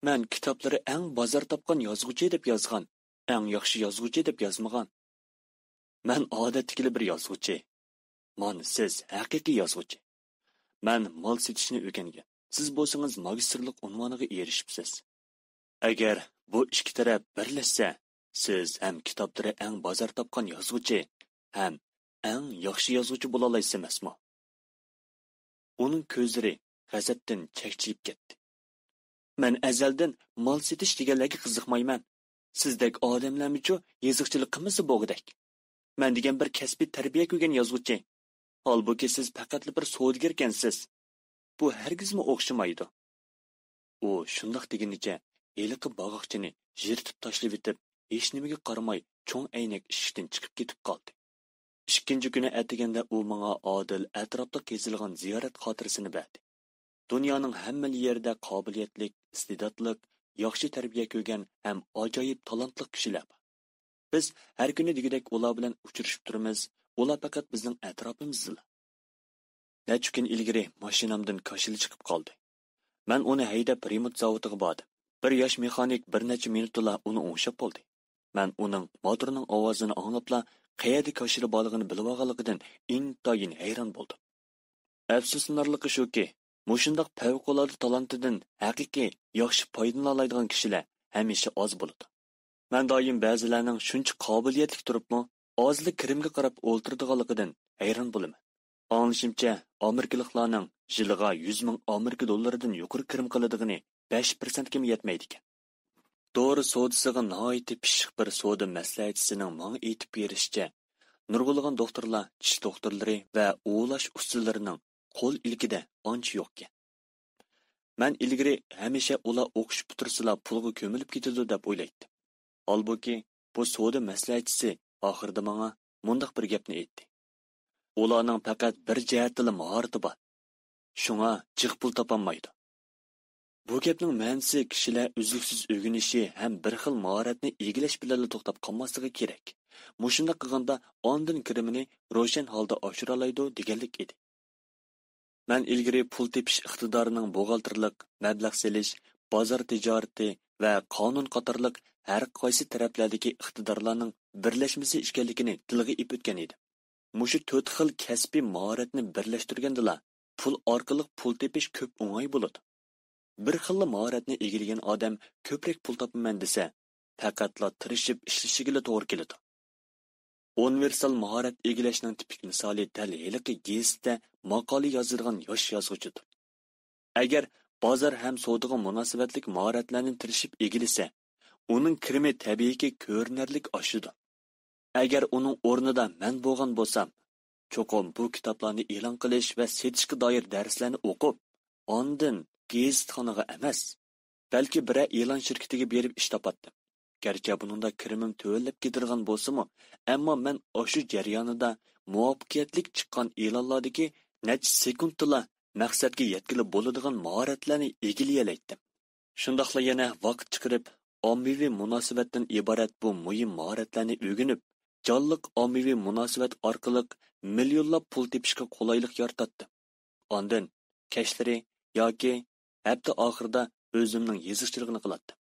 مەن كىتابلىرى ئەڭ بازار تاپقان يازغۇچى دەپ يازغان، ئەڭ ياخشى يازغۇچى دەپ يازمىغان. مەن ئادەتتىكىلا بىر يازغۇچى. مانا سىز ھەقىقىي يازغۇچى. مەن مال سېتىشنى ئۆگەنگەن. سىز بولسىڭىز ماگىستىرلىق ئۇنۋانىغا ئېرىشىپسىز. ئەگەر بۇ ئىككى تەرەپ بىرلەشسە، سىز ھەم كىتابلىرى ئەڭ بازار تاپقان يازغۇچى، ھەم ئەڭ ياخشى يازغۇچى بولالايسىز ئەمەسمۇ؟ ئۇنىڭ كۆزلىرى غەزەپتىن چەكچىيىپ كەتتى. مەن ئەزەلدىن مال سېتىش دېگەنلەرگە قىزىقمايمەن. سىزدەك ئادەملەرمۇچۇ يېزىقچىلىق قىلمىسا بولغۇدەك. مەن دېگەن بىر كەسپىي تەربىيە كۆرگەن يازغۇچى. ھالبۇكى سىز پەقەتلا بىر سودىگەركەنسىز. بۇ ھەرگىزمۇ ئوخشىمايدۇ. ئۇ شۇنداق دېگىنىچە ھېلىقى باغاقچىنى يىرتىپ تاشلىۋېتىپ، ھېچنېمىگە قارىماي چوڭ ئەينەك ئىشىكتىن چىقىپ كېتىپ قالدى. ئىككىنچى كۈنى ئەتىگەندە ئۇ ماڭا ئادىل ئەتراپلىق يېزىلغان زىيارەت خاتىرىسىنى بەردى. دۇنيانىڭ ھەممىلا يېرىدە قابىلىيەتلىك، ئىستېداتلىق، ياخشى تەربىيە كۆرگەن ھەم ئاجايىپ تالانتلىق كىشىلەر بار. بىز ھەر كۈنى دېگۈدەك ئۇلار بىلەن ئۇچرىشىپ تۇرىمىز، ئۇلار پەقەت بىزنىڭ ئەتراپىمىزدىلا. نەچچە كۈن ئىلگىرى ماشىنامدىن كاشىلا چىقىپ قالدى. مەن ئۇنى ھەيدەپ رېمونت زاۋۇتىغا باردىم. بىر ياش مېخانىك بىر نەچچە مىنۇتتىلا ئۇنى ئوڭشاپ بولدى. مەن ئۇنىڭ موتورىنىڭ ئاۋازىنى ئاڭلاپلا قەيەردە كاشىلا بارلىقىنى بىلىۋالغانلىقىدىن ئىنتايىن ھەيران بولدۇم. ئەپسۇسلىنارلىقى شۇكى، مۇشۇنداق پەۋقۇلئاددە تالانتىدىن ھەقىقىي ياخشى پايدىلىنالايدىغان كىشىلەر ھەمىشە ئاز بولىدۇ. مەن دائىم بەزىلەرنىڭ شۇنچە قابىلىيەتلىك تۇرۇپمۇ، ئازلا كىرىمگە قاراپ ئولتۇرىدىغانلىقىدىن ھەيران بولىمەن. ئاڭلىشىمچە، ئامېرىكىلىقلارنىڭ يىلىغا يۈز مىڭ ئامېرىكا دوللىرىدىن يۇقىرى كىرىم قىلىدىغىنى بەش پىرسەنتكىمۇ يەتمەيدىكەن. دورا سودىسىغا ناھايىتى پىششىق بىر سودا مەسلىھەتچىسىنىڭ ماڭا ئېيتىپ بېرىشىچە، نۇرغۇنلىغان دوختۇرلار چىش دوختۇرلىرى ۋە ئۇۋۇلاش ئۇستىلىرىنىڭ قول ئىلكىدە ئانچە يوقكەن. مەن ئىلگىرى ھەمىشە ئۇلار ئوقۇش پۈتتۈرسىلا پۇلغا كۆمۈلۈپ كېتىدۇ دەپ ئويلايتتىم. ھالبۇكى، بۇ سودا مەسلىھەتچىسى ئاخىرىدا ماڭا مۇنداق بىر گەپنى ئېيتتى: ئۇلارنىڭ پەقەت بىر جەھەتتىلا ماھارىتى بار، شۇڭا جىق پۇل تاپالمايدۇ. بۇ گەپنىڭ مەنىسى كىشىلەر ئۈزلۈكسىز ئۆگىنىشى ھەم بىر خىل ماھارەتنى ئىگىلەش بىلەنلا توختاپ قالماسلىقى كېرەك. مۇشۇنداق قىلغاندا ئاندىن كىرىمىنى روشەن ھالدا ئاشۇرالايدۇ دېگەنلىك ئىدى. مەن ئىلگىرى پۇل تېپىش ئىقتىدارىنىڭ بوغالتىرلىق، مەبلەغ سېلىش، بازار تىجارىتى ۋە قانۇن قاتارلىق ھەر قايسى تەرەپلەردىكى ئىقتىدارلارنىڭ بىرلەشمىسى ئىكەنلىكىنى تىلغا ئېلىپ ئۆتكەن ئىدىم. مۇشۇ تۆت خىل كەسپىي ماھارەتنى بىرلەشتۈرگەندىلا، پۇل ئارقىلىق پۇل تېپىش كۆپ ئوڭاي بولىدۇ. بىر خىللا ماھارەتنى ئىگىلىگەن ئادەم كۆپرەك پۇل تاپىمەن دېسە، پەقەتلا تىرىشىپ ئىشلىشىگىلا توغرا كېلىدۇ. ئۇنىۋېرسال ماھارەت ئىگىلەشنىڭ تىپىك مىسالى دەل ھېلىقى گېزىتتە ماقالە يازىدىغان ياش يازغۇچىدۇر. ئەگەر بازار ھەم سودىغا مۇناسىۋەتلىك ماھارەتلەرنى تىرىشىپ ئىگىلىسە، ئۇنىڭ كىرىمى تەبىئىيكى كۆرۈنەرلىك ئاشىدۇ. ئەگەر ئۇنىڭ ئورنىدا مەن بولغان بولسام، چوقۇم بۇ كىتابلارنى ئېلان قىلىش ۋە سېتىشقا دائىر دەرسلەرنى ئوقۇپ، ئاندىن گېزىتخانىغا ئەمەس، بەلكى بىرەر ئېلان شىركىتىگە بېرىپ ئىش تاپاتتىم. گەرچە بۇنىڭدا كىرىمىم تۆۋەنلەپ كېتىدىغان بولسىمۇ، ئەمما مەن ئاشۇ جەريانىدا مۇۋەپپەقىيەتلىك چىققان ئېلانلاردىكى نەچچە سېكۇنتتىلا مەقسەتكە يەتكىلى بولىدىغان ماھارەتلەرنى ئىگىلىيەلەيتتىم. شۇنداقلا يەنە ۋاقىت چىقىرىپ، ئاممىۋى مۇناسىۋەتتىن ئىبارەت بۇ مۇھىم ماھارەتلەرنى ئۆگىنىپ، جانلىق ئاممىۋى مۇناسىۋەت ئارقىلىق مىليونلاپ پۇل تېپىشقا قولايلىق يارىتاتتىم. ئاندىن كەچلىرى ياكى ھەپتە ئاخىرىدا ئۆزۈمنىڭ يېزىقچىلىقىنى قىلاتتىم.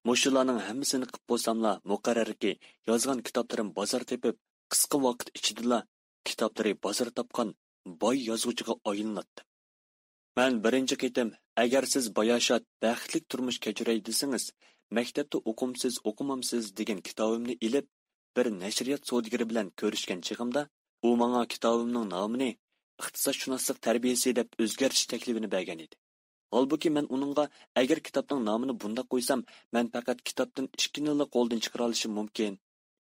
مۇشۇلارنىڭ ھەممىسىنى قىپ بولساملا، مۇقەررەركى يازغان كىتابلىرىم بازار تېپىپ، قىسقا ۋاقىت ئىچىدىلا كىتابلىرى بازار تاپقان باي يازغۇچىغا ئايلىناتتىم. مەن بىرىنچى قېتىم، ئەگەر سىز باياشات، بەختلىك تۇرمۇش كەچۈرەي دېسىڭىز، مەكتەپتە ئوقۇمسىز، ئوقۇمامسىز دېگەن كىتابىمنى ئېلىپ، بىر نەشرىيات سودىگىرى بىلەن كۆرۈشكەن چېغىمدا، ئۇ ماڭا كىتابىمنىڭ نامىنى ئىقتىسادشۇناسلىق تەربىيەسى دەپ ئۆزگەرتىش تەكلىپىنى بەرگەن ئىدى. ھالبۇكى، مەن ئۇنىڭغا، ئەگەر كىتابنىڭ نامىنى بۇنداق قويسام، مەن پەقەت كىتابتىن ئىككىنىلا قولدىن چىقىرالىشىم مۇمكىن.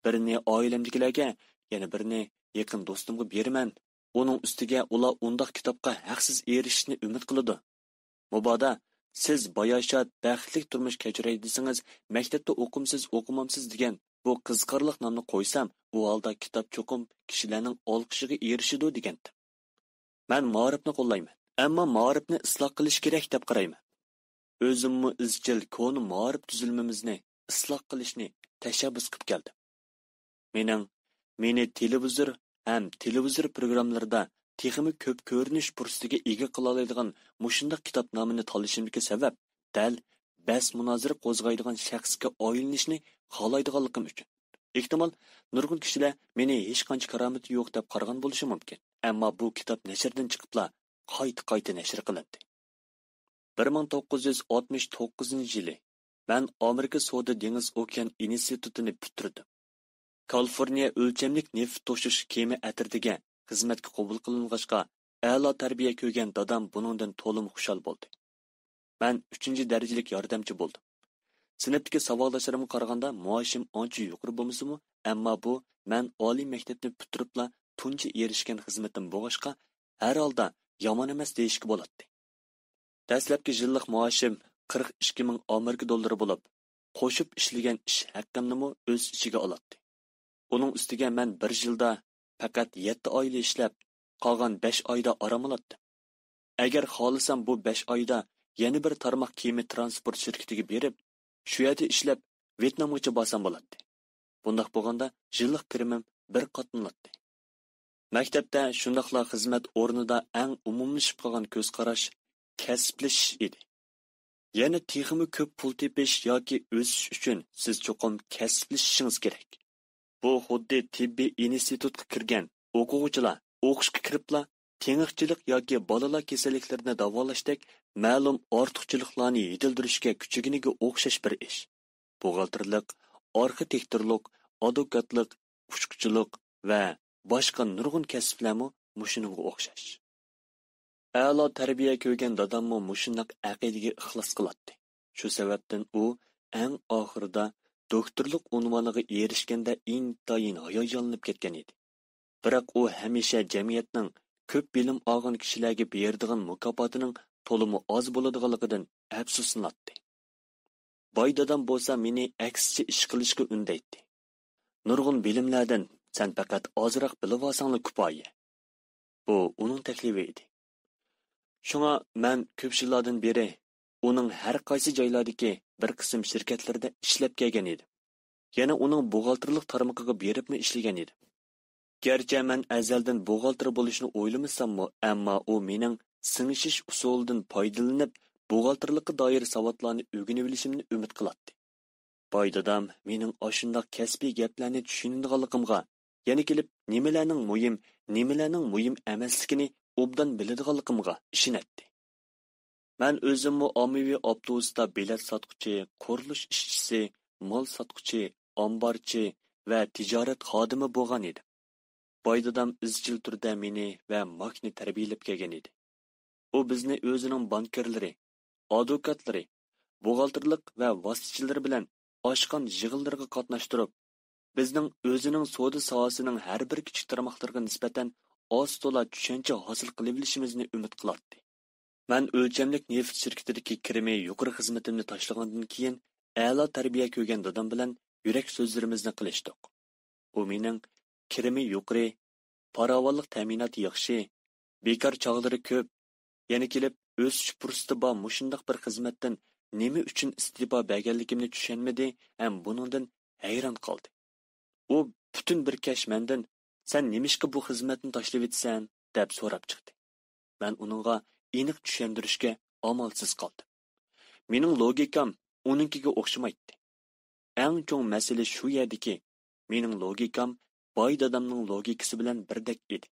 بىرىنى ئائىلەمدىكىلەرگە، يەنە بىرىنى يېقىن دوستۇمغا بېرىمەن. ئۇنىڭ ئۈستىگە ئۇلار ئۇنداق كىتابقا ھەقسىز ئېرىشىشنى ئۈمىد قىلىدۇ. مۇبادا سىز باياشات، بەختلىك تۇرمۇش كەچۈرەي دېسىڭىز، مەكتەپتە ئوقۇمسىز، ئوقۇمامسىز دېگەن بۇ قىزىقارلىق نامنى قويسام، ئۇ ھالدا كىتاب چوقۇم كىشىلەرنىڭ ئالقىشىغا ئېرىشىدۇ دېگەنتىم. مەن مائارىپنى قوللايمەن، ئەمما مائارىپنى ئىسلاھ قىلىش كېرەك دەپ قارايمەن. ئۆزۈممۇ ئىزچىل كونا مائارىپ تۈزۈلمىمىزنى ئىسلاھ قىلىشنى تەشەببۇس قىلىپ كەلدىم. مېنىڭ مېنى تېلېۋىزور ھەم تېلېۋىزور پروگراممىلىرىدا تېخىمۇ كۆپ كۆرۈنۈش پۇرسىتىگە ئىگە قىلالايدىغان مۇشۇنداق كىتاب نامىنى تاللىشىمدىكى سەۋەب دەل بەس مۇنازىرە قوزغايدىغان شەخسكە ئايلىنىشنى خالايدىغانلىقىم ئۈچۈن. ئېھتىمال، نۇرغۇن كىشىلەر مېنى ھېچقانچە كارامىتى يوق دەپ قارىغان بولۇشى مۇمكىن، ئەمما بۇ كىتاب نەشردىن چىقىپلا قايتا-قايتا نەشر قىلىندى. بىر مىڭ توققۇز يۈز ئاتمىش توققۇزىنچى يىلى مەن ئامېرىكا سودا دېڭىز ئوكيان ئىنستىتۇتىنى پۈتتۈردۈم. كالىفورنىيە ئۆلچەملىك نېفىت توشۇش كېمە ئەترىتىگە خىزمەتكە قوبۇل قىلىنغاچقا، ئەلا تەربىيە كۆرگەن دادام بۇنىڭدىن تولىمۇ خۇشال بولدى. مەن ئۈچىنچى دەرىجىلىك ياردەمچى بولدۇم. سىنىپتىكى ساۋاقداشلىرىمغا قارىغاندا مائاشىم ئانچە يۇقىرى بولمىسىمۇ، ئەمما بۇ مەن ئالىي مەكتەپنى پۈتتۈرۈپلا تۇنجى ئېرىشكەن خىزمىتىم بولغاچقا، ھەر ھالدا يامان ئەمەس دېيىشكە بولاتتى. دەسلەپكى يىللىق مائاشىم قىرىق ئىككى مىڭ ئامېرىكا دوللىرى بولۇپ، قوشۇپ ئىشلىگەن ئىش ھەققىمنىمۇ ئۆز ئىچىگە ئالاتتى. ئۇنىڭ ئۈستىگە مەن بىر يىلدا پەقەت يەتتە ئايلا ئىشلەپ، قالغان بەش ئايدا ئارام ئالاتتىم. ئەگەر خالىسام، بۇ بەش ئايدا يەنە بىر تارماق كېمە ترانسپورت شىركىتىگە بېرىپ، شۇ يەردە ئىشلەپ، ۋيېتنامغىچە بارسام بولاتتى. بۇنداق بولغاندا، يىللىق كىرىمىم بىر قاتلىناتتى. مەكتەپتە، شۇنداقلا خىزمەت ئورنىدا ئەڭ ئومۇملىشىپ قالغان كۆز قاراش كەسىپلىشىش ئىدى. يەنە تېخىمۇ كۆپ پۇل تېپىش ياكى ئۆسۈش ئۈچۈن سىز چوقۇم كەسىپلىشىشىڭىز كېرەك. بۇ خۇددى تېببىي ئىنستىتۇتقا كىرگەن ئوقۇغۇچىلار ئوقۇشقا كىرىپلا تېڭىقچىلىق ياكى بالىلار كېسەللىكلىرىنى داۋالاشتەك مەلۇم ئارتۇقچىلىقلارنى يېتىلدۈرۈشكە كۈچىگىنىگە ئوخشاش بىر ئىش. بوغالتىرلىق، ئارخىتېكتورلۇق، ئادۋوكاتلىق، ئۇچقۇچىلىق ۋە باشقا نۇرغۇن كەسىپلەرمۇ مۇشۇنىڭغا ئوخشاش. ئەلا تەربىيە كۆرگەن داداممۇ مۇشۇنداق ئەقىدىگە ئىخلاس قىلاتتى. شۇ سەۋەبتىن ئۇ ئەڭ ئاخىرىدا دوكتورلۇق ئۇنۋانىغا ئېرىشكەندە ئىنتايىن ھاياجانلىنىپ كەتكەن ئىدى. بىراق ئۇ ھەمىشە جەمئىيەتنىڭ كۆپ بىلىم ئالغان كىشىلەرگە بېرىدىغان مۇكاپاتىنىڭ تولىمۇ ئاز بولىدىغانلىقىدىن ئەپسۇسلىناتتى. باي دادام بولسا مېنى ئەكسىچە ئىش قىلىشقا ئۈندەيتتى. نۇرغۇن بىلىملەردىن سەن پەقەت ئازراق بىلىۋالساڭلا كۇپايە. بۇ ئۇنىڭ تەكلىپى ئىدى. شۇڭا مەن كۆپ يىللاردىن بېرى ئۇنىڭ ھەر قايسى جايلاردىكى بىر قىسىم شىركەتلىرىدە ئىشلەپ كەلگەن ئىدىم. يەنە ئۇنىڭ بوغالتىرلىق تارمىقىغا بېرىپمۇ ئىشلىگەن ئىدىم. گەرچە مەن ئەزەلدىن بوغالتىر بولۇشنى ئويلىمىساممۇ، ئەمما ئۇ مېنىڭ سىڭىشىش ئۇسۇلىدىن پايدىلىنىپ، بوغالتىرلىققا دائىر ساۋاتلارنى ئۆگىنىۋېلىشىمنى ئۈمىد قىلاتتى. باي دادام مېنىڭ ئاشۇنداق كەسپىي گەپلەرنى چۈشىنىدىغانلىقىمغا، يەنە كېلىپ نېمىلەرنىڭ مۇھىم، نېمىلەرنىڭ مۇھىم ئەمەسلىكىنى ئوبدان بىلىدىغانلىقىمغا ئىشىنەتتى. مەن ئۆزۈممۇ ئاممىۋى ئاپتوبۇستا بېلەت ساتقۇچى، قۇرۇلۇش ئىشچىسى، مال ساتقۇچى، ئامبارچى ۋە تىجارەت خادىمى بولغان ئىدىم. باي دادام ئىزچىل تۈردە مېنى ۋە ماكنى تەربىيەلەپ كەلگەن ئىدى. ئۇ بىزنى ئۆزىنىڭ بانكىرلىرى، ئادۋوكاتلىرى، بوغالتىرلىق ۋە ۋاسىتىچىلىرى بىلەن ئاشقان يىغىنلىرىغا قاتناشتۇرۇپ، بىزنىڭ ئۆزىنىڭ سودا ساھەسىنىڭ ھەر بىر كىچىك تارماقلىرىغا نىسبەتەن ئاز تولا چۈشەنچە ھاسىل قىلىۋېلىشىمىزنى ئۈمىد قىلاتتى. مەن ئۆلچەملىك نېفىت شىركىتىدىكى كىرىمى يۇقىرى خىزمىتىمنى تاشلىغاندىن كېيىن، ئەلا تەربىيە كۆرگەن دادام بىلەن يۈرەك سۆزلىرىمىزنى قىلىشتۇق. ئۇ مېنىڭ كىرىمى يۇقىرى، پاراۋانلىق تەمىناتى ياخشى، بىكار چاغلىرى كۆپ، يەنە كېلىپ ئۆسۈش پۇرسىتى بار مۇشۇنداق بىر خىزمەتتىن نېمە ئۈچۈن ئىستېپا بەرگەنلىكىمنى چۈشەنمىدى ھەم بۇنىڭدىن ھەيران قالدى. ئۇ پۈتۈن بىر كەچ مەندىن، «سەن نېمىشقا بۇ خىزمەتنى تاشلىۋېتىسەن؟» دەپ سوراپ چىقتى. مەن ئۇنىڭغا ئېنىق چۈشەندۈرۈشكە ئامالسىز قالدىم. مېنىڭ لوگىكام ئۇنىڭكىگە ئوخشىمايتتى. ئەڭ چوڭ مەسىلە شۇ يەردىكى، مېنىڭ لوگىكام باي دادامنىڭ لوگىكىسى بىلەن بىردەك ئىدى.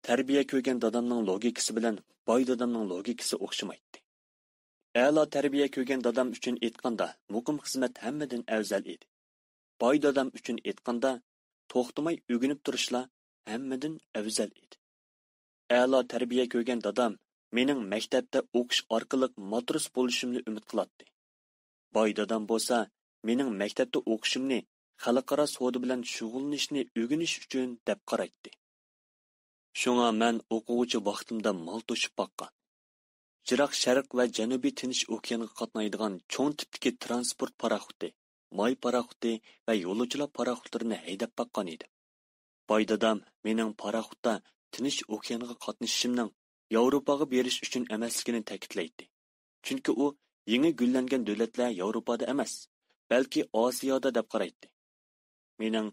تەربىيە كۆرگەن دادامنىڭ لوگىكىسى بىلەن باي دادامنىڭ لوگىكىسى ئوخشىمايتتى. ئەلا تەربىيە كۆرگەن دادام ئۈچۈن ئېيتقاندا، مۇقىم خىزمەت ھەممىدىن ئەۋزەل ئىدى. باي دادام ئۈچۈن ئېيتقاندا، توختىماي ئۆگىنىپ تۇرۇشلا ھەممىدىن ئەۋزەل ئىدى. ئەلا تەربىيە كۆرگەن دادام مېنىڭ مەكتەپتە ئوقۇش ئارقىلىق ماتروس بولۇشۇمنى ئۈمىد قىلاتتى. باي دادام بولسا مېنىڭ مەكتەپتە ئوقۇشۇمنى خەلقئارا سودا بىلەن شۇغۇللىنىشنى ئۆگىنىش ئۈچۈن دەپ قارايتتى. شۇڭا مەن ئوقۇغۇچى ۋاقتىمدا مال توشۇپ باققان، يىراق شەرق ۋە جەنۇبىي تىنچ ئوكيانغا قاتنايدىغان چوڭ تىپتىكى ترانسپورت پاراخوتى، ماي پاراخوتى ۋە يولۇچىلار پاراخوتلىرىنى ھەيدەپ باققان ئىدىم. باي دادام مېنىڭ پاراخوتتا تىنچ ئوكيانغا قاتنىشىشىمنىڭ ياۋروپاغا بېرىش ئۈچۈن ئەمەسلىكىنى تەكىتلەيتتى. چۈنكى ئۇ يېڭى گۈللەنگەن دۆلەتلەر ياۋروپادا ئەمەس، بەلكى ئاسىيادا دەپ قارايتتى. مېنىڭ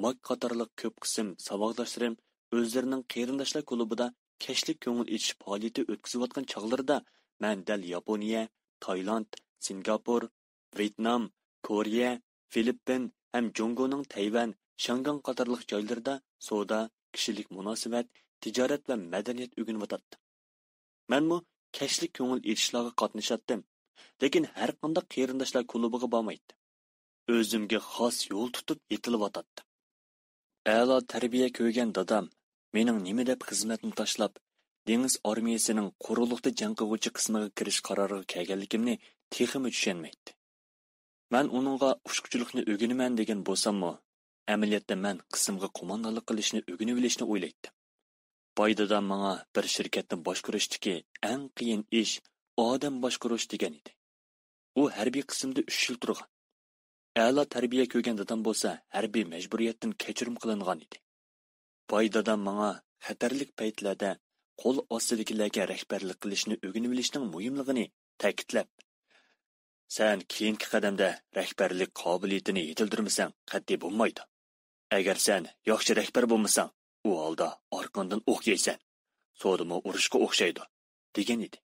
ماك قاتارلىق كۆپ قىسىم ساۋاقداشلىرىم ئۆزلىرىنىڭ قېرىنداشلار كۇلۇبىدا كەچلىك كۆڭۈل ئېچىش پائالىيىتى ئۆتكۈزۈۋاتقان چاغلىرىدا، مەن دەل ياپونىيە، تايلاند، سىنگاپور، ۋيېتنام، كورېيە، فىلىپپىن ھەم جۇڭگونىڭ تەيۋەن، شياڭگاڭ قاتارلىق جايلىرىدا سودا، كىشىلىك مۇناسىۋەت، تىجارەت ۋە مەدەنىيەت ئۆگىنىۋاتاتتىم. مەنمۇ كەچلىك كۆڭۈل ئېچىشلارغا قاتنىشاتتىم، لېكىن ھەرقانداق قېرىنداشلار كۇلۇبىغا بارمايتتىم. ئۆزۈمگە خاس يول تۇتۇپ يېتىلىۋاتاتتىم. ئەلا تەربىيە كۆرگەن دادام مېنىڭ نېمە دەپ خىزمەتنى تاشلاپ، دېڭىز ئارمىيەسىنىڭ قۇرۇقلۇقتا جەڭ قىلغۇچى قىسمىغا كىرىش قارارىغا كەلگەنلىكىمنى تېخىمۇ چۈشەنمەيتتى. مەن ئۇنىڭغا ئۇچقۇچىلىقنى ئۆگىنىمەن دېگەن بولساممۇ، ئەمەلىيەتتە مەن قىسىمغا قوماندانلىق قىلىشنى ئۆگىنىۋېلىشنى ئويلايتتىم. باي دادام ماڭا بىر شىركەتنى باشقۇرۇشتىكى ئەڭ قىيىن ئىش ئادەم باشقۇرۇش دېگەن ئىدى. ئۇ ھەربىي قىسىمدا ئۈچ يىل تۇرغان. ئەلا تەربىيە كۆرگەن دادام بولسا ھەربىي مەجبۇرىيەتتىن كەچۈرۈم قىلىنغان ئىدى. باي دادام ماڭا خەتەرلىك پەيتلەردە قول ئاستىدىكىلەرگە رەھبەرلىك قىلىشنى ئۆگىنىۋېلىشنىڭ مۇھىملىقىنى تەكىتلەپ، سەن كېيىنكى قەدەمدە رەھبەرلىك قابىلىيىتىنى يېتىلدۈرمىسەڭ قەتئىي بولمايدۇ. ئەگەر سەن ياخشى رەھبەر بولمىساڭ، ئۇ ھالدا ئارقاڭدىن ئوق يەيسەن. سودىمۇ ئۇرۇشقا ئوخشايدۇ، دېگەن ئىدى.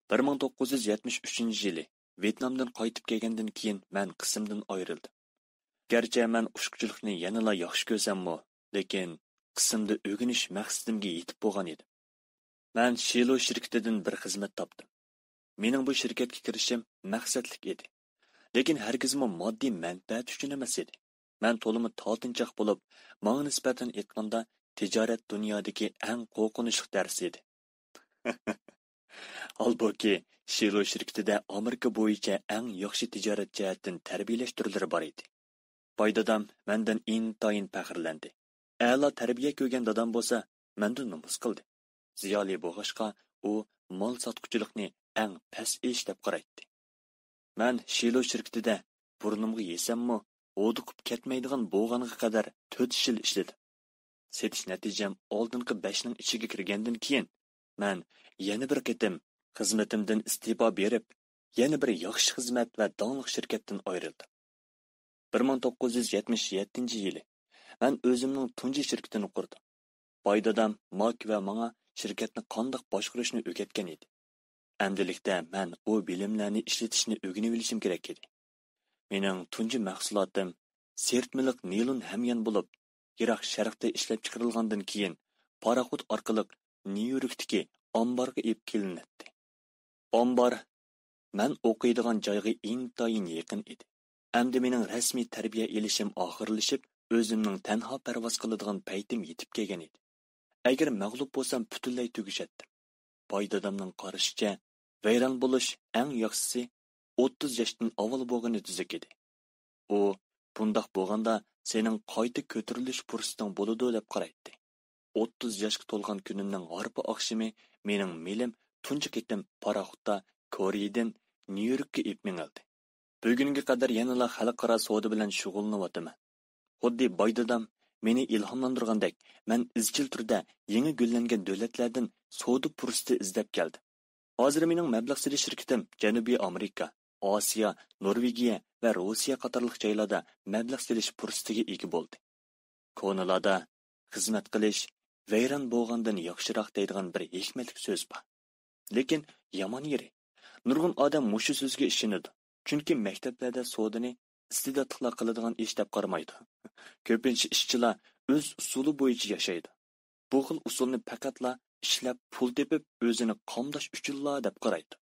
بىر مىڭ توققۇز يۈز يەتمىش ئۈچىنچى يىلى ۋيېتنامدىن قايتىپ كەلگەندىن كېيىن مەن قىسىمدىن ئايرىلدىم. گەرچە مەن ئۇچقۇچىلىقنى يەنىلا ياخشى كۆرسەممۇ، لېكىن قىسىمدا ئۆگىنىش مەقسىتىمگە يېتىپ بولغان ئىدىم. مەن شىلو شىركىتىدىن بىر خىزمەت تاپتىم. مېنىڭ بۇ شىركەتكە كىرىشىم مەقسەتلىك ئىدى. لېكىن ھەرگىزمۇ ماددىي مەنپەئەت ئۈچۈن ئەمەس ئىدى. مەن تولىمۇ تالتىنچاق بولۇپ، ماڭا نىسبەتەن ئېيتقاندا، تىجارەت دۇنيادىكى ئەڭ قورقۇنچلۇق دەرس ئىدى. ھالبۇكى، شىلو شىركىتىدە ئامېرىكا بويىچە ئەڭ ياخشى تىجارەت جەھەتتىن تەربىيەلەش تۈرلىرى بار ئىدى. باي دادام مەندىن ئىنتايىن پەخىرلەندى. ئەلا تەربىيە كۆرگەن دادام بولسا مەندىن نومۇس قىلدى. زىيالىي بولغاچقا، ئۇ مال ساتقۇچىلىقنى ئەڭ پەس ئىش دەپ قارايتتى. مەن شىلو شىركىتىدە بۇرنۇمغا يېسەممۇ، ھودۇقۇپ كەتمەيدىغان بولغانغا قەدەر تۆت يىل ئىشلىدىم. سېتىش نەتىجەم ئالدىنقى بەشنىڭ ئىچىگە كىرگەندىن كېيىن، مەن يەنە بىر قېتىم خىزمىتىمدىن ئىستېپا بېرىپ، يەنە بىر ياخشى خىزمەت ۋە داڭلىق شىركەتتىن ئايرىلدىم. بىر مىڭ توققۇز يۈز يەتمىش يەتتىنچى يىلى مەن ئۆزۈمنىڭ تۇنجى شىركىتىنى قۇردۇم. باي دادام ماك ۋە ماڭا شىركەتنى قانداق باشقۇرۇشنى ئۆگەتكەن ئىدى. ئەمدىلىكتە مەن ئۇ بىلىملەرنى ئىشلىتىشنى ئۆگىنىۋېلىشىم كېرەك ئىدى. مېنىڭ تۇنجى مەھسۇلاتىم سىرتمىلىق نىلون ھەميان بولۇپ، يىراق شەرقتە ئىشلەپچىقىرىلغاندىن كېيىن، پاراخوت ئارقىلىق نيۇ يوركتىكى ئامبارغا ئېلىپ كېلىنەتتى. ئامبار مەن ئوقۇيدىغان جايغا ئىنتايىن يېقىن ئىدى. ئەمدى مېنىڭ رەسمىي تەربىيە ئېلىشىم ئاخىرلىشىپ، ئۆزۈمنىڭ تەنھا پەرۋاز قىلىدىغان پەيتىم يېتىپ كەلگەن ئىدى. ئەگەر مەغلۇپ بولسام، پۈتۈنلەي تۈگىشەتتىم. باي دادامنىڭ قارىشىچە، ۋەيران بولۇش ئەڭ ياخشىسى ئوتتۇز ياشتىن ئاۋۋال بولغىنى تۈزۈك ئىدى. ئۇ، بۇنداق بولغاندا سېنىڭ قايتا كۆتۈرۈلۈش پۇرسىتىڭ بولىدۇ، دەپ قارايتتى. ئوتتۇز ياشقا تولغان كۈنۈمنىڭ ھارپا ئاخشىمى مېنىڭ مېلىم تۇنجى قېتىم پاراخوتتا كورېيىدىن نيۇ يوركقا ئېلىپ مېڭىلدى. بۈگۈنگە قەدەر يەنىلا خەلقئارا سودا بىلەن شۇغۇللىنىۋاتىمەن. خۇددى باي دادام مېنى ئىلھاملاندۇرغاندەك، مەن ئىزچىل تۈردە يېڭى گۈللەنگەن دۆلەتلەردىن سودا پۇرسىتى ئىزدەپ كەلدىم. ھازىر مېنىڭ مەبلەغ سېلىش شىركىتىم جەنۇبىي ئامېرىكا، ئاسىيا، نورۋېگىيە ۋە روسىيە قاتارلىق جايلاردا مەبلەغ سېلىش پۇرسىتىگە ئىگە بولدى. كونىلاردا «خىزمەت قىلىش ۋەيران بولغاندىن ياخشىراق» دەيدىغان بىر ھېكمەتلىك سۆز بار. لېكىن يامان يېرى، نۇرغۇن ئادەم مۇشۇ سۆزگە ئىشىنىدۇ. چۈنكى مەكتەپلەردە سودىنى ئىستېداتلىقلار قىلىدىغان ئىش دەپ قارىمايدۇ. كۆپىنچە ئىشچىلار ئۆز ئۇسۇلى بويىچە ياشايدۇ. بۇ خىل ئۇسۇلنى پەقەتلا ئىشلەپ پۇل تېپىپ ئۆزىنى قامداش ئۈچۈنلا دەپ قارايدۇ.